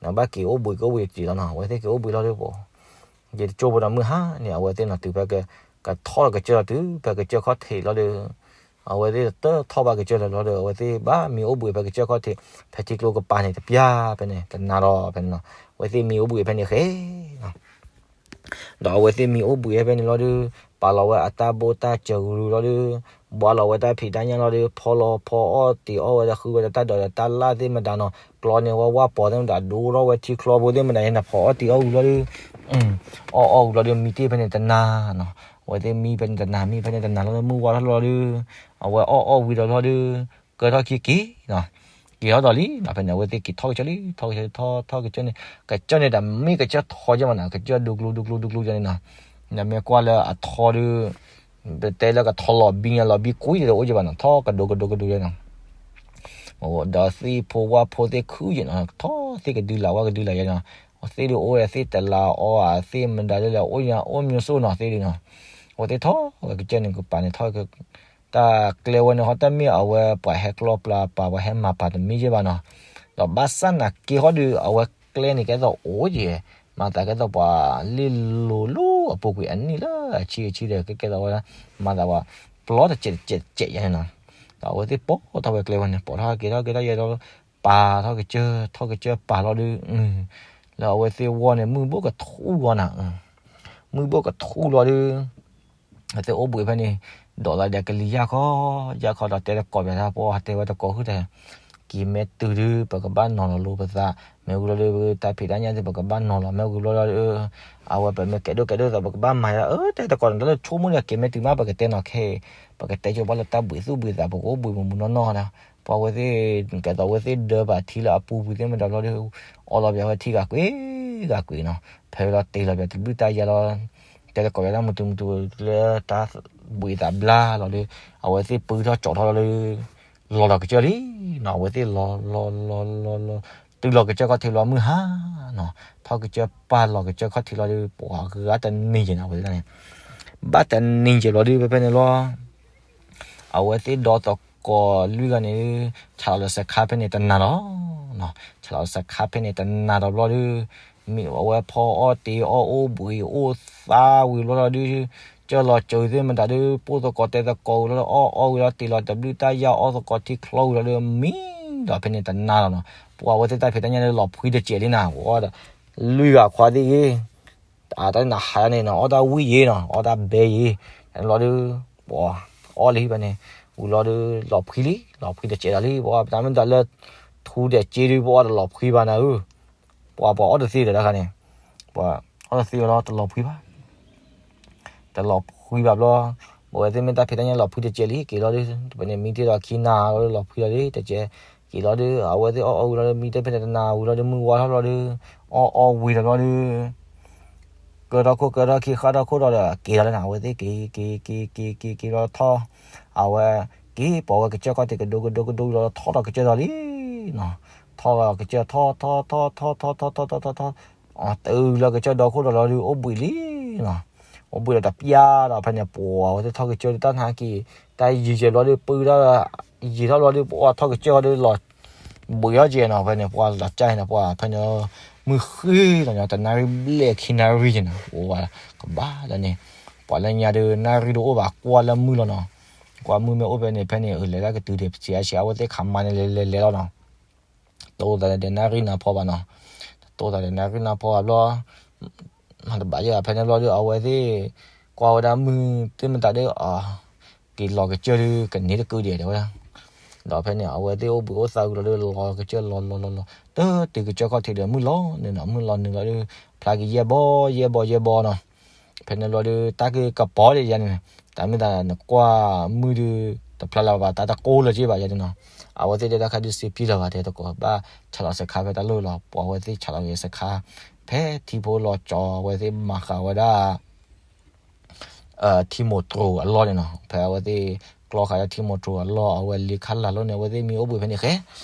နဘၣ်က့ၤအိၣ်ဘှံးကအိၣ်ဘှံးတံၢ်လီၤနီၤ, အဝဲသ့ၣ်က့ၤအိၣ်ဘှံးလီၤဒီးပိာ် ယတကၠိဖိဒီးမုၢ်ဟါန့ၣ် အဝဲသ့ၣ်နီၤတုၤဖဲ ကထီၣ်ကစၢၢ်လီၤတုၤဖဲကစၢၢ်ခီၣ်ထံးလီၤဒီး အဝဲသ့ၣ်တထီၣ်ဘၣ်ကစၢၢ်လၢၤလီၤဒီး အဝဲသ့ၣ်ဘၣ်မံအိၣ်ဘှံးဖဲကစၢၢ်ခီၣ်ထံး ဖဲထံကျိကပၤန့ၣ်တပျၢ်ဖဲန့ၣ် တနၤလီၤဖဲန့ၣ်နီၤ, အဝဲသ့ၣ်မံအိၣ်ဘှံးဖဲန့ၣ်ဃဲ ဒီးအဝဲသ့ၣ်မံအိၣ်ဘှံးဖဲန့ၣ်လီၤဒီး ပာ်လီၤဝဲအတၢ်ဘိၣ်တၢ်စၢၤကရူၢ်လီၤဒီး ဘှါလီၤဝဲတၢ်ဖံးတၢ်ညၣ်လီၤဒီး ဖီလီၤဖီအီၣ်တ့ၤအီၣ်ဝဲဒီးဃုဝဲဒီးတၢ်ဒိးဒီးတၢ်လၣ်သ့ၣ်မတၤနီၤ, ကျီန့ၢ်ဝဲဝၣ်ပီၤသ့ၣ်မတၤ ဒိထီၣ်ဝဲထံချီဖိသ့ၣ်မတၤန့ၣ် ဖီအီၣ်တ့ၤအီၣ်ဝံၤလီၤဒီး အီၣ်အီၣ်ဝံၤလီၤဒီး မံတ့ၢ်ဖဲန့ၣ်တနၤနီၤ, အဝဲသ့ၣ်မံဖဲန့ၣ်တနၤ မံဖဲန့ၣ်တနၤလီၤဒီး မုၢ်ဝါထီၣ်လီၤဒီး အဝဲအီၣ်အီၣ်ဝံၤဒီးလီၤဒီး ကၢထီၣ်ခံက့ၤနီၤ က့ၤထီၣ်ဒီးလံနီၤ, ဖဲန့ၣ် အဝဲသ့ၣ်က့ၤထီၣ်ကစၢၢ်လံ ထီၣ်ကစၢၢ်ထီၣ်ထီၣ်ကစၢၢ်န့ၣ် ကစၢၢ်န့ၣ်တမ့ၢ်ကစၢၢ်ထီယဲၢ်မးနီၤ, ကစၢၢ်ဒိကျိဒိကျိဒိကျိယဲၢ်န့ၣ်နီၤ, နမ့ၢ်ကွၢ်လၢအထီဒီး ပတဲလၢကထီၣ်လီၤဘံညါလီၤဘံကွံာ်ဒီးအိၣ်က့ၤဘၣ်နီၤ, ထီၣ်ကဒိကဒိကဒိယဲနီၤ. ဒီးသ့ၣ်ဖိဝၣ်ဖိသ့ၣ်ခုယဲနီၤ, ထီၣ်သ့ၣ်ကဒုလာ်ဝၣ်ကဒုလာ်ယဲနီၤ. သ့ၣ်ဒုးအိၣ်ဝဲသ့ၣ်တလးအီၣ်ဧါ, သ့ၣ်မတၤဒုးလဲၣ် အိၣ်ညါအိၣ်မျိုးစုံနီၤ, သ့ၣ်ဒုးနီၤ. အဝဲသ့ၣ်ထီၣ်ဝဲကစၢၢ်န့ၣ် ကပၤန့ၣ်ထီၣ် တၢ်ကျဲဝဲန့ၣ် ဟီၣ်တၢ်မ့ၢ်အဝဲပှၤဟဲကျီပျၢ်ပာ် ပှၤဟဲမၤပာ်တမံၤယဲဘၣ်နီၤ. ဒီးဘၣ်ဆၣ်နာ်က့ဟီၣ်ဒုး အဝဲကျဲန့ၣ် ကဲသိးအိၣ်က့ၤ, မၤသးကဲသိးပှၤလ့ၣ်လိၤလိၤအပူၤကွံာ်အနံၣ်လၢအဆံအဆံဒီး ကဲကဲသိးဝဲ မၤသးပှၤပျီတစဲးတစဲးတစဲးယဲန့ၣ်နီၤ. ဒီးအဝဲသ့ၣ်ပိာ်ထီၣ်ဝဲကျဲဝဲန့ၣ် ပိာ်ထီၣ်က့ၤထီၣ်က့ၤထီၣ်ယဲဒီး ပာ်ထီၣ်ကစၢၢ် ထီၣ်ကစၢၢ်ပာ်လီၤဒုး လၢအဝဲသ့ၣ်ဝီၢ်န့ၣ် မုၢ်ဘိၣ်ကထူၣ်လီၤနၤ, မုၢ်ဘိၣ်ကထူၣ်လီၤဒုး အဝဲသ့ၣ်အိၣ်ဘှံးဖဲန့ၣ် ဒိးသးဒီးကလံၤယၢ်ခီ, ယၢ်ခီဒီးတဲသကိးပၠးတၢ် ပှၤတဲဝဲသကိးဃုာ်ဒီး က့ၤမ့ၢ်တုၤဒုး ပကဘၣ်နီၤလီၤလိာ်ပသး, မ့ၢ်ဝံၤလီၤဒုး တၢ်ဖံးတၢ်ညၣ်ဒုး ပကဘၣ်နီၤလီၤ, မ့ၢ်ဝံၤလီၤဒုး အဝဲပမ့ၢ်ကဲဒိၣ်ကဲဒိၣ်သး ပကဘၣ်မၤယါ အၢ တဲသကိးန့ၣ် တၢ်လၢဆိကမိၣ်န့ၣ် က့ၤမ့ၢ်တုၤမး ပကတဲနီၤခဲအံၤ, ပကတဲဆိပှၤလၢတၢ်ဘှံးသူၣ်ဘှံးသး ပကအိၣ်ဘှံးမုာ်မုာ်နီၢ်နီၢ်ဒီး ပှၤဝဲသ့ၣ် ကဲသိးဝဲသ့ၣ်ဒၢပာ်ထံလၢအပူၤကွံာ်သ့ၣ်မတၤဘျီဒုး အီလီၤပၠးဝဲထံဂၤကွ့ၤဂၤကွ့ၤနီၤ, ဖဲလီၤတ့ၢ်လီၤပၠးတဘျုးတၢ်ယါလီၤ, တဲသကိးပၠးတၢ်မုာ်တုၤမုာ်တုၤလၢတၢ်ဘှံးသးဘျါလီၤဒုး အဝဲသ့ၣ်ပုထီၣ်ကၠီထီၣ်လီၤဒုး လီၤဒီးကစၢၢ်လံနီၤ, အဝဲသ့ၣ်လီၤလီၤလီၤလီၤလီၤ တုၤလီၤကစၢၢ်ခီၣ်ထံးလီၤမုၢ်ဟါနီၤ, ထီၣ်ကစၢၢ်ပာ်လီၤကစၢၢ်ခီၣ်ထံးလီၤဒုး ပှၤဂၤတနံၤယဲၢ်နီၤ အဝဲသ့ၣ်န့ၣ် ဘၣ်တနံၤယဲၢ်ဘျီဒုး ဖဲဖဲန့ၣ်လီၤ အဝဲသ့ၣ်ဒီသကိးလွံၢ်ဂၤန့ၣ် ဆးလီၤလၢစခါဖဲန့ၣ်တနၤလီၤ. ဆးလီၤလၢစခါဖဲန့ၣ်တနၤဒီးဘျီဒုး မ့ၢ်အဝဲဖီအီၣ်တ့ၤအီၣ်အိၣ်ဘှံးအိၣ်သါဝံၤဘျီလီၤဒုး ကၢၢ်လီၤစၢၤသ့ၣ်မတၤဒုး ပိၢ်သကိးတဲသကိးဝံၤလီၤ အီၣ်အီၣ်ဝံၤလီၤ တ့ၢ်လီၤတဘျုးတၢ်ယါအီၣ်သကိးထံချီဝံၤလီၤဒုး မံဒီးဖဲန့ၣ်တနၤလီၤနီၤ. ပှၤအဝဲသ့ၣ်တၢ်ဖံးတၢ်ညၣ်လၢလီၤဖှံတစဲးလံနၤ ပှၤအီၣ်ဒီး လွံၢ်ဂၤခွါသ့ၣ်ဂ့ၤ အတၢ်နဟးန့ၣ်နီၤ အီၣ်တၢ်ဝံၣ်ယဲနီၤ အီၣ်တၢ်ဘဲယဲ လီၤဒုး ပှၤအီၣ်လံဖဲန့ၣ် ဝံၤလီၤဒုး လီၤဖှံလံ လီၤဖှံတစဲးဒီးလံ ပှၤပတၢ်မ့ၢ်တၢ်လၢ ထူဒီးစ့ဒုး ပှၤအီၣ်တလီၤဖှံဘၣ်နၤဧၢ ပှၤပှၤအီၣ်တသ့ဒီး တၢ်ခါန့ၣ် ပှၤအီၣ်တသ့ဝဲလီၤ တလီၤဖှံဘၣ် တလီၤဖှံဘၣ်ဘျီ အဝဲသ့ၣ်မ့ၢ်တၢ်ဖံးတၢ်ညၣ်လီၤဖှံတစဲးလံ က့ၤလီၤဒုး ပန့ၣ်မံတ့ၢ်ဒီးခံနၤလီၤဒုး လီၤဖှံလီၤဒုးတစဲး က့ၤလီၤဒုး အဝဲသ့ၣ်အီၣ်အီၣ်ဝံၤလီၤဒုး မံတ့ၢ်ဖဲန့ၣ်တနၤဝံၤလီၤဒုး မုၢ်ဝါထီၣ်လီၤဒုး အီၣ်အီၣ်ဝံၤဒီးလီၤဒုး ကၢထီၣ်ခိၣ်ကၢထီၣ်ခံ ဃၣ်ထီၣ်ခိၣ်ဒီး က့ၤလီၤလၢနၤ အဝဲသ့ၣ်က့ၤ က့ၤ က့ၤ က့ၤ က့ၤ က့ၤ က့ၤလီၤထီၣ် အဝဲ က့ၤပိာ်ဝဲကစၢၢ်ခီၣ်ထံးကဒိကဒိကဒိလီၤ ထီၣ်ထီၣ်ကစၢၢ်ဒီးလံနီၤ ထီၣ်ကစၢၢ်ထီၣ် ထီၣ် ထီၣ် ထီၣ် ထီၣ် ထီၣ် ထီၣ် ထီၣ် ထီၣ် ထီၣ် တုၤလၢကစၢၢ်ဒီခိၣ်ဒီးလီၤဒုး အိၣ်ဘှံးလံနီၤ အိၣ်ဘှံးဒီးတပျၢ်ဒီး ဖဲန့ၣ် ပှၤအဝဲသ့ၣ်ထီၣ်ကစၢၢ်ဒုး တၢ်နဟါက့ၤ တၢ်ယံၤယဲၢ်ဘျီဒုး ပုၢ်ဒီး ယံၤထီၣ်ဘျီဒုး ပှၤထီၣ်ကစၢၢ်ခီဒုးလီၤ ဘှံးထီၣ်က့ၤနီၤ ဖဲန့ၣ် ပှၤလီၤကၢ်န့ၣ် ပှၤဖဲန့ၣ် မုၢ်ဃ့လီၤညီ တနၣ်ရံၣ်ဘျဲၣ်ခံနၣ်ရံၣ်ယဲၢ်နီၤ ပှၤကဘၣ်လၢန့ၣ် ပှၤလၢညါဒုး နၣ်ရံၣ်ဒုးအိၣ်ဘၣ်ကွၢ်လၢမုၢ်လီၤနီၤ ကွၢ်မုၢ်မ့ၢ်အိၣ်ဖဲန့ၣ် ဖဲန့ၣ် အလဲၤတၢ်ကတုၤဒံး ပစံးအါဆံး အဝဲသ့ၣ်ခးမါန့ၣ် လဲၤလဲၤလဲၤလီၤနီၤ တိသးဒီးနၣ်ရံၣ်နၢဖီဘၣ်နီၤ တိသးဒီးနၣ်ရံၣ်နၢဖီဘၣ်ဘျီ မၤတဘၣ်ယဲၢ် ဖဲန့ၣ်ဘျီဒုး အဝဲသ့ၣ် ကွၢ်ဝဲဒၣ်မုၢ်သ့ၣ်မတၤဒုး က့ၤလီၤကစၢၢ်ဒုး ကန့ၢ်တကုာ်ဒံးတဲဝဲဒၣ် ဒီးဖဲန့ၣ် အဝဲသ့ၣ်အိၣ်ဘှံးအိၣ်သါဝံၤလီၤဒုး လီၤကစၢၢ်လီၤလီၤလီၤလီၤ တတုၤကစၢၢ်ခီၣ်ထံးဒီး မုၢ်လီၤနုာ်နီၤ မုၢ်လီၤနုာ်လီၤဒုး ဖျါက့ၤယဲၢ်ဘီ ယဲၢ်ဘီ ယဲၢ်ဘီနီၤ ဖဲန့ၣ်ဘျီဒုး တၢ်ကကပီၤဒံးယဲၢ်န့ၣ် တၢ်မ့ၢ်သးနကွၢ်မုၢ်ဒုး တဖျါလၢၤဘၣ် တၢ်တကိၢ်လၢၤက့ဘၣ်ယဲၢ်န့ၣ်နီၤ အဝဲသ့ၣ်ဒုးတၢ်ခါဒုးစံးပျံၤလီၤဘၣ် တဲသကိးဘၣ် ဆးလီၤစခါဖဲတၢ်လီၢ်လီၤ ပှၤအဝဲသ့ၣ်ဆးလီၤက့ၤစခါ ဖဲထံဖိလီၤကၠီ အဝဲသ့ၣ်မၤဃာ်ဝဲဒၣ် ထံမိၢ်တြိၤအလီၢ်န့ၣ်နီၤ ဖဲအဝဲသ့ၣ် ကျီဃာ်ဒၣ်ထံမိၢ်တြိၤအလီၢ် အဝဲလ့ခါလာ်လီၢ်န့ၣ် အဝဲသ့ၣ်မ့ၢ်အိၣ်ဘှံးဖဲန့ၣ်ဃဲ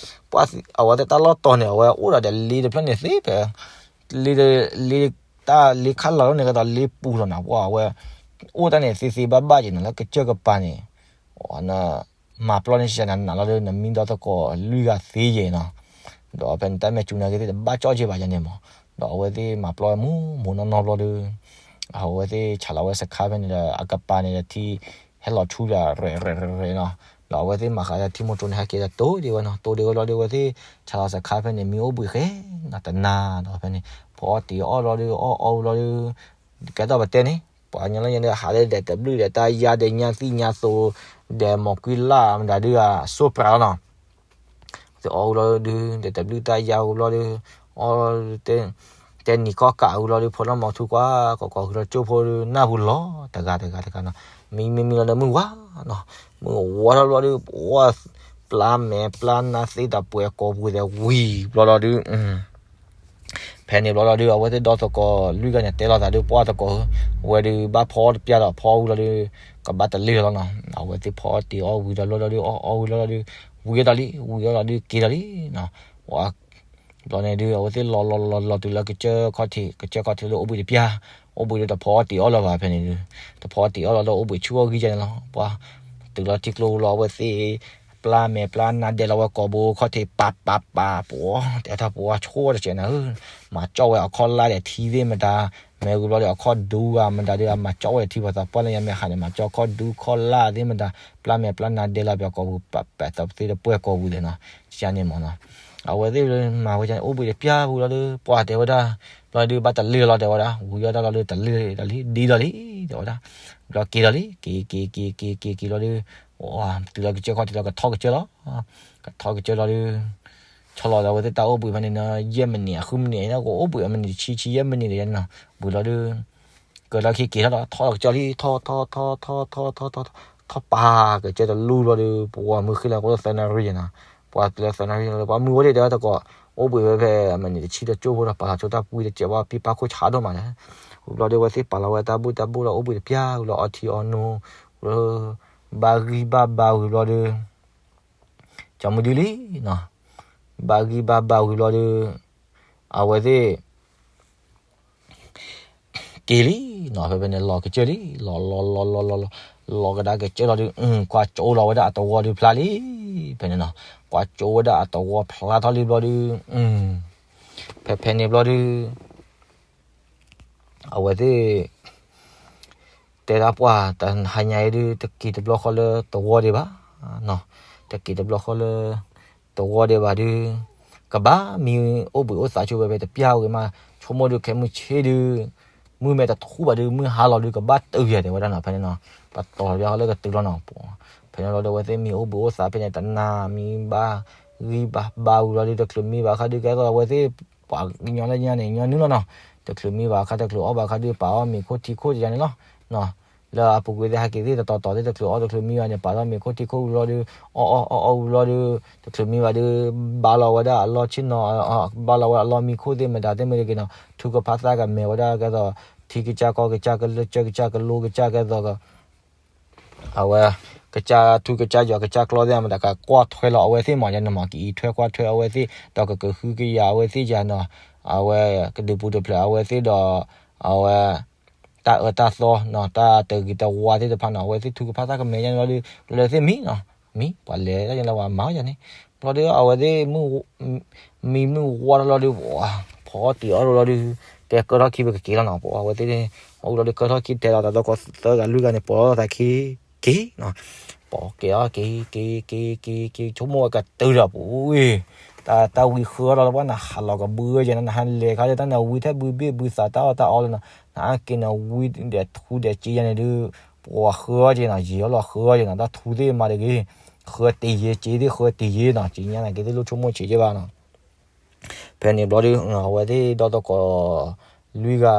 ပှၤအဝဲသ့ၣ်တၢ်လီၢ်တီၤန့ၣ် အဝဲအိၣ်ဒီးလ့တဖျၢၣ်န့ၣ်သ့ဖဲ လ့ လ့ တၢ်လ့ခါလာ်လီၢ်န့ၣ် ကဲသိးလ့ပူၤလီၤနီၤ ပှၤအဝဲ အိၣ်တၢ်န့ၣ်သ့သ့ဘၣ်ဘၣ်က့ၤနီၤ လၢကစၢၢ်ကပၤန့ၣ် န မၤပျီန့ၣ် နနးလီၤဒုး နမံဒီသကိးလွံၢ်ဂၤသ့ယဲၢ်နီၤ ဒီးဖဲန့ၣ် တၢ်မဲာ်စူၤနာ်က့သ့ၣ်တဘၣ်ကၠီၣ်က့ဘၣ်ယဲၢ်န့ၣ်မး ဒီးအဝဲသ့ၣ်မၤပျီဝဲမူမူနီၢ်နီၢ်ဘျီဒုး အဝဲသ့ၣ်ဆးလီၤဝဲစခါဖဲန့ၣ်ဒီး အကပၤန့ၣ်ဒီးထံ ဟဲလီၤဆူဒီးရဲၣ်ရဲၣ်ရဲၣ်နီၤ ဒီးအဝဲသ့ၣ်မၤဃးဒီးထံမိၢ်တြိၤန့ၣ် ဟဲက့ၤဒီးတိၢ်ဒံးဝဲနီၤ တိၢ်ဒံးဝဲဘျီဒုး အဝဲသ့ၣ်ဆးလီၤစခါဖဲန့ၣ် မံအိၣ်ဘှံးဃဲနီၤ တနၤဒီးဖဲန့ၣ် ဖီအီၣ်တ့ၤအီၣ်ဘျီဒုး အီၣ်အီၣ်ဘျီဒုး ကဲထီၣ်ပတဲန့ၣ် ပှၤကညီလၢညါဒီး ဟးလၢဒဲးတဘျုးဒီးတၢ်ယါဒီးညါသံၣ်ညါသိး ဒီးမိၢ်ကွံလၢ်မတၤဒုးဂၤ စိပြးလီၤနီၤ သ့ၣ်အီၣ်ဝံၤလီၤဒုး ဒီးတဘျုးတၢ်ယါဝံၤဘျီဒုး အီၣ် တဲနံၤခီၣ်ကးဝံၤလီၤဒုး ဖိလၢမီၤထူကွၢ် ကီၢ်ကီၢ်ဃုာ်လီၤကၠိဖိဒုး နၢ်ပူၤလီၤ တဂၤတဂၤတဂၤနီၤ မံမံမံလီၤဒီးမုၢ်ဝါနီၤ မုၢ်ဝါထီၣ်ဘျီဒုး ပှၤပျၢ်မဲာ်ပျၢ်နါသ့ၣ်တပှဲၤကိးပူၤသဲးဝံၤဘျီလီၤဒုး ဖဲ ဖဲန့ၣ်ဘျီလီၤဒုး အဝဲသ့ၣ်ဒီသကိးလွံၢ်ဂၤန့ၣ် တဲလိာ်သးဒုး ပှၢ်သကိးဧၢ, ဝဲဒုးဘၣ်ဖီအီၣ်တပျၢ်ဒီး ဖီအီၣ်ဝံၤလီၤဒုး ကဘၣ်တလ့ၢ်လီၤနီၤ. အဝဲသ့ၣ်ဖီအီၣ်တ့ၤအီၣ်ဝံၤဒီးလီၤဒုး အီၣ်အီၣ်ဝံၤလီၤလီၤဒုး ဝံၤဒီးလံ ဝံၤဒီးလီၤဒုး က့ၤဒီးလံနီၤ. ပှၢ် ဘျီန့ၣ်ဒုး အဝဲသ့ၣ်လီၤလီၤလီၤလီၤတုၤလၢကစၢၢ်ခီၣ်ထံး ကစၢၢ်ခီၣ်ထံးလၢအိၣ်ဘှံးတပျၢ်, အိၣ်ဘှံးဒုးတဖီအီၣ်တ့ၤအီၣ်လၢၤဘၣ်ဖဲန့ၣ်ဒုး, တဖီအီၣ်တ့ၤအီၣ်လီၤလၢအိၣ်ဘှံးဆူအီၣ်ဂံၢ်ယါန့ၣ်လီၤ. ပှၢ် တုၤလီၤထံကျိလီၤ အဝဲသ့ၣ် ပျၢ်မဲာ်ပျၢ်နါဒဲးလီၤဝဲကိာ်ဘိခီၣ်ထံး ပာ်ပာ်ပာ် ပှၢ် တဲထီၣ်ပှၢ်ဆိတစဲးနၤဧၢ, မၤကၠီၣ်ဝဲအခီၣ်လၢ်ဒီးထံသ့ၣ်မတၤ, မ့ၢ်ဝံၤဘျီဒီးအခီၣ်ဒူဂၤမတၤဒုး အမၤကၠီၣ်ဝဲထံပှၤသးပှၢ်လၢညါ မ့ၢ်ဟးန့ၣ် မၤကၠီၣ်ခီၣ်ဒူခီၣ်လၢ်သ့ၣ်မတၤ, ပျၢ်မဲာ်ပျၢ်နါဒဲးလီၤပှၤကိာ်ပူၤ ပာ်ပာ်သးပသ့ၣ်တပှဲၤကိာ်ပူၤသ့ၣ်နီၤ, ကန့ၣ်မ့ၢ်နီၤ. အဝဲသ့ၣ်မၤဝဲန့ၣ် အိၣ်ဘှံးတပျၢ်ဝံၤလီၤဒုး ပှၢ်တဲဝဲဒၣ်, ဘျီဒုးဘၣ်တလ့ၢ်လီၤတဲဝဲဒၣ်, ဝံၤအီၣ်တၢ်လီၤဒုးတလ့ၢ်ဒီးလံ ဒ်ဒီးလံ တဲဝဲဒၣ်, ဘျီက့ၤဒီးလံ က့ၤက့ၤက့ၤက့ၤက့ၤက့ၤလီၤဒုး တုၤလီၤကစၢၢ်ခီၣ်ထံးလီၤ ကထီၣ်ကစၢၢ်လီၤ, ကထီၣ်ကစၢၢ်လီၤဒုး ဆီလီၤဒီးအဝဲသ့ၣ်တၢ်အိၣ်ဘှံးဖဲန့ၣ်နီၤ ယဲၢ်မံးနံးအဃုမံးနံးနီၤ ကအိၣ်ဘှံးအမံးနံးတဆံ ဆံယဲၢ်မံးနံးဒီးယဲၢ်နီၤ, ဝံၤလီၤဒုး ကထီၣ်ခံက့ၤထီၣ်ဒီး ထီၣ်ကစၢၢ်လံ ထီၣ်ထီၣ်ထီၣ်ထီၣ်ထီၣ်ထီၣ်ထီၣ်ထီၣ်ထီၣ် ထီၣ်ပာ်ကစၢၢ်တလူၢ်လီၤဒုး ပှၢ်မုၢ်ဃ့လၢကအိၣ်လၢသၢနၣ်ရံၣ်နီၤ, ပှၢ်တုၤလၢသၢနၣ်ရံၣ်လီၤ ပှၢ်မုၢ်ဝဲဒၣ်တဲဝဲသကိး အိၣ်ဘှံးဝဲဖဲအမံးနံးတဆံတကၠိၢ်ဖိဒီး ပာ်လီၤဆိတၢ်ပှံတစဲးဝဲ ပံပာ်ခိၣ်ဆးဒိၣ်မးန့ၣ်, ဝံၤဘျီဒုး အဝဲသ့ၣ်ပာ်လီၤဝဲတၢ်ဘူၣ်တၢ်ဘိၣ်လီၤ အိၣ်ဘှံးတပျၢ်ဝံၤလီၤ အီထံအီနိ လၢ ဘၣ်ဂံၢ်ဘၣ်ဘါဝံၤဘျီဒုး ကၠီမုၢ်ဒုလံနီၤ, ဘၣ်ဂံၢ်ဘၣ်ဘါဝံၤဘျီဒုး အဝဲသ့ၣ် က့ၤလံနီၤ, ဖဲဖဲန့ၣ်လီၤကစၢၢ်လံ, လီၤလီၤလီၤလီၤလီၤလီၤ လီၤကဒါကစၢၢ်လီၤဒုး ကွၢ်ကၠိလီၤဝဲဒၣ်အသဝီဒုးဖျါလံ, ဖဲန့ၣ်နီၤ, ကွၢ်ကၠိဝဲဒၣ်အသဝီဖျါထီၣ်လံဘျီဒုး ဖဲဖဲန့ၣ်ဘျီဒုး အဝဲသ့ၣ် တဲဒၣ်ပှၢ် တဟါညါအံၤဒုး တက့ၤတဘျီဃီလၢသဝီဒံးဘၣ်, တက့ၤတဘျီဃီလၢ သဝီဒံးဘၣ်ဒုး ကဘၣ်မံအိၣ်ဘှံးအိၣ်သးဆိဝဲဖဲတပျၢ်ဝံၤမး, ဆိကမိၣ်ဒုးခဲမုၢ်ဆ့ၣ်ဒုး မုၢ်မဲာ်တထူၣ်ဘၣ်ဒုး မုၢ်ဟါလီၤဒုး ကဘၣ်တုၤယၤတဲဝဲဒၣ်နီၤ, ဖဲန့ၣ်နီၤ, ပတီၢ်တဘျီဃီလၢကတုၤလီၤနီၤ, ဖဲန့ၣ်လီၤဒီး အဝဲသ့ၣ်မံအိၣ်ဘှံးအိၣ်သးဖဲန့ၣ် တနၤမံဘၣ်ဂံၢ်ဘၣ်ဘါဝံၤလီၤဒုး တချုးမံဘၣ်ခါဒုး ကဲသိးအဝဲသ့ၣ် ပှၤကညီလၢညါန့ၣ် ညီနုၢ်လီၤနီၤ, တချုးမံဘၣ်ခါ တချုးအီၣ်ဘၣ်ခါဒုး ပာ်အီၣ်မ့ၤခိၣ်ထံခိၣ်တယါန့ၣ်လီၤ. လၢအပူၤကွံာ်သ့ၣ်ဟဲက့ၤသ့ၣ်တတီၤတီၤသ့ၣ် တချုးအီၣ်တချုးမံဘၣ်န့ၣ် ပာ်ထီၣ်မ့ၤခိၣ်ထံခိၣ်ဝံၤလီၤဒုး အီၣ်အီၣ်အီၣ်အီၣ်ဝံၤလီၤဒုး တချုးမံဘၣ်ဒုး ဘါလီၤဝဲဒၣ်အလီၢ်ဆ့ၣ်နီၤ ဘါလီၤဝဲဒၣ်အလီၢ်မံခိၣ်သ့ၣ်မတၤသ့ၣ်မ့ၢ်တဂ့ၤနီၤ ထုကဖၣ်သၣ်ကမဲာ်ဝဲဒၣ်ကဲသိး ထံကစၢ်ကီၢ်ကစၢ်ကလုၢ်ကစၢ်ကစၢ်ကလိကစၢ်ကဲသိး အဝဲ ကစၢ်ထူကစၢ်ယွၤကစၢ်ကျီသ့ၣ်မတၤ ကကွၢ်ထွဲလီၤအဝဲသ့ၣ်မး ယၤန့ၣ်မး ကအံးထွဲကွၢ်ထွဲအဝဲသ့ၣ် ဒီးကကဟုကယာ်အဝဲသ့ၣ်ယၤနီၤ အဝဲ ကဒုးပူၤတဖျၢၣ်အဝဲသ့ၣ်ဒီး အဝဲ တၢ်အၢတၢ်သီနီၤ တၢ်တဂ့ၤတဝါသ့ၣ်တဖၣ်နီၤ အဝဲသ့ၣ်ထူကဖၣ်သၣ်ကမဲာ်ယါန့ၣ်လီၤဒုး လၢသ့ၣ်မံနီၤ မံ ပှၤလဲၤတၢ်ယါလၢပှၤမၤယါန့ၣ် ဘျီဒီး အဝဲသ့ၣ် မံမုၢ်ဝါထီၣ်လီၤဒုး ဖီအီၣ်တ့ၤအီၣ်လီၤဒုး တဲကၢထီၣ်ခံပကက့ၤလီၤနီၤ ပှၤအဝဲသ့ၣ် အူလီၤဒုးကၢထီၣ်ခံတဲလီၤ တၢ်သီခီသၢဂၤလွံၢ်ဂၤန့ၣ် ပိာ်လီၤသးခံ က့ၤနီၤ ပိာ်က့ၤအီၤ က့ၤ က့ၤ က့ၤ က့ၤ က့ၤ ဆိကမိၣ်ဝဲကတုၤဒီးပူၤ တၢ် တၢ်ဝံဃၢအီၣ်လီၤလၢပှၤ နဟးလီၤကဘုဝဲက့ၤနီၤ နဟးလဲၤခါလၢတၢ်နဝံထဲဘုဘ့ၣ်ဘုသးတၢ်အီၣ်တၢ်အီလၢနီၤ နအါက့ၤနဝံဒီးထူဒီးစ့ယါန့ၣ်ဒုး ပှၤဃၢအီၣ်က့ၤနီၤ ယံာ်အီၣ်လီၤဃၢအီၣ်က့ၤနီၤ တၢ်ထူသ့ၣ်မၤတဂ့ၤ ဃၢတ့ၢ်ယဲ စ့သ့ၣ်ဃၢတ့ၢ်ယဲနီၤ စ့ညါန့ၣ်က့ၤသ့ၣ်လိၣ်ဆိကမိၣ်ဆံးက့ၤဘၣ်နီၤ ဖဲန့ၣ်ဘျီဒုး အဝဲသ့ၣ်ဒီသကိး လွံၢ်ဂၤ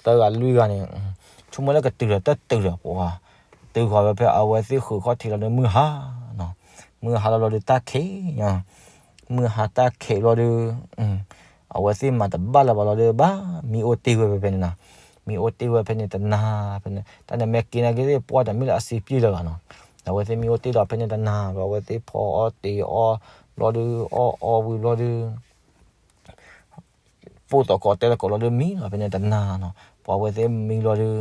သၢဂၤလွံၢ်ဂၤန့ၣ် ဆိကမိၣ်လၢကတုၤဒီးတတုၤဒီးပှၤ တုၤဃီၤဝဲဖဲအဝဲသ့ၣ်ဃုာ်ခီၣ်ထံးလီၤဒုးမုၢ်ဟါနီၤ မုၢ်ဟါလီၤလီၤဒုးတၢ်ခံးညါ မုၢ်ဟါတၢ်ခံးဘျီဒုး အဝဲသ့ၣ်မၤတဘၣ်လၢၤဘၣ်လီၤဒုး ဘၣ်မံအိၣ်တ့ၢ်ဝဲဖဲဖဲန့ၣ်နီၤ မံအိၣ်တ့ၢ်ဝဲဖဲန့ၣ်တနၤ ဖဲန့ၣ် တၢ်န့ၣ်မ့ၢ်က့ၤနာ်က့ၤသ့ၣ်ပှၢ်တမ့ၢ်လၢအစ့ပျ့ၢ်လၢၤဘၣ်နီၤ အဝဲသ့ၣ်မံအိၣ်တ့ၢ်ဒီးဖဲန့ၣ်တနၤ ဘျီအဝဲသ့ၣ်ဖီအီၣ်တ့ၤအီၣ်ဘျီဒုး အီၣ်အီၣ်ဝံၤဘျီဒုး ပိၢ်သကိးတဲသကိးလီၤဒုးမံလီၤဖဲန့ၣ်တနၤနီၤ ပှၤအဝဲသ့ၣ်မံလီၤဒုး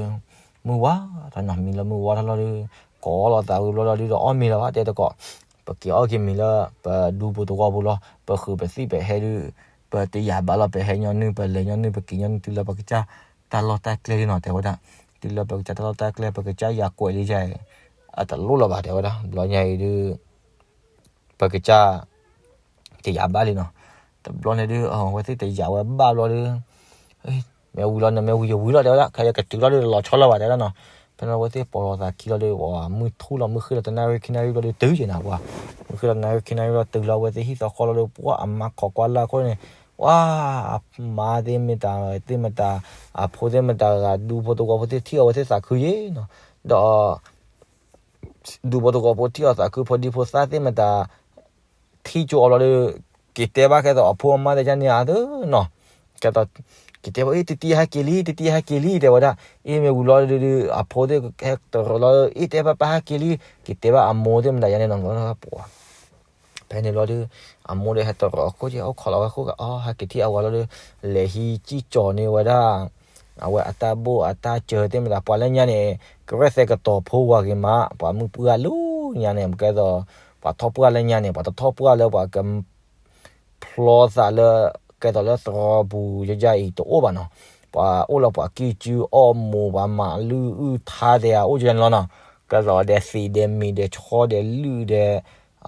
မုၢ်ဝါထီၣ်နီၤ မံလီၤမုၢ်ဝါထီၣ်လီၤဒုး ကိးလီၤသးဝံၤဘျီလီၤဒုးဒီးအီၣ်မ့ၤလၢၤဘၣ်တဲသကိး ပက့ၤအီၣ်က့ၤမ့ၤလၢပဒူပူၤသဝီပူၤလီၤ ပဃုာ်ပသံၣ်ပဟဲဒုး ပတယာ်ဘၣ်လီၤ ပဟဲညီနုၢ် ပလဲၤညီနုၢ် ပက့ၤညီနုၢ် တုၤလၢပကစၢ်တၢ်လီၢ်တၢ်ကျဲလံနီၤ တဲဝဲဒၣ် တုၤလၢပကစၢ်တၢ်လီၢ်တၢ်ကျဲ ပကစၢ်ယၤကွဲးလံယၤ အတလိၣ်လၢၤဘၣ် တဲဝဲဒၣ် ဘျီညါအံၤဒုး ပကစၢ် တယာ်ဘၣ်လံနီၤ တဘျီန့ၣ်ဒုး အဝဲသ့ၣ်တယာ်ဝဲဘၣ်ဘျီဒုး မ့ၢ်ဝံၤလီၤန့ၣ် မ့ၢ်ဝံၤယဝံၤလီၤ တဲဝဲဒၣ် ခဲအံၤကတုၤလီၤဒုး တလီၤဆီလၢၤဘၣ် တဲဝဲဒၣ်နီၤ ဖဲန့ၣ်အဝဲသ့ၣ်ပိာ်လီၤသးခံလီၤဒုး မုၢ်ထူၣ်လီၤ မုၢ်ဃ့လီၤတနၣ်ရံၣ်ခံနၣ်ရံၣ်ဘျီဒုး တုၤက့ၤနၤပှၤ မုၢ်ဃ့လီၤတနၣ်ရံၣ်ခံနၣ်ရံၣ်ဘျီ တုၤလီၤအဝဲသ့ၣ်ဟံၣ်သီဃီလီၤဒုး ပှၤအမါခိးကွၢ်လၢ်ခိၣ်န့ၣ် ပှၤအမါသ့ၣ်မ့ၢ်တၢ်သ့ၣ်မတၤ အဖိသ့ၣ်မတၤဂၤ ဒူဖိသဝီဖိသ့ၣ်ထံၣ်အဝဲသ့ၣ်သးခုယ့ၣ်နီၤ ဒီး ဒူဖိသဝီဖိထံၣ်အီၤသးခု ဖိဒံဖိသၣ်သ့ၣ်မတၤ ထံၣ်ကၠိအီၤဘျီဒီး က့ၤတဲဘၣ်ကဲသိးအဖိအမါသ့ၣ်ညါန့ၣ်အါသနီၤ ကဲသိး က့ၤတဲဘၣ် အ့ တတံၤဟဲက့ၤလံ တတံၤဟဲက့ၤလံ တဲဝဲဒၣ်. အ့ မ့ၢ်ဝံၤလီၤဒုး အဖိသ့ၣ်ဟဲတရၢလီၤ အ့ တဲဘၣ်ပၢ်ဟဲက့ၤလံ က့ၤတဲဘၣ်အမိၢ်သ့ၣ်မတၤယါန့ၣ်နီၤ. ဖဲန့ၣ်ဘျီဒုး အမိၢ်ဒီးဟဲတရၢအခိၣ်က့ အိၣ်ခိးလီၤဝဲခိၣ်ဂၤ အီ ဟဲက့ၤထံၣ်အဝၤလီၤဒီး လဲၤဟံးစံၣ်ကၠီၤန့ၢ်ဝဲဒၣ် အဝဲအတၢ်ဘိၣ်အတၢ်စၢၤသ့ၣ်မတၤ ပှၤလၢညါန့ၣ် ကရဲၣ်သဲကတီၤဖိဝါဂ့ၤမး ပှၤမုၢ်ပှၢ်လၢညါန့ၣ် ကဲသိး ပှၤထီၣ်ပှၢ်လၢညါန့ၣ် ပှၤတထီၣ်ပှၢ်လၢပှၤက ဖျီသးလၢ ကဲသိးလၢသရီပူၤယယအံၤတအိၣ်ဘၣ်နီၤ. ပှၤအိၣ်လၢပှၤကံၢ်ကၠူအီၣ်မိၤ ပှၤမၤလုၢ်အုၣ်ထါသ့ၣ်ဧါ အိၣ်ကန့ၣ်လီၤနီၤ. ကဲသိးဒဲးသံးဒဲးမံၤဒဲးဆီဒဲးလုၢ်ဒဲး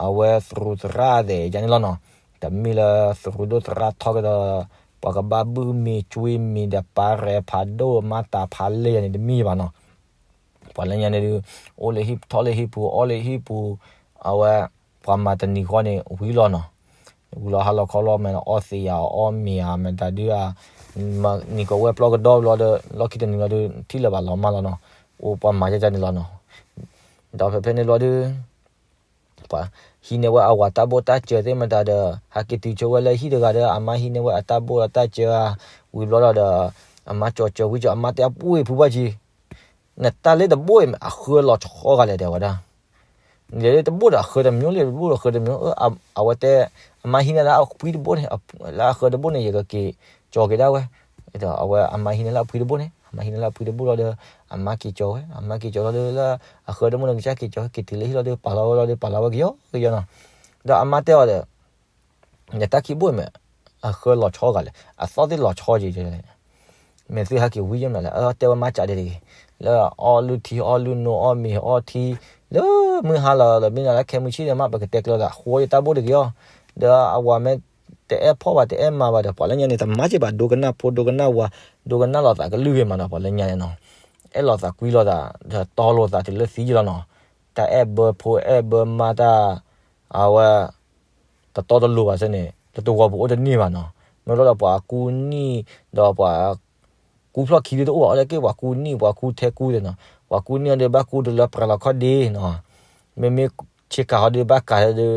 အဝဲသရူးသရၣ်သ့ၣ်ယါန့ၣ်လီၤနီၤ. တမ့ၢ်လၢသရူးဒိၣ်သရၣ်ထီကဒီး ပှၤကဘၣ်ဘုၣ်မ့ၤကွံမ့ၤဒီးပာ်ရဲၣ်ဖးဒိၣ်မၤတၢ်ဖးလဲၢ်ယါန့ၣ်တမ့ၢ်ဘၣ်နီၤ. ပှၤလၢညါန့ၣ်ဒုး အိၣ်လၢဟံၣ်ထီၣ်လၢဟံၣ်ပူၤ အီၣ်လၢဟံၣ်ပူၤ အဝဲ ပှၤမၤတနံၤဃီန့ၣ် ဝံၤလီၤနီၤ. ဝံၤလီၤဟါလီၤခီလီၤ မ့ၢ်အီသံးယၤအီၣ်မ့ၤယၤ မတၤဒုးဧါ နံၤကဝဲၢ်ပျီကဒီဘျီဒီး လီၢ်ခံတနံၤလီၤဒုး ထံၣ်လၢၤဘၣ်လီၤမၢ်လီၤနီၤ. အိၣ်ပှၤမၤယါန့ၣ်လီၤနီၤ. ဒီးဖဲဖဲန့ၣ်ဘျီဒုး ပှၤဟံးန့ၢ်ဝဲအဝၤတၢ်ဘိၣ်တၢ်စၢၤသ့ၣ်မတၤဒီး ဟဲက့ၤတုၤဆိဝဲလၢဟံၣ်တဂၤဒီး အမါဟံးန့ၢ်ဝဲအတၢ်ဘိၣ်အတၢ်စၢၤဧါ ဝံၤဘျီဒီး အမါကၠီၤစၢၤဝံကၠီၤ အမါတဲအပှ့ၤဖုဘၣ်ကံ နတၢ်လၢတဘိၣ်အံၤ အဃၢလီၤဆီဂၤလဲၣ် တဲဝဲဒၣ်. နလဲၤလၢတဘိၣ်ဒီးအဃၢတမျိုးလၢတဘိၣ်ဒီးအဃၢတမျိုး အဝဲတဲ အမါဟံးန့ၢ်လၢအဖှံတဘိၣ်န့ၣ် လၢအဃၢတဘိၣ်န့ၣ် ယကက့ၤကၠီၤက့ၤဒၣ်ဝဲ ဒီးအဝဲအမါဟံးန့ၢ်လၢအဖှံတဘိၣ်န့ၣ် အမါဟံးန့ၢ်လၢအဖှံတဘိၣ်လီၤဒီး အမါက့ၤကၠီၤဝဲ အမါက့ၤကၠီၤလီၤဒီးလၢ အဃၢတဘိၣ်န့ၣ် ကစၢ်က့ၤကၠီၤ က့ၤတုၤလၢဟံၣ်လီၤဒီး ပာ်လီၤဝဲလီၤဒီး ပာ်လီၤဝဲကယီကယီနီၤ. ဒီးအမါတဲအီၤဒီး နတၢ်ခံဘိၣ်မ့ၢ် အဃၢလီၤဆီဂၤလဲၣ် အသီၣ်သ့ၣ်လီၤဆီက့ၤ မ့ၢ်သုဟဲက့ၤဝံၤယမနုၤလဲၣ် အတဲဝဲမါကးဒဲးတဂ့ၤ လၢအီၣ်လုၢ်ထံအီၣ်လုၢ်နိအီၣ်မ့ၤအီထံ လၢမုၢ်ဟါလီၤဒီး မ့ၢ်နၤလၢခဲမုၢ်ဆ့ၣ်ဒီးမး ပကတဲကျၢၤသး ဃိယတၢ်ဘိၣ်တဂ့ၤအီၤ ဒီးအဝၤမ့ၢ်တအဲၣ်ဖီၣ်ဘၣ်တအဲၣ်မၤဘၣ်ဒီး ပှၤလၢညါန့ၣ် တမၤက့ၤဘၣ် ဒိကနၣ်ဖိဒိကနၣ်ဝၤ ဒိကနၣ်လိာ်သးကလုၢ်ဂ့ၤမးနီၤ ပှၤလၢညါန့ၣ်နီၤ အဲၣ်လိာ်သးကွံလိာ်သး ဒီးတီလိာ်သးတုၤလၢသံယလီၤနီၤ တၢ်အဲၣ်ဘၢဖိအဲၣ်ဘၢမါတၢ် အဝဲ တတီတလိၤဘၣ်စ့ၢ်န့ၣ် လၢတဝီပူၤအိၣ်တန့ၢ်ဘၣ်နီၤ. မ့ၢ်လီၤဒီးပှၤကူနံၣ် ဒီးပှၤကူဖျီၣ်ခံဒုတအိၣ်ဘၣ် အိၣ်လၢက့ၢ်ပှၤကူနံၣ် ပှၤကူထဲကူသ့ၣ်နီၤ. ပှၤကူနံၣ်အီၤဒီးဘၣ်ကူတုၤလၢပြၤလီၤခီၣ်ဒ့နီၤ. မ့မ့ၢ်ဆ့ကၤဟီဒီးဘၣ်ကၤဒီး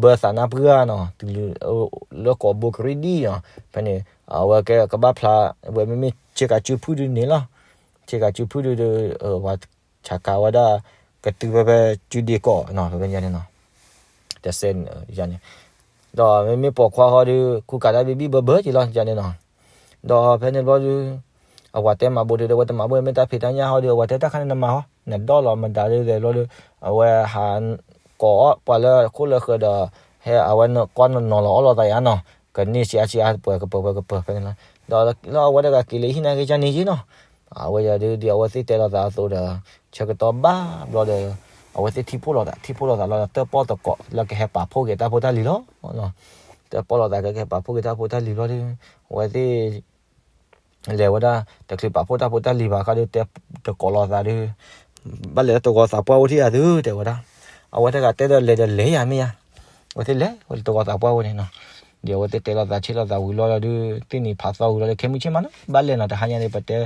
ဘၢသးနၢ်ပှၢ်နီၤ တုၤလၢ လၢကိးဘိကရံၣ်ဒံၣ်နီၤ. ဖဲန့ၣ် အဝဲကဲကဘၣ်ဖျါ ဝဲမ့မ့ၢ်ဆ့ကၤစုဖုၣ်ဒုန့ၣ်လီၤ. ဆ့ကၤစုဖုၣ်ဒုဒီး ပှၤဆးကၤဝဲဒၣ် ကတုၤဖဲဖဲစုဒ့ကီးနီၤ ဖဲဖဲညါန့ၣ်နီၤ တစဲးန့ၣ် ယၤန့ၣ် ဒီးမ့မ့ၢ်ပိာ်ခွါဟီဒီး ကူကၤတၢ်ဘံၣ်ဘံၣ်ဘၢဘၢက့ၤလီၤ ယၤန့ၣ်နီၤ. ဒီးဖဲန့ၣ်ဘျီဒီး အဝၤတဲမၤဘိဒုးဒီး ဝဲတမၤဘိ မ့ၢ်တၢ်ဖံးတၢ်ညၣ်ဟီဒီး အဝၤတဲတၢ်ခါန့ၣ်နမၤဟီ နဒီၣ်လီၤမတၤဒ်လဲၣ်ဘျီဒီး အဝဲဟးကိးအီၣ်ပှၤလၢခိၣ်လၢဃၢၤဒီး ဟဲအဝဲကွၢ်နီၤနီၤလီၤအီၣ်လိာ်သးယါနီၤ ကန့ၢ်ဆံးအါဆံးအါ ပှဲၤကပၢၤပှဲၤကပၢၤဖဲန့ၣ်လီၤ. ဒီးလၢအဝဲတဂၤက့ၤလၢဟံၣ်နာ်က့ၤကန့ၣ်က့ၤနီၤ အဝဲယၤဒုး ဒ်အဝဲသ့ၣ်တဲလိာ်သးအသိးဒီး ဆၢကတီၢ်ဘၣ်ဘျီဒီး အဝဲသ့ၣ်ထံၣ်ဖှိၣ်လိာ်သး ထံၣ်ဖှိၣ်လိာ်သးလီၤဒီး တၢၣ်ပီၣ်သကိးလၢကဟဲပာ်ဖှိၣ်က့ၤတၢ်ဖိတၢ်လံၤလီၤ. တၢၣ်ပီၣ်လိာ်သးကဟဲပာ်ဖှိၣ်က့ၤတၢ်ဖိတၢ်လံၤဘျီဒီး အဝဲသ့ၣ် လဲၤဝဲဒၣ် တချုးပာ်ဖှိၣ်တၢ်ဖိတၢ်လံၤဘၣ်အခါဒီး တဲသကိးလိာ်သးဒီး ဘၣ်လဲၤလၢတဂီၤသးပှၢ်အိၣ်ထံၣ်ယၤသု တဲဝဲဒၣ်. အဝဲတဂၤတဲဒီးလဲၤဒီးလဲၤယၤမ့ၢ်ယါ အဝဲသ့ၣ်လဲၤဝဲလၢတဂီၤသးပှၢ်အိၣ်န့ၣ်နီၤ. ဒ်အဝဲသ့ၣ်တဲလိာ်သးဆ့းလိာ်သးဝံၤလီၤဒီး သ့ၣ်နံၤဖးသီဝံၤလီၤဒီး ခဲမုၢ်ဆ့ၣ်မးနီၤ ဘၣ်လဲၤနီၤ တဟါညါန့ၣ် ပတဲ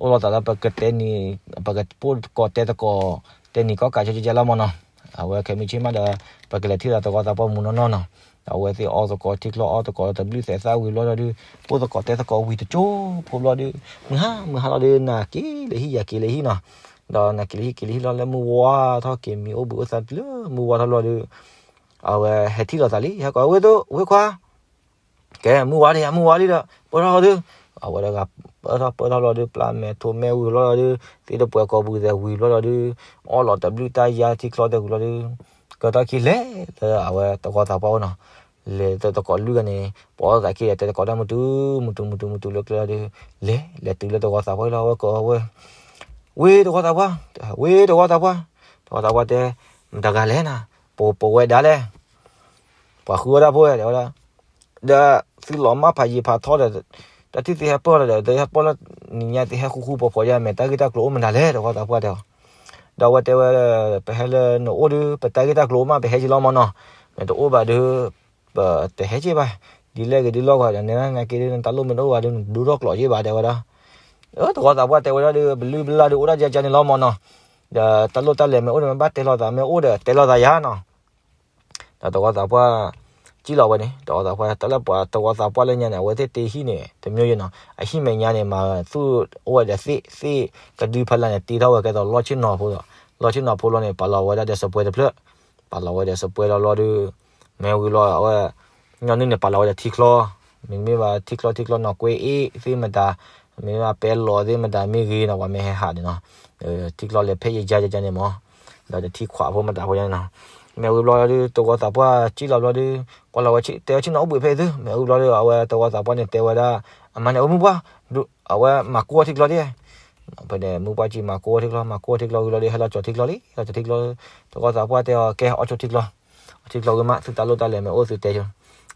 အိၣ်လိာ်သးလၢပကတဲနံၤ ပကပိၢ်သကိးတဲသကိး တဲနံၤကီၢ်ကးကဲကဲလီၤမးနီၤ. အဝဲခဲမုၢ်ဆ့ၣ်မးဒီး ပကလဲၤထံၣ်သးတဂီၤသးပှၢ်မုၢ်နီၢ်နီၢ်နီၤ. အဝဲသ့ၣ်အီၣ်သကိးထံချီအီၣ်သကိးတဘျုးသဲးသၣ်ဝံၤဘျီဒီး ပိၢ်သကိးတဲသကိးဝံၤတကၠိဖိဘျီဒီး မုၢ်ဟါမုၢ်ဟါလီၤဒီး နၤက့ၤလၢဟံၣ်ယၤက့ၤလၢဟံၣ်နီၤ. ဒီးနၤက့ၤလၢဟံၣ်က့ၤလၢဟံၣ်လီၤလၢမုၢ်ဝါထီၣ်က့ၤမံၤအိၣ်ဘှံးအိၣ်သါတုၤလၢမုၢ်ဝါထီၣ်လီၤဒီး အဝဲဟဲထံၣ်လိာ်သးလံ ဟဲကိးဝ့ၢ်သိ ဝ့ၢ်ခွါ ကဲ မုၢ်ဝါလံ မုၢ်ဝါလံဒီး ပၢၢ်ထီၣ်လီၤဒုး အဝဲတဂၤပၢၢ်ထီၣ်ပၢၢ်ထီၣ်လီၤဒီး ပျၢ်မဲာ်ထိးမဲာ်ဝံၤလီၤဒီး သ့ၣ်တပှဲၤကိာ်ဘုးသဲးဝံၤလီၤဒီး အီၣ်လီၤတဘျုးတၢ်ယါထံချီသဲးဝံၤလီၤဒီး ကၢထီၣ်ခံလဲၤလၢအဝဲတဂီၤသးပှၢ်အိၣ်နီၤ လဲၤတဂီၤသကိးလွံၢ်ဂၤန့ၣ် ပိာ်သးခံဒီးတဲသကိးတၢ်မုၢ်တူမုၢ်တူမုၢ်တူမုၢ်တူလၢကျဲဒီး လဲၤလဲၤတုၤလၢတဂီၤသးပှၢ်လီၤ အဝဲကိးဝဲ ဝ့ၢ်တဂီၤသးပှၢ် ဝ့ၢ်တဂီၤသးပှၢ် တဂီၤသးပှၢ်တဲ မတၤဂၤလဲၣ်နၤ ပဝဲဒၣ်လဲၣ် ပှၤဃုဝဲဒၣ်ဖိဝဲတဲဝဲဒၣ် ဒီးသုလီၤမၢ်ဖးယံၤဖးထီဒီး တၢ်ထံၣ်သုဟဲပၢၢ်လီၤဒီး သုဟဲပၢၢ်လၢနံၤညါသုဟဲဃူဃူဖိးဖိးယါ မ့ၢ်တၢ်ဂ့ၢ်တၢ်ကျိၤအိၣ်မတၤလဲၣ် တဂီၤသးပှၢ်တဲအီၤ ဒီးအဝဲတဲဝဲ ပဟဲလၢနအိၣ်ဒီး ပတၢ်ဂ့ၢ်တၢ်ကျိၤအိၣ်မး ပဟဲက့ၤလီၤမးနီၤ မ့ၢ်တအိၣ်ဘၣ်ဒီး ပတဟဲက့ၤဘၣ် ဒ်လဲၣ်ဂ့ၤဒ်လဲၣ်ဂ့ၤဒီး နဲဒၣ်နာ်က့ဒီး နတၢ်လိၣ်မ့ၢ်တအိၣ်ဘၣ်ဒီး နဒိထီၣ်ကျိးက့ၤဘၣ်တဲဝဲဒၣ် တဂီၤသးပှၢ်တဲဝဲဒၣ်ဒီး ပလုၢ်ပလၢ်ဒီးအိၣ်ဒၣ်ယါကန့ၣ်လီၤမးနီၤ ဒီးတၢ်လိၣ်တၢ်လဲၤမ့ၢ်အိၣ်ဒီး မ့ၢ်ဘၣ်တဲလိာ်သးမ့ၢ်အိၣ်ဒီး တဲလိာ်သးယါနီၤ ဒီးတဂီၤသးပှၢ် ကံၣ်လီၤဝဲန့ၣ် တဝီသးပှၢ် တၢ်လၢပှၤတဝီသးပှၢ်လၢညါန့ၣ် အဝဲသ့ၣ်တ့ဟံၣ်န့ၣ် တမံၤယဲနီၤ အဟံၣ်မဲာ်ညါန့ၣ် မၤသူၣ်အိၣ်ဝဲဒီးသ့ၣ် သ့ၣ်ကဒုဖီလာ်န့ၣ် တ့ထီၣ်ဝဲကဲသိးလီၢ်ဆ့ၣ်နီၤဖိဒီး လီၢ်ဆ့ၣ်နီၤဖိလီၤန့ၣ် ပာ်လီၤဝဲဒၣ်ဒီးစပွဲတဖျၢၣ် ပာ်လီၤဝဲဒီးစပွဲလီၤလီၤဒီး မ့ၢ်ဝံၤလီၤအဝဲ ညီနုၢ်န့ၣ် ပာ်လီၤဝဲဒီးထံချီ မ့မ့ၢ်ဘၣ်ထံချီထံချီနီၢ်ကွဲအ့ၣ် သ့ၣ်မတၤ မ့မ့ၢ်ဘၣ်ပဲလီၤသ့ၣ်မတၤမ့ၢ်ဂ့ၤနီၤ ပှၤမ့ၢ်ဟဲဟးန့ၣ်နီၤ ထံချီလဲၤဖဲယယါယယါန့ၣ်မး ဒီးတထံခွးဖိမတၤဖိယါန့ၣ်နီၤ မ့ၢ်ဝံၤဘျီဒီး တဝီသးပှၢ်ကံၣ်လီၤဘျီဒီး ကွၢ်လီၤဝဲတဲဝဲဆ့ၣ်နီၤအိၣ်ဘှံးဖဲအံၤသု မ့ၢ်ဝံၤဘျီဒီး အဝဲတဝီသးပှၢ်န့ၣ်တဲဝဲဒၣ် အမါန့ၣ် အဝဲမုၢ်ပှၢ် အဝဲမၤကိၢ်ထံချီဒၣ် ဖဲန့ၣ် မုၢ်ပှၢ်ကံၣ်မၤကိၢ်ထံချီ မၤကိၢ်ထံချီဝံၤလီၤဒီး ဟဲလီၤကၠီၤထံချီလံ ဟဲလီၤကၠီၤထံချီ တဝီသးပှၢ်တဲအီၤ ကဲအီၣ်ဆိထံချီ အီၣ်ထံချီဝံၤမး သုတၢ်လိၣ်တၢ်လဲၤမ့ၢ်အိၣ်သုတဲဆိ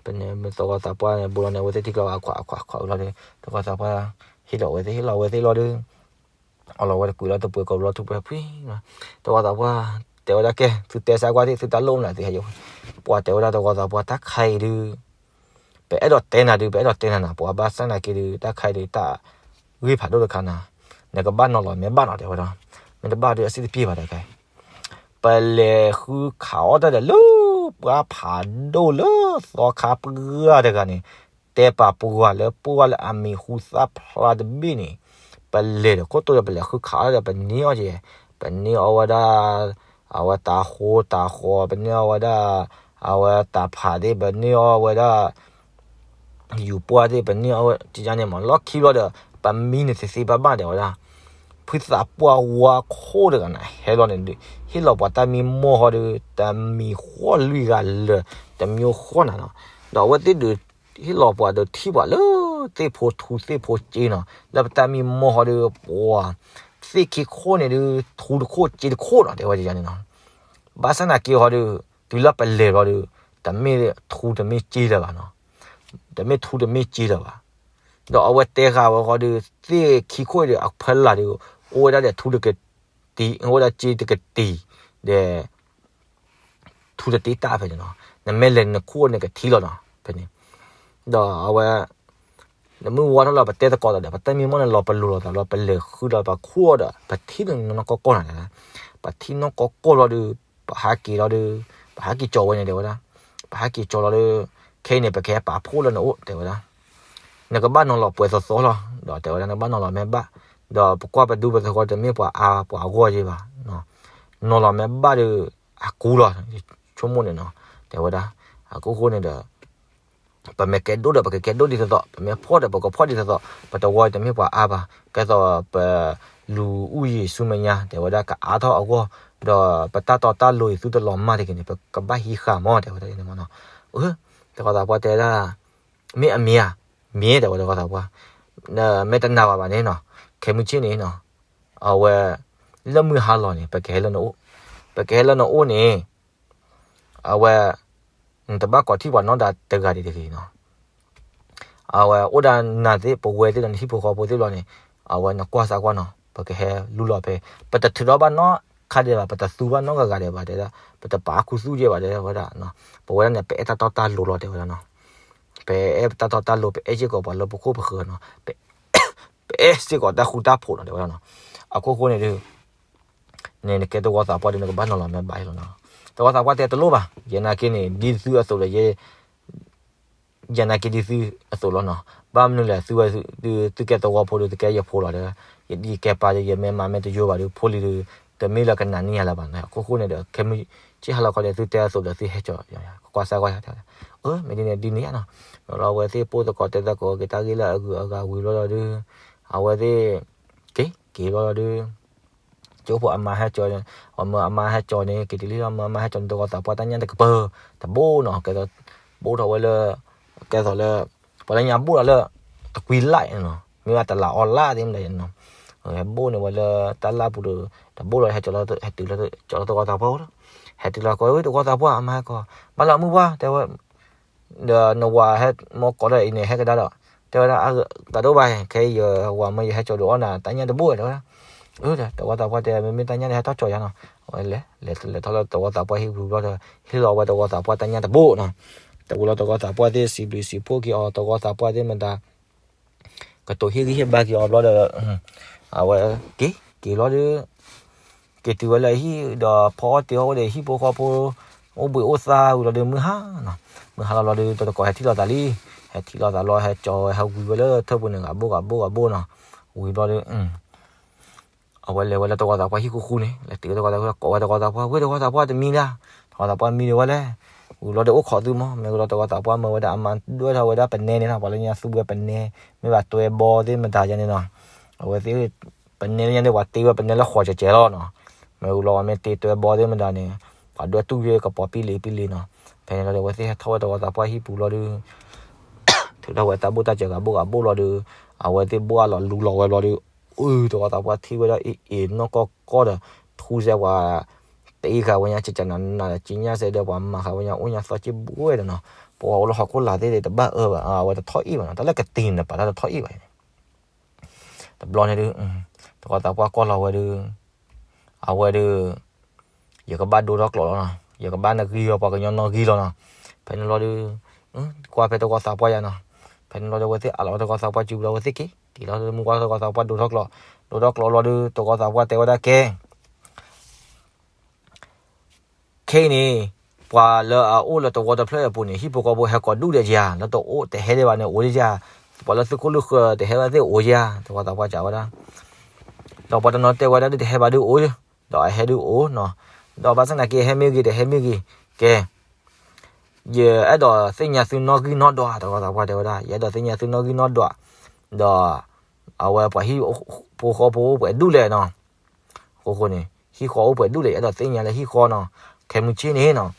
ဖဲန့ၣ် တဝီသးပှၢ်န့ၣ် ဘူးလီၤန့ၣ် အဝဲသ့ၣ်ထံချီအခွးအခွးခွးဝံၤလီၤဒီး တဝီသးပှၢ် ဟ့ၣ်လီၤဝဲသ့ၣ် ဟ့ၣ်လီၤဝဲသ့ၣ်လီၤဒီး အီၣ်လီၤဝဲတကွံာ်လီၤတပှဲၤကိးဘျီထူၣ်ပှဲၤဖှံ တဝီသးပှၢ် တဲဝဲဒၣ်ကဲ သုတဲစၢ်ကွၢ်သ့ၣ် သုတၢ်လိၣ်မနုၤသ့ၣ်ဟဲယိာ် ပှၤတဲဝဲဒၣ်တဝီသးပှၢ် တၢ်ခါအံၤဒုး ပအဲၣ်ဒိးတဲနၤဒုး ပအဲၣ်ဒိးတဲနၤနၤ ပှၤဘၣ်ဆၣ်နာ်က့ဒုး တၢ်ခါအံၤဒုး တၢ်ဂ့ၢ်ဖးဒိၣ်တခါနၤ နကဘၣ်နီၤလီၤမ့ၢ်ဘၣ်နီၤ တဲဝဲဒၣ် မ့ၢ်တဘၣ်ဒုး အစ့ၣ်တပျ့ၤဘၣ်တခါ ပလဲၤဃုခးအီၣ်တၢ်ဒီးလၢ ပှၤဖးဒိၣ်လၢသီခါပှၢ်တဂၤန့ၣ် တဲပာ်ပှၤလၢပှၢ်လၢအမံၤဟူသၣ်ဖျါတဘ့ၣ်န့ၣ် ပလဲၤဒီးခိၣ်တိဒီး ပလဲၤဃုခးအီၣ်ဒီး ပန့ၢ်အီၣ်က့ၤ ပန့ၢ်အီၣ်ဝဲဒၣ် အဝဲတၤဃိတၤဃီ ပန့ၢ်အီၣ်ဝဲဒၣ် အဝဲတၤဖးသ့ၣ် ပန့ၢ်အီၣ်ဝဲဒၣ် ယူၤပှၢ်သ့ၣ် ပန့ၢ်အီၣ်ဝဲ ကန့ၣ်မး လီၢ်ခံဘျီဒီး ပမံန့ၣ်သ့သ့ဘၣ်ဘၣ်တဲဝဲဒၣ် ဖုသးပှၢ်ဝါခိၣ်တဂၤန့ၣ် ဟဲလီၤန့ၣ်ဒုး ဟ့ၣ်လီၤပှၤတၢ်မံမီၢ်ဃီဒီး တမံၤဃီလွံၢ်ဂၤလၢာ် တမံၤဃီနၤနီၤ ဒီးအဝဲသ့ၣ်ဒုး ဟ့ၣ်လီၤပှၤဒီးထံၣ်ပှၤလၢ သ့ၣ်ဖိထူသ့ၣ်ဖိစ့နီၤ လၢပတၢ်မံမီၢ်ဃီဒီး ပှၤ သ့ၣ်ခံခိၣ်န့ၣ်ဒုး ထူတခိၣ်စ့တခိၣ်နီၤ တဲဝဲန့ၣ်နီၤ ဘၣ်ဆၣ်နာ်က့ဃီဒီး တုၤလၢပလဲၤဘျီဒီး တမ့ၢ်ထူတမ့ၢ်စ့လၢၤဘၣ်နီၤ တမ့ၢ်ထူတမ့ၢ်စ့လၢၤဘၣ် ဒီးအဝဲတဲဃာ်ဝဲဃီဒီး သ့ၣ်ခံခိၣ်အံၤဒီး အဖီလာ်ဒီး အိၣ်ဝဲဒၣ်ဒီးထူတကတံၤ အိၣ်ဝဲဒၣ်စ့တကတံၤ ဒီး ထူတတ့တၢ်ဖဲန့ၣ်နီၤ နမ့ၢ်လဲၤနခိၣ်နကထံၣ်လီၤနီၤ ဖဲန့ၣ် ဒီးအဝဲ နမုၢ်ဝါထီၣ်လီၤ ပတဲသကိးသးဒီး ပတၢ်မံမီၢ်န့ၣ်လီၤပလိာ်လီၤသးလီၤ ပလဲၤဃုဒီးပခိၣ်ဒီး ပထံၣ်နီၢ်ကီၢ်ကီၢ်နၤ ပထံၣ်နီၢ်ကီၢ်ကီၢ်လီၤဒီး ပဟးက့ၤလီၤဒီး ပဟးက့ၤကၠီၤဝဲန့ၣ်တဲဝဲဒၣ် ပဟးက့ၤကၠီၤလီၤဒီး ခဲအံၤန့ၣ် ပကဟဲပာ်ဖှိၣ်လၢနအိၣ်တဲဝဲဒၣ် နကဘၣ်နီၤလီၤပှဲၤသီသီလီၤ ဒီးတဲဝဲဒၣ် နကဘၣ်နီၤလီၤမ့ၢ်ဘၣ် ဒီးပကွၢ်ပဒူပသဝီတမ့ၢ်ပှၤအါပှၤအဂီၢ်ယဲဘၣ် နီၤလီၤမ့ၢ်ဘၣ်ဒီး အကူလီၤ ယဆိကမိၣ်န့ၣ်နီၤ တဲဝဲဒၣ် အခိၣ်ဃိန့ၣ်ဒီး ပမ့ၢ်ကဲဒိၣ်ဒီး ပကကဲဒိၣ်ဒ်သိးသိး ပမ့ၢ်ဖှီၣ်ဒီး ပကဖှီၣ်ဒ်သိးသိး ပတဝီတမ့ၢ်ပှၤအါဘၣ် ကဲသိးပ လူဦးရေစုများ တဲဝဲဒၣ် ကအါထီၣ်အဂီၢ် ဒီးပတၢ်တီတၢ်လိၤအံၤ သုတလီၤမၢ်တဂ့ၤန့ၣ် ပကဘၣ်ဟံးဃာ်မး တဲဝဲဒၣ်န့ၣ်မးနီၤ တဝီသးပှၢ်တဲဒၣ် မ့ၢ်အမ့ၢ်ဧါ မ့ၢ်တဲဝဲတဝီသးပှၢ် မ့ၢ်တနာ်ဘၣ်ဘၣ်န့ၣ်နီၤ ခဲမုၢ်ဆ့ၣ်န့ၣ်နီၤ အဝဲ လၢမုၢ်ဟါလီၤန့ၣ် ပကဟဲလၢနအိၣ် ပကဟဲလၢနအိၣ်န့ၣ် အဝဲ နတဘၣ်ကိးထံၣ်ပှၤနီတဂၤဒံးတဂ့ၤနီၤ အဝဲအိၣ်ဒၣ်နၤသ့ၣ် ပဝဲသ့ၣ်ဒီးနဟံၣ်ဖိဃီဖိသ့ၣ်လီၤန့ၣ် အဝဲနကွၢ်စၢ်ကွၢ်နီၤ ပကဟဲလူလီၤဖဲ ပတထုးထီၣ်ဘၣ်နီတခါဒံးဘၣ် ပတသူဘၣ်နီတဂၤဂၤဒံးဘၣ်တဲဒၣ် ပတပာ်ခူသူၣ်ယဲၢ်ဘၣ်တဲဝဲဒၣ် ပဝဲဒၣ်န့ၣ် ပအဲၣ်တၢ်တီတၢ်လိၤလီၤတဲဝဲဒၣ်နီၤ ပအဲၣ်တၢ်တီတၢ်လိၤ ပအဲၣ်စ့ၢ်ကီးပှၤလၢပခိၣ်ပဃၢၤနီၤ ပအဲၣ်စ့ၢ်ကီးတၢ်ဃူတၢ်ဖိးနီၤတဲဝဲဒၣ်နီၤ အခိၣ်ဃိန့ၣ်ဒီး နကဲတဝီသးပှၢ်ဒီး နကဘၣ်နီၤလီၤမ့ၢ်ဘၣ်အံၤလီၤနီၤ တဝီသးပှၢ်တဲတလိၣ်ဘၣ် ယဲနာ်က့န့ၣ် ဒ်သုအသိးဒီးယဲ ယဲနာ်က့ဒ်သုအသိးလီၤနီၤ ဘၣ်မနုၤလဲၣ် သုဝဲ သုကဲသဝီဖိဒီး သုကဲယဖိလီၤဒီး ယဒ်ယကဲပၢ်ဒီး ယမ့ၢ်မၤမ့ၢ်တယိဘၣ်ဒီး ဖိလံၤဒီး တမ့ၢ်လၢကနာ်န့ၢ်ယၤလၢၤဘၣ်နီၤ အခိၣ်ဃိန့ၣ်ဒီး ခဲမုၢ်ဆ့ၣ်ဟါလီၤခီဒီး သုတဲအသိးဒီး သုဟဲကၠီၤ ကွၢ်စၢ်ကွၢ် အၢ မ့ၢ်ဒ်န့ၣ်ဒ်န့ၣ်နီၤ ဒီးအဝဲသ့ၣ်ပိၢ်သကိးတဲသကိးက့ၤတၢ်ဂ့ၢ်လၢအဂုၤအဂၤဝံၤဘျီဒီး အဝဲသ့ၣ် က့ၤက့ၤဘျီဒီး ကၠိဖိအမါဟဲကၠီၤ အမၢအမါဟဲကၠီၤန့ၣ် က့ၤတလံလီၤ မၢအမါဟဲကၠီၤန့ၣ် တဝီသးပှၢ်တၢ်ညၣ်တကပၤ တဘိနီၤ ကဲသိး ဘိထီၣ်ဝဲလၢ ကဲသိးလၢ ပှၤလၢညါဘိၣ်ဒီးလၢ တကွံလၢ်နီၤ မ့ၢ်ဘၣ်တလးအီလၢ်သ့ၣ်မနုၤနီၤ ဟဲဘိၣ်န့ၢ်ဝဲလၢတၢ်လၢ်ပူၤဒီး တဘိလီၤ ဟဲကၠီၤလီၤ ဟဲတုၤလီၤ ကၠီၤလီၤတဝီသးပှၢ်အိၣ်လီၤ ဟဲတုၤလီၤကီး တဝီသးပှၢ်အမါဟဲကီး ဘၣ်လီၤမုၢ်ပှၢ် တဲဝဲ ဒီးနဝၤဟဲမ့ၢ်ကိးထီၣ်အံၤန့ၣ် ဟဲကဒါဒီး တဲဝဲဒၣ် တၢ်ဒိၣ်ဘၣ် ခဲအံၤယဝၤမၢယဟဲကၠီၤဒုးအီၣ်နၤ တၢ်ညၣ်တဘိ တဲဝဲဒၣ် အၢ တဝီသးပှၢ်တဲ မ့မ့ၢ်တၢ်ညၣ်န့ၣ် ဟဲထီၣ်ကၠီၤယၤနီၤ အဝဲလဲၤ လဲၤလဲၤထီၣ်လၢတဝီသးပှၢ်ဟံၣ်ပူၤဘျီဒီး ဟ့ၣ်လီၤဝဲတဝီသးပှၢ်တၢ်ညၣ်တဘိနီၤ တဝီလီၤတဝီသးပှၢ်သ့ၣ် စံးဘျုးစံးဖှိၣ်က့ၤအီၤ တဝီသးပှၢ်သ့ၣ်မတၤ ကတိၤဟ့ၣ်ဂံၢ်ဟ့ၣ်ဘါက့ၤအီၤဘျီဒီး အဝဲ က့ၤ က့ၤလီၤဒီး က့ၤတုၤဝဲလၢအဟံၣ်ဒီး ဖီအီၣ်တ့ၤအီၣ်ဝဲဒီးဟံၣ်ဖိဃီဖိ အိၣ်ဘှံးအိၣ်သါဝံၤလီၤဒီး မုၢ်ဟါနီၤ, မုၢ်ဟါလီၤလီၤဒီး တကိးဟဲထံၣ်လိာ်သးလံ, ဟဲထံၣ်လိာ်သးလီၤ ဟဲကၠီဝဲ ဟဲဝံၤဝဲလၢထၢၣ်ပူၤန့ၣ် ဂၤဘိၣ်ဂၤဘိၣ်ဂၤဘိၣ်နီၤ, ဝံၤဘျီဒီး အဝဲလဲၤဝဲလၢတဝီသးပှၢ်ဟံၣ်ဃူဃူန့ၣ် လဲၤတုၤဝဲတဝီသးပှၢ် ကိးဝဲတဝီသးပှၢ် ဝ့ၢ်တဝီသးပှၢ်တမံၤဒၣ်, တဝီသးပှၢ်မံဒီးဝဲလဲၣ်, ဝံၤလီၤဒီးအိၣ်ခိးသုမး, မ့ၢ်ဝံၤလီၤတဝီသးပှၢ်မၢဝဲဒၣ် အမါဒွဲၣ်ထီၣ်ဝဲဒၣ်ပနဲန့ၣ်နီၤ, ပှၤလၢညါသူဝဲပနဲ, မ့ၢ်ဘၣ်တွဲဘီသ့ၣ်မတၤယါန့ၣ်နီၤ, အဝဲသ့ၣ် ပနဲလၢညါန့ၣ် ပှၤတ့ဝဲပနဲလၢဃိးကဲးကဲးလီၤနီၤ, မ့ၢ်ဝံၤလီၤမ့ၢ်တ့တွဲဘီသ့ၣ်မတၤန့ၣ်, ပှၤဒွဲၣ်တူၢ်ယဲၢ်ကပီၤပံလံၤပံလံၤနီၤ, ဖဲန့ၣ်လီၤဒီး အဝဲသ့ၣ်ဟဲထီၣ်ဝဲတဝီသးပှၢ်ဟံၣ်ပူၤလီၤဒီး ထုးထီၣ်ဝဲတၢ်ဘိၣ်တၢ်စၢၤဂၤဘိၣ်ဂၤဘိၣ်လီၤဒီး, အဝဲသ့ၣ်ဘိၣ်အလီၤလူလီၤဝဲဘျီဒီး, အၢ တဝီသးပှၢ်ထံၣ်ဝဲဒၣ်အ့ၣ်အ့ၣ်နီၢ်ကီၢ်ကီၢ်ဒီး, ထူစဲပှၤ တ့ဃာ်ဝဲညါ ကကနနဒီး က့ညါစဲဒီး ပှၤမၤဃာ်ဝဲညါ အိၣ်ညါသီက့ဘှဲဒီးနီၤ, ပှၤအိၣ်လၢဟီၣ်ခိၣ်လာ်သ့ၣ်ဒီး တဘၣ်အၢဘၣ် အဝဲတထီၣ်အ့ၣ်ဘၣ်နီၤ, တၢ်လၢကတ့ၤန့ၣ်ပာ်တၢ်တထီၣ်အ့ၣ်ဘၣ်န့ၣ်, တဘျီန့ၣ်ဒုး, တဝီသးပှၢ်ကွၢ်လီၤဝဲဒုး အဝဲဒုး, ယကဘၣ်ဒိထီၣ်ကျိးလီၤနီၤ, ယကဘၣ်နဂံၢ်အီၤ ပှၤကညီနီၣ်ဂံၢ်လီၤနီၤ, ဖဲန့ၣ်လီၤဒုး, ကွၢ်ဖဲတဝီသးပှၢ်ယါနီၤ, ဖဲန့ၣ်လီၤဒီး အဝဲသ့ၣ်အးလီၤဝဲတဝီသးပှၢ်စုပူၤလီၤ အဝဲသ့ၣ်က့ၤ, က့ၤလီၤဒီး မုၢ်ကွၢ်တဝီသးပှၢ်ဒိထီၣ်ကျိး, ဒိထီၣ်ကျိးလီၤဒုး တဝီသးပှၢ်တဲဝဲဒၣ်ကဲ ခဲအံၤန့ၣ်, ပှၤလၢအအိၣ်လၢတဝီတဖျၢၣ်အပူၤန့ၣ် ဟံၣ်ဖိဃီဖိဟဲကိးဒူၣ်ဒဲးဧါ, လၢတအိၣ်တဟဲဒံးဘၣ်န့ၣ်အိၣ်ဒံးဧါ, ပှၤလၢသုးခိၣ်လုၢ်ဃၢၤတဟဲဘၣ်သ့ၣ်အိၣ်ဧါ, တဝီသးပှၢ်စံးဝဲဒၣ်, ဒီးပှၤတနီၤတဲဝဲဒၣ်ဒုးတဟဲဘၣ်ဒုးအိၣ်, ဒီးအဟဲဒုးအိၣ်နီၤ, ဒီးဘၣ်ဆၣ်သနာ်က့ ဟဲမ့ၢ်ဂ့ၤ တဟဲမ့ၢ်ဂ့ၤ, ကဲ ယအဲၣ်ဒိးသ့ၣ်ညါသုနီၣ်ဂံၢ်နီၣ်ဒွး တဝီသးပှၢ်တဲဝဲဒၣ်, ယအဲၣ်ဒိးသ့ၣ်ညါသုနီၣ်ဂံၢ်နီၣ်ဒွး, ဒီး အဝဲပှၤဟံၣ်ဖိဃီဖိအိၣ်ပှဲၤဒူၣ်လဲၣ်နီၤ, အဃိဃိန့ၣ် ဟံၣ်ဃီအိၣ်ပှဲၤဒူၣ်လဲၣ် ယအဲၣ်ဒိးသ့ၣ်ညါလၢဟံၣ်ဃီနီၤ, ခဲမုၢ်ဆ့ၣ်န့ၣ်နီၤ,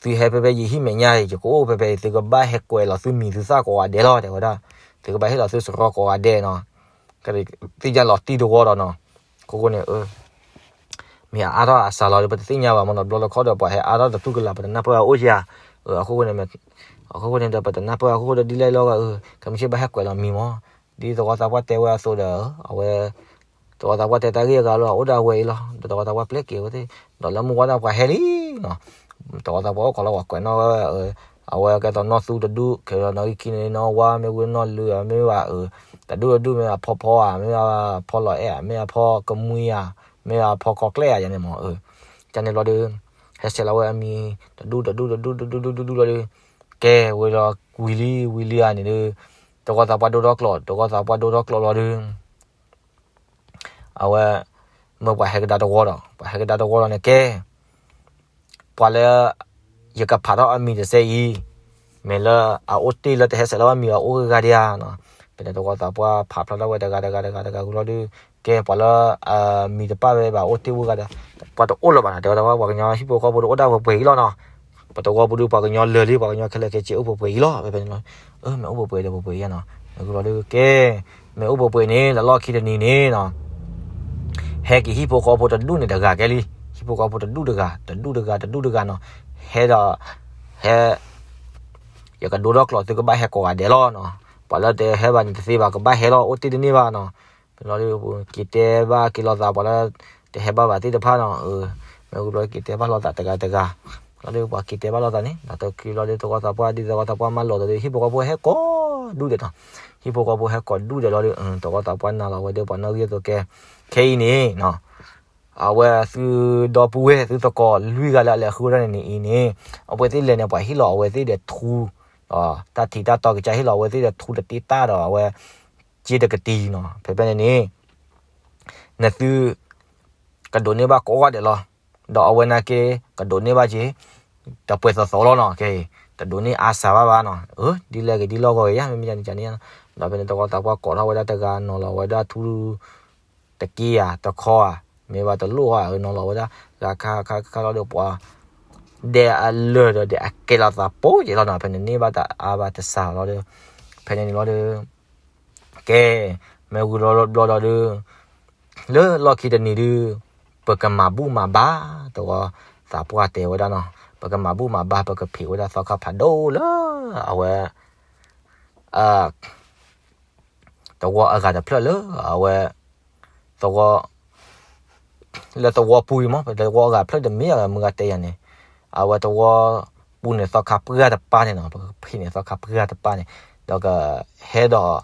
သုဟဲဖဲဖဲယဟံၣ်မဲာ်ညါအံၤ ယကအိၣ်ဖဲဖဲအံၤ သုကဘၣ်ဟဲကွဲးလီၤသုမံၤသုသၣ်ကိးဂၤဒဲးလီၤ တဲဝဲဒၣ်, သုကဘၣ်ဟ့ၣ်လီၤသုစရီကိးဂၤဒဲးနီၤ, ကသ့ၣ်ညါလီၤတံၢ်တဝီဒီးနီၤ, အဃိဃိန့ၣ် မ့ၢ်အအါထီၣ်အစှၤလီၤဒီး ပတသ့ၣ်ညါဘၣ်မ့ၢ်နီၤ, ဘျီလၢခီဒီး ပှၤဟဲအါထီၣ်တတူၢ်ကလာ် ပတနၢ်ပၢၢ်အအိၣ်ဧါ, အဃိဃိန့ၣ်, အဃိဃိန့ၣ်ဒီး ပတနၢ်ပၢၢ်အဃိဃိဒီး ဒ်လဲၣ်လီၤဂၤအၢ, ခဲမုၢ်ဆ့ၣ်ဘၣ်ဟဲကွဲးလီၤမံၤမး, ဒ်တဝီသးပှၢ်တဲဝဲအသိးဒီး, အဝဲ, တဝီသးပှၢ်တဲတၢ်ဂ့ၢ်အဂၤလီၤ အိၣ်ဒၣ်ဝဲအံၤလီၤ, ဒီးတဝီသးပှၢ်ပျဲက့ၤဝဲသ့ၣ်, ဒီးလၢမုၢ်ဝါဒၣ်ပှၤဟဲလံနီၤ, တဝီသးပှၢ်အိၣ်ခိးလီၤပှၤကွဲးနီၣ်ဝဲ, အဝဲကဲသိးနီၢ်သူတဒူၣ် ခဲဒီးနီၢ်ဂံၢ်ခံန့ၣ် နီၢ်ဝါ မ့ၢ်ဝံၤနီၢ်လုၢ်ဧါ မ့ၢ်ဘၣ်အၢ, တဒူၣ်တဒူၣ် မ့ၢ်ဘၣ်ဖီဖီဧါ မ့ၢ်ဘၣ်ဖီလီၤအဲၣ်ဧါ မ့ၢ်ဘၣ်ဖီကမှံဧါ, မ့ၢ်ဘၣ်ဖီကီၢ်ကျဲဧါ ယၤန့ၣ်မး, ကန့ၣ်ဘျီဒီး, ဟဲဆဲးလီၤဝဲအမံၤ, တဒူၣ်တဒူၣ်တဒူၣ်တဒူၣ်တဒူၣ်တဒူၣ်လီၤဒီး, ကဲဝံၤလီၤဝံၤလံဝံၤလံဧါန့ၣ်ဒီး, တဝီသးပှၢ်ဒိထီၣ်ကျိး တဝီသးပှၢ်ဒိထီၣ်ကျိးလီၤဒီး အဝဲ, မ့ၢ်ပှၤဟဲကဒါတဝီဒီး ပှၤဟဲကဒါတဝီလီၤန့ၣ်ကဲ, ပှၤလၢ, ယကဖးထီၣ်အမံၤတစဲးအံၤ, မ့ၢ်လၢအအိၣ်တ့ၢ်လၢတဟဲဆဲးလီၤဘၣ်မံၤအအိၣ်ဂ့ၤဂၤဒံးဧါနီၤ, ဖဲန့ၣ်တဝီသးပှၢ်ဖးဖျါထီၣ်ဝဲတဂၤတဂၤတဂၤတဂၤဝံၤလီၤဒီး, ကဲပှၤလၢ, အမံၤတပၣ်ဝဲဘၣ်အိၣ်တ့ၢ်ဝဲဂၤဒီး, ပှၤတအိၣ်လၢၤဘၣ်နီၤ တဲဝဲဒၣ်ဝဲ ပှၤကညီဟံၣ်ဖိဃီဖိဒီးအိၣ်ဒၣ်ပှဲၤပှဲၤအံၤလီၤနီၤ, ပတဝီပူၤဒီးပှၤကညီလၢာ်လံ ပှၤကညီခဲလၢာ်ခဲဆ့အိၣ်ပှဲၤပှဲၤအံၤလီၤ ဖဲဖဲန့ၣ်လီၤ, အၢ မ့ၢ်အိၣ်ပှဲၤပှဲၤဒီးပှဲၤပှဲၤအံၤနီၤ, မ့ၢ်ဝံၤလီၤဒီးကဲ, မ့ၢ်အိၣ်ပှဲၤပှဲၤန့ၣ် လၢလီၢ်ခံတနံၤန့ၣ်နီၤ ဟဲက့ၤဟံၣ်ဖိဃီဖိတဒူၣ်န့ၣ်တဂၤကဲလံ, ဟံၣ်ဖိဃီဖိတဒူၣ်တဂၤ တဒူၣ်တဂၤ တဒူၣ်တဂၤနီၤ, ဟဲဒီး, ဟဲ, ယကဒိထီၣ်ကျိးသုကဘၣ်ဟဲကိးဂၤဒဲးလီၤနီၤ, ပှၤလၢတဟဲဘၣ်န့ၣ်တသ့ဘၣ် ကဘၣ်ဟဲလီၤ အိၣ်တ့ၢ်တန့ၢ်ဘၣ်နီၤ, ဖဲလီၤဒီး က့ၤတဲဘၣ်က့ၤလိာ်သးပှၤလၢ, တဟဲဘၣ်ဘၣ်သ့ၣ်တဖၣ်နီၤ, မ့ၢ်ဝံၤဘျီက့ၤတဲဘၣ်လိာ်သးတဂၤတဂၤ, လီၤဒီးပှၤက့ၤတဲဘၣ်လိာ်သးန့ၣ် ဒီးတက့ၤလီၤဒီးတဝီသးပှၢ်ဒ်တဝီသးပှၢ်မၢလီၤဒီး ဟံၣ်ဖိဃီဖိဟဲကိးဒူၣ်ဒဲးနီၤ, ဟံၣ်ဖိဃီဖိဟဲကိးဒူၣ်ဒဲးလီၤဒီး တဝီသးပှၢ်နာ်လီၤဝဲဒီးပှၤနီၣ်ဂံၢ်အသိးကဲ, ခဲအံၤန့ၣ်နီၤ အဝဲသုဒီပုၢ်ဝဲၢ်သုသကိးလွံၢ်ဂၤလၢအလဲၤဃုဝဲဒၣ်န့ၣ်န့ၣ်အံၤန့ၣ်, အဝဲသ့ၣ်လဲၤန့ၣ် ပှၤဟ့ၣ်လီၤအဝဲသ့ၣ်ဒီးထူ, တၢ်ထံးတၢ်တီကစၢ်ဟ့ၣ်လီၤအဝဲသ့ၣ်ဒီးထူတတ့တၢ်ဒီးအဝဲ, က့တကတံနီၤ, ဖဲဖဲန့ၣ်န့ၣ်, နသု, ကဒိးန့ၢ်ဘၣ်ကိးဂၤဒဲးလီၤ, ဒီးအဝဲနာ်က့, ကဒိးန့ၢ်ဘၣ်က့ၤ, တပှဲၤသီသီလီၤနီၤ, ကဲ, တဒိးန့ၢ်အါစှၤဘၣ်ဘၣ်နီၤ, ဒ်လဲၣ်ဂ့ၤဒ်လီၢ်ဂီၤဂ့ၤယါ မ့မ့ၢ်န့ၣ်န့ၣ်, ဒီးဖဲန့ၣ်တဝီသးပှၢ်ကိးထီၣ်ဝဲဒၣ်တဂၤနီၤလီၤဝဲဒၣ်ထူ တက့ဧါ တခီဧါ, မ့ၢ်ဘၣ်တလိၣ်ဧါ နီၤလီၤဝဲဒၣ်, ဂၤခါခါခါလီၤဒီးပှၤ, ဒဲးအလၢာ်ဒီးဒဲးအကဲလီၤသးပိာ်က့ၤလီၤနီၤ, ဖဲန့ၣ်န့ၢ်ဘၣ်တအါဘၣ်တစှၤလီၤဒီး, ဖဲန့ၣ်န့ၣ်လီၤဒီး, ကဲ, မ့ၢ်ဝံၤလီၤဘျီလီၤဒီး, လၢလီၢ်ခံတနံၤဒုး, ပကမၤဘူၣ်မၤဘါ, တဝီသးပှၢ်တဲဝဲဒၣ်နီၤ, ပကမၤဘူၣ်မၤဘါ ပကဖံးဝဲဒၣ်သီခါဖးဒိၣ်လၢ, အဝဲ တဝီအဂၤတဖျၢၣ်လၢအဝဲ, သဝီ, လၢသဝီပူၤအံၤမး ပတဝီအဂၤဖျၢၣ်တမ့ၢ်အဂၤမုၢ်ဂၤတဲယၤန့ၣ်, အဝဲသဝီပူၤန့ၣ်သီခါပှၢ်တပၢ်န့ၣ်နီၤ ပကဖံးန့ၣ်သီခါပှၢ်တပၢ်န့ၣ်, ဒီးကဟဲဒီး,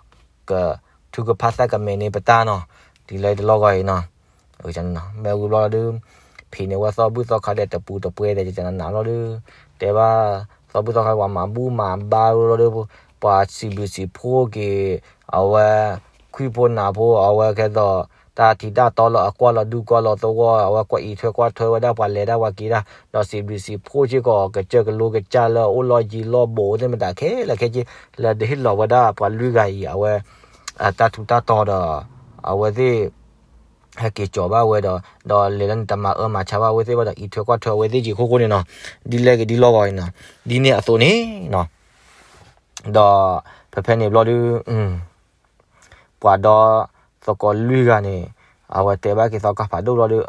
ကထုကဖၣ်သးကမဲာ်န့ၢ်ပတၢ်နီၤ, ဒ်လဲၣ်တလီၢ်ဂီၤအံၤနီၤ, မ့ၢ်ဝံၤဘျီဒီး, ဖံးန့ၢ်ဝဲသီဘူၣ်သီခါဒီးတပူၤတပှဲၤဒီး ကနနၤလီၤဒီး တဲဘၣ် သီဘူၣ်သီခါ ပှၤမၤဘူၣ်မၤဘါလီၤဒီး ပှၤစံးဘျုးစံးဖှိၣ်က့ၤ အဝဲ ခွံဖိနၢ်ဖိ အဝဲကဲသိး တၢ်ထံးတၢ်တီလၢအကွၢ်လီၤဒူကွၢ်လီၤသဝီ အဝဲကွၢ်အံးထွဲကွၢ်ထွဲဝဲဒၣ်ပှၤလဲၤဒၣ်ပှၤက့ၤဒၣ် ဒီးစံးဘျုးစံးဖှိၣ်စ့ၢ်ကီး ကစၢၢ်ကလိကစၢ်လၢအိၣ်လီၢ်ယံၤလီၢ်ဘူးသ့ၣ်မတၤခဲလၢာ်ခဲဆ့ လၢဒုးဟ့ၣ်လီၤဝဲဒၣ်ပှၤလွံၢ်ဂၤအံၤ အဝဲ တၢ်ထူးတၢ်တီၤဒီး အဝဲသ့ၣ် ဟဲက့ၤကၠီၤဘၣ်ဝဲဒီး ဒီးလဲၤလၢန့ၣ်တမၤအၢမၤဆါဘၣ်အဝဲသ့ၣ်ဘၣ်ဒီး အံးထွဲကွၢ်ထွဲအဝဲသ့ၣ်က့ၤအခိၣ်ဃိန့ၣ်နီၤ, ဒ်လဲၣ်ဂ့ၤဒ်လီၢ်ဂီၤအံၤနီၤ, ဒ်န့ၣ်အသိးန့ၣ်နီၤ, ဒီးဖဲဖဲန့ၣ်ဘျီဒုး ပှၤဒီသကိးလွံၢ်ဂၤန့ၣ် အဝဲတဲဘၣ်က့ၤသီခါဖးဒိၣ်ဘျီဒီး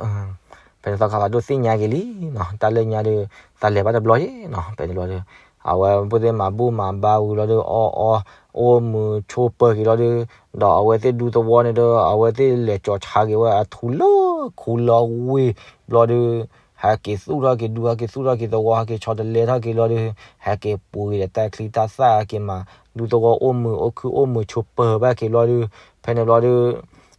ဖဲန့ၣ်သီခါဖးဒိၣ်သ့ၣ်ညါက့ၤလံနီၤ, တၢ်လၢညါဒီး သးလဲၤဘၣ်တဘျီယဲနီၤ, ဖဲန့ၣ်ဘျီဒီး အဝဲဖိသ့ၣ်မၤဘူၣ်မၤဘါဝံၤလီၤဒီး အီၣ်အီ အိၣ်မုာ်ဆိးပၢၤက့ၤလီၤဒီး ဒီးအဝဲသ့ၣ်ဒူသဝီန့ၣ်ဒီး အဝဲသ့ၣ်လဲၤကၠီၤဆါက့ၤဝဲအထူလၢခူလၢဝ့ၢ်ဘျီဒီး ဟဲက့ၤသူၣ်ထီၣ်က့ၤဒူ ဟဲက့ၤသူၣ်ထီၣ်က့ၤသဝီ ဟဲက့ၤဆီတလဲထီၣ်က့ၤလီၤဒီး ဟဲက့ၤပူၤက့ၤဒီးတၢ်ချံတၢ်သၣ် ဟဲက့ၤမၤဒူသဝီအိၣ်မုာ်အိၣ်ခုၣ်အိၣ်မုာ်ဆိးပၢၤဘၣ်က့ၤလီၤဒီး ဖဲန့ၣ်ဘျီဒီး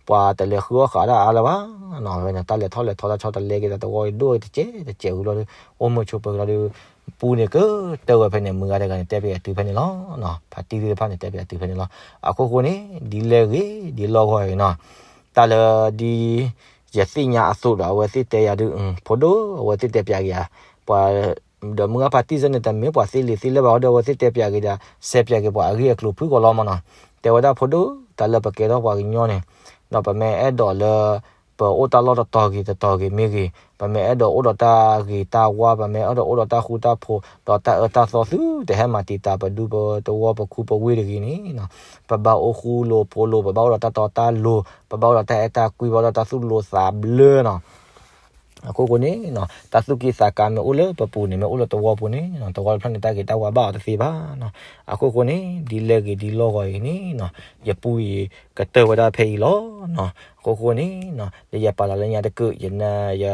ပှၤတလဲၤဃုအီၣ်ဃာ်ဒၣ်အါလၢၤဘၣ်နီၤ, ဖဲန့ၣ် တၢ်လဲၤထီၣ်လဲၤထီတၢ်ဆီတလဲက့ၤဒီးသဝီဒိၣ်တစဲးတစဲးဝံၤလီၤဒီး အိၣ်မုာ်ဆိးပၢၤက့ၤလီၤဒီး ပူန့ၣ်ကတၢၢ်ဝဲဖဲန့ၣ် မုၢ်ဂၤတဂၤန့ၣ် တဲပယီၤတုၤဖဲန့ၣ်လီၤ, ဖါတံၢ်သ့ၣ်တဖၣ်န့ၣ် တဲပယီၤတုၤဖဲန့ၣ်လီၤ, အခိၣ်ဃိန့ၣ် ဒ်လဲၣ်ဂ့ၤဒ်လီၢ်ဂီၤအံၤနီၤ, တၢ်လၢဒ် ယသ့ၣ်ညါအသိးဒီး အဝဲသ့ၣ်တဲယၤဒုး ဖိဒိၣ် အဝဲသ့ၣ်တဲပျးက့ၤယၤ, ပှၤ ဒီးမုၢ်ဂၤဖါတံၢ်စ့ၢ်န့ၣ် တမ့ၢ်ပှၤသ့လံာ်သ့လဲၢ်ဘၣ်ဒီး အဝဲသ့ၣ်တဲပျးက့ၤဒီး စဲပျးက့ၤပှၤအဂ့ၢ်အကျိၤဖုၣ်ကီးလီၤမနီၤ, တဲဝဲဒၣ်ဖိဒိၣ် တၢ်လၢပကဲထီၣ်ပှၤကညီန့ၣ် ဒီးပမ့ၢ်အဲၣ်ဒိးလၢ ပအိၣ်တၢ်လီၢ်တတီၤဂ့ၤတတီၤဂ့ၤမ့ၢ်ဂ့ၤ, ပမ့ၢ်အဲၣ်ဒိးအိၣ်ဒီးတၢ်ဂ့ၤတၢ်ဝါ, ပမ့ၢ်အဲၣ်ဒိးအိၣ်ဒီးတၢ်ဃူတၢ်ဖိး, ဒီးတၢ်အၢတၢ်သီသုတဟဲမၤတံာ်တာ်ပဒူပသဝီပခူပဝ့ၢ်တဂ့ၤန့ၣ်, ပဘၣ်အိၣ်ဃူလိာ်ဖိးလိာ်, ပဘၣ်အိၣ်ဒီးတၢ်တီတၢ်လိၤ, ပဘၣ်အိၣ်ဒီးတၢ်အဲၣ်တၢ်ကွံ, ပဘၣ်အိၣ်ဒီးတၢ်သူၣ်လိၤသးဘျၢနီၤ. အခိၣ်ဃိန့ၣ် တၢ်သူၣ်က့ၣ်သးကါမ့ၢ်အိၣ်လၢပပူၤန့ၣ် မ့ၢ်အိၣ်လၢသဝီပူၤန့ၣ် သဝီတဖျၢၣ်န့ၣ် တၢ်ဂ့ၤတၢ်ဝါဘၣ်အီၤတသ့ဘၣ်နီၤ. အခိၣ်ဃိန့ၣ် ဒ်လဲၣ်ဂ့ၤဒ်လီၢ်ဂီၤအံၤန့ၣ် ယပူအံၤ ကတၢၢ်ဝဲဒၣ်ဖဲအံၤလီၤ. အခိၣ်ဃိန့ၣ် လၢယပာ်လီၤလၢညါတကုာ် ယန ယ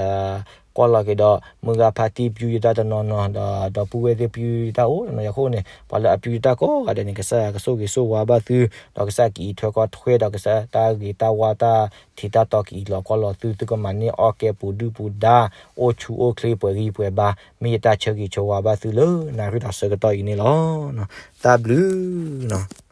ကွၢ်လီၤက့ၤဒီး မုၢ်ဂၤဖါတံၢ်ပျူယတၢ်တနီၤနီၤ ဒီး ဒီပုၢ်ဝဲၢ်သ့ၣ်ပျူယတၢ်အိၣ်နီၤ. အဃိန့ၣ် ပှၤလၢအပျူယတၢ်ကိးဂၤဒဲးန့ၣ် ကစၢ်ယွၤကဆိၣ်ဂ့ၤဆိၣ်ဝါဘၣ်သု ဒီးကစၢ်ကအံးထွဲကွၢ်ထွဲဒီး ကစၢ်တၢ်ဂ့ၤတၢ်ဝါတၢ်ထံးတၢ်တီကအံးလီၤကွၢ်လီၤသု, သုကမၤန့ၢ်အီၣ်ကဲပူၤဒုၣ်ပူၤဒါ အိၣ်ဆူၣ်အိၣ်ချ့ပှဲၤဂံၢ်ပှဲၤဘါ မ့ၢ်ယတၢ်ဆၢဂ့ၤဆၢဝါဘၣ်သုလၢနၣ်ရံၣ်ဒီးဆၢကတီၢ်အံၤန့ၣ်လီၤ. တၢ်ဘျုးနီၤ.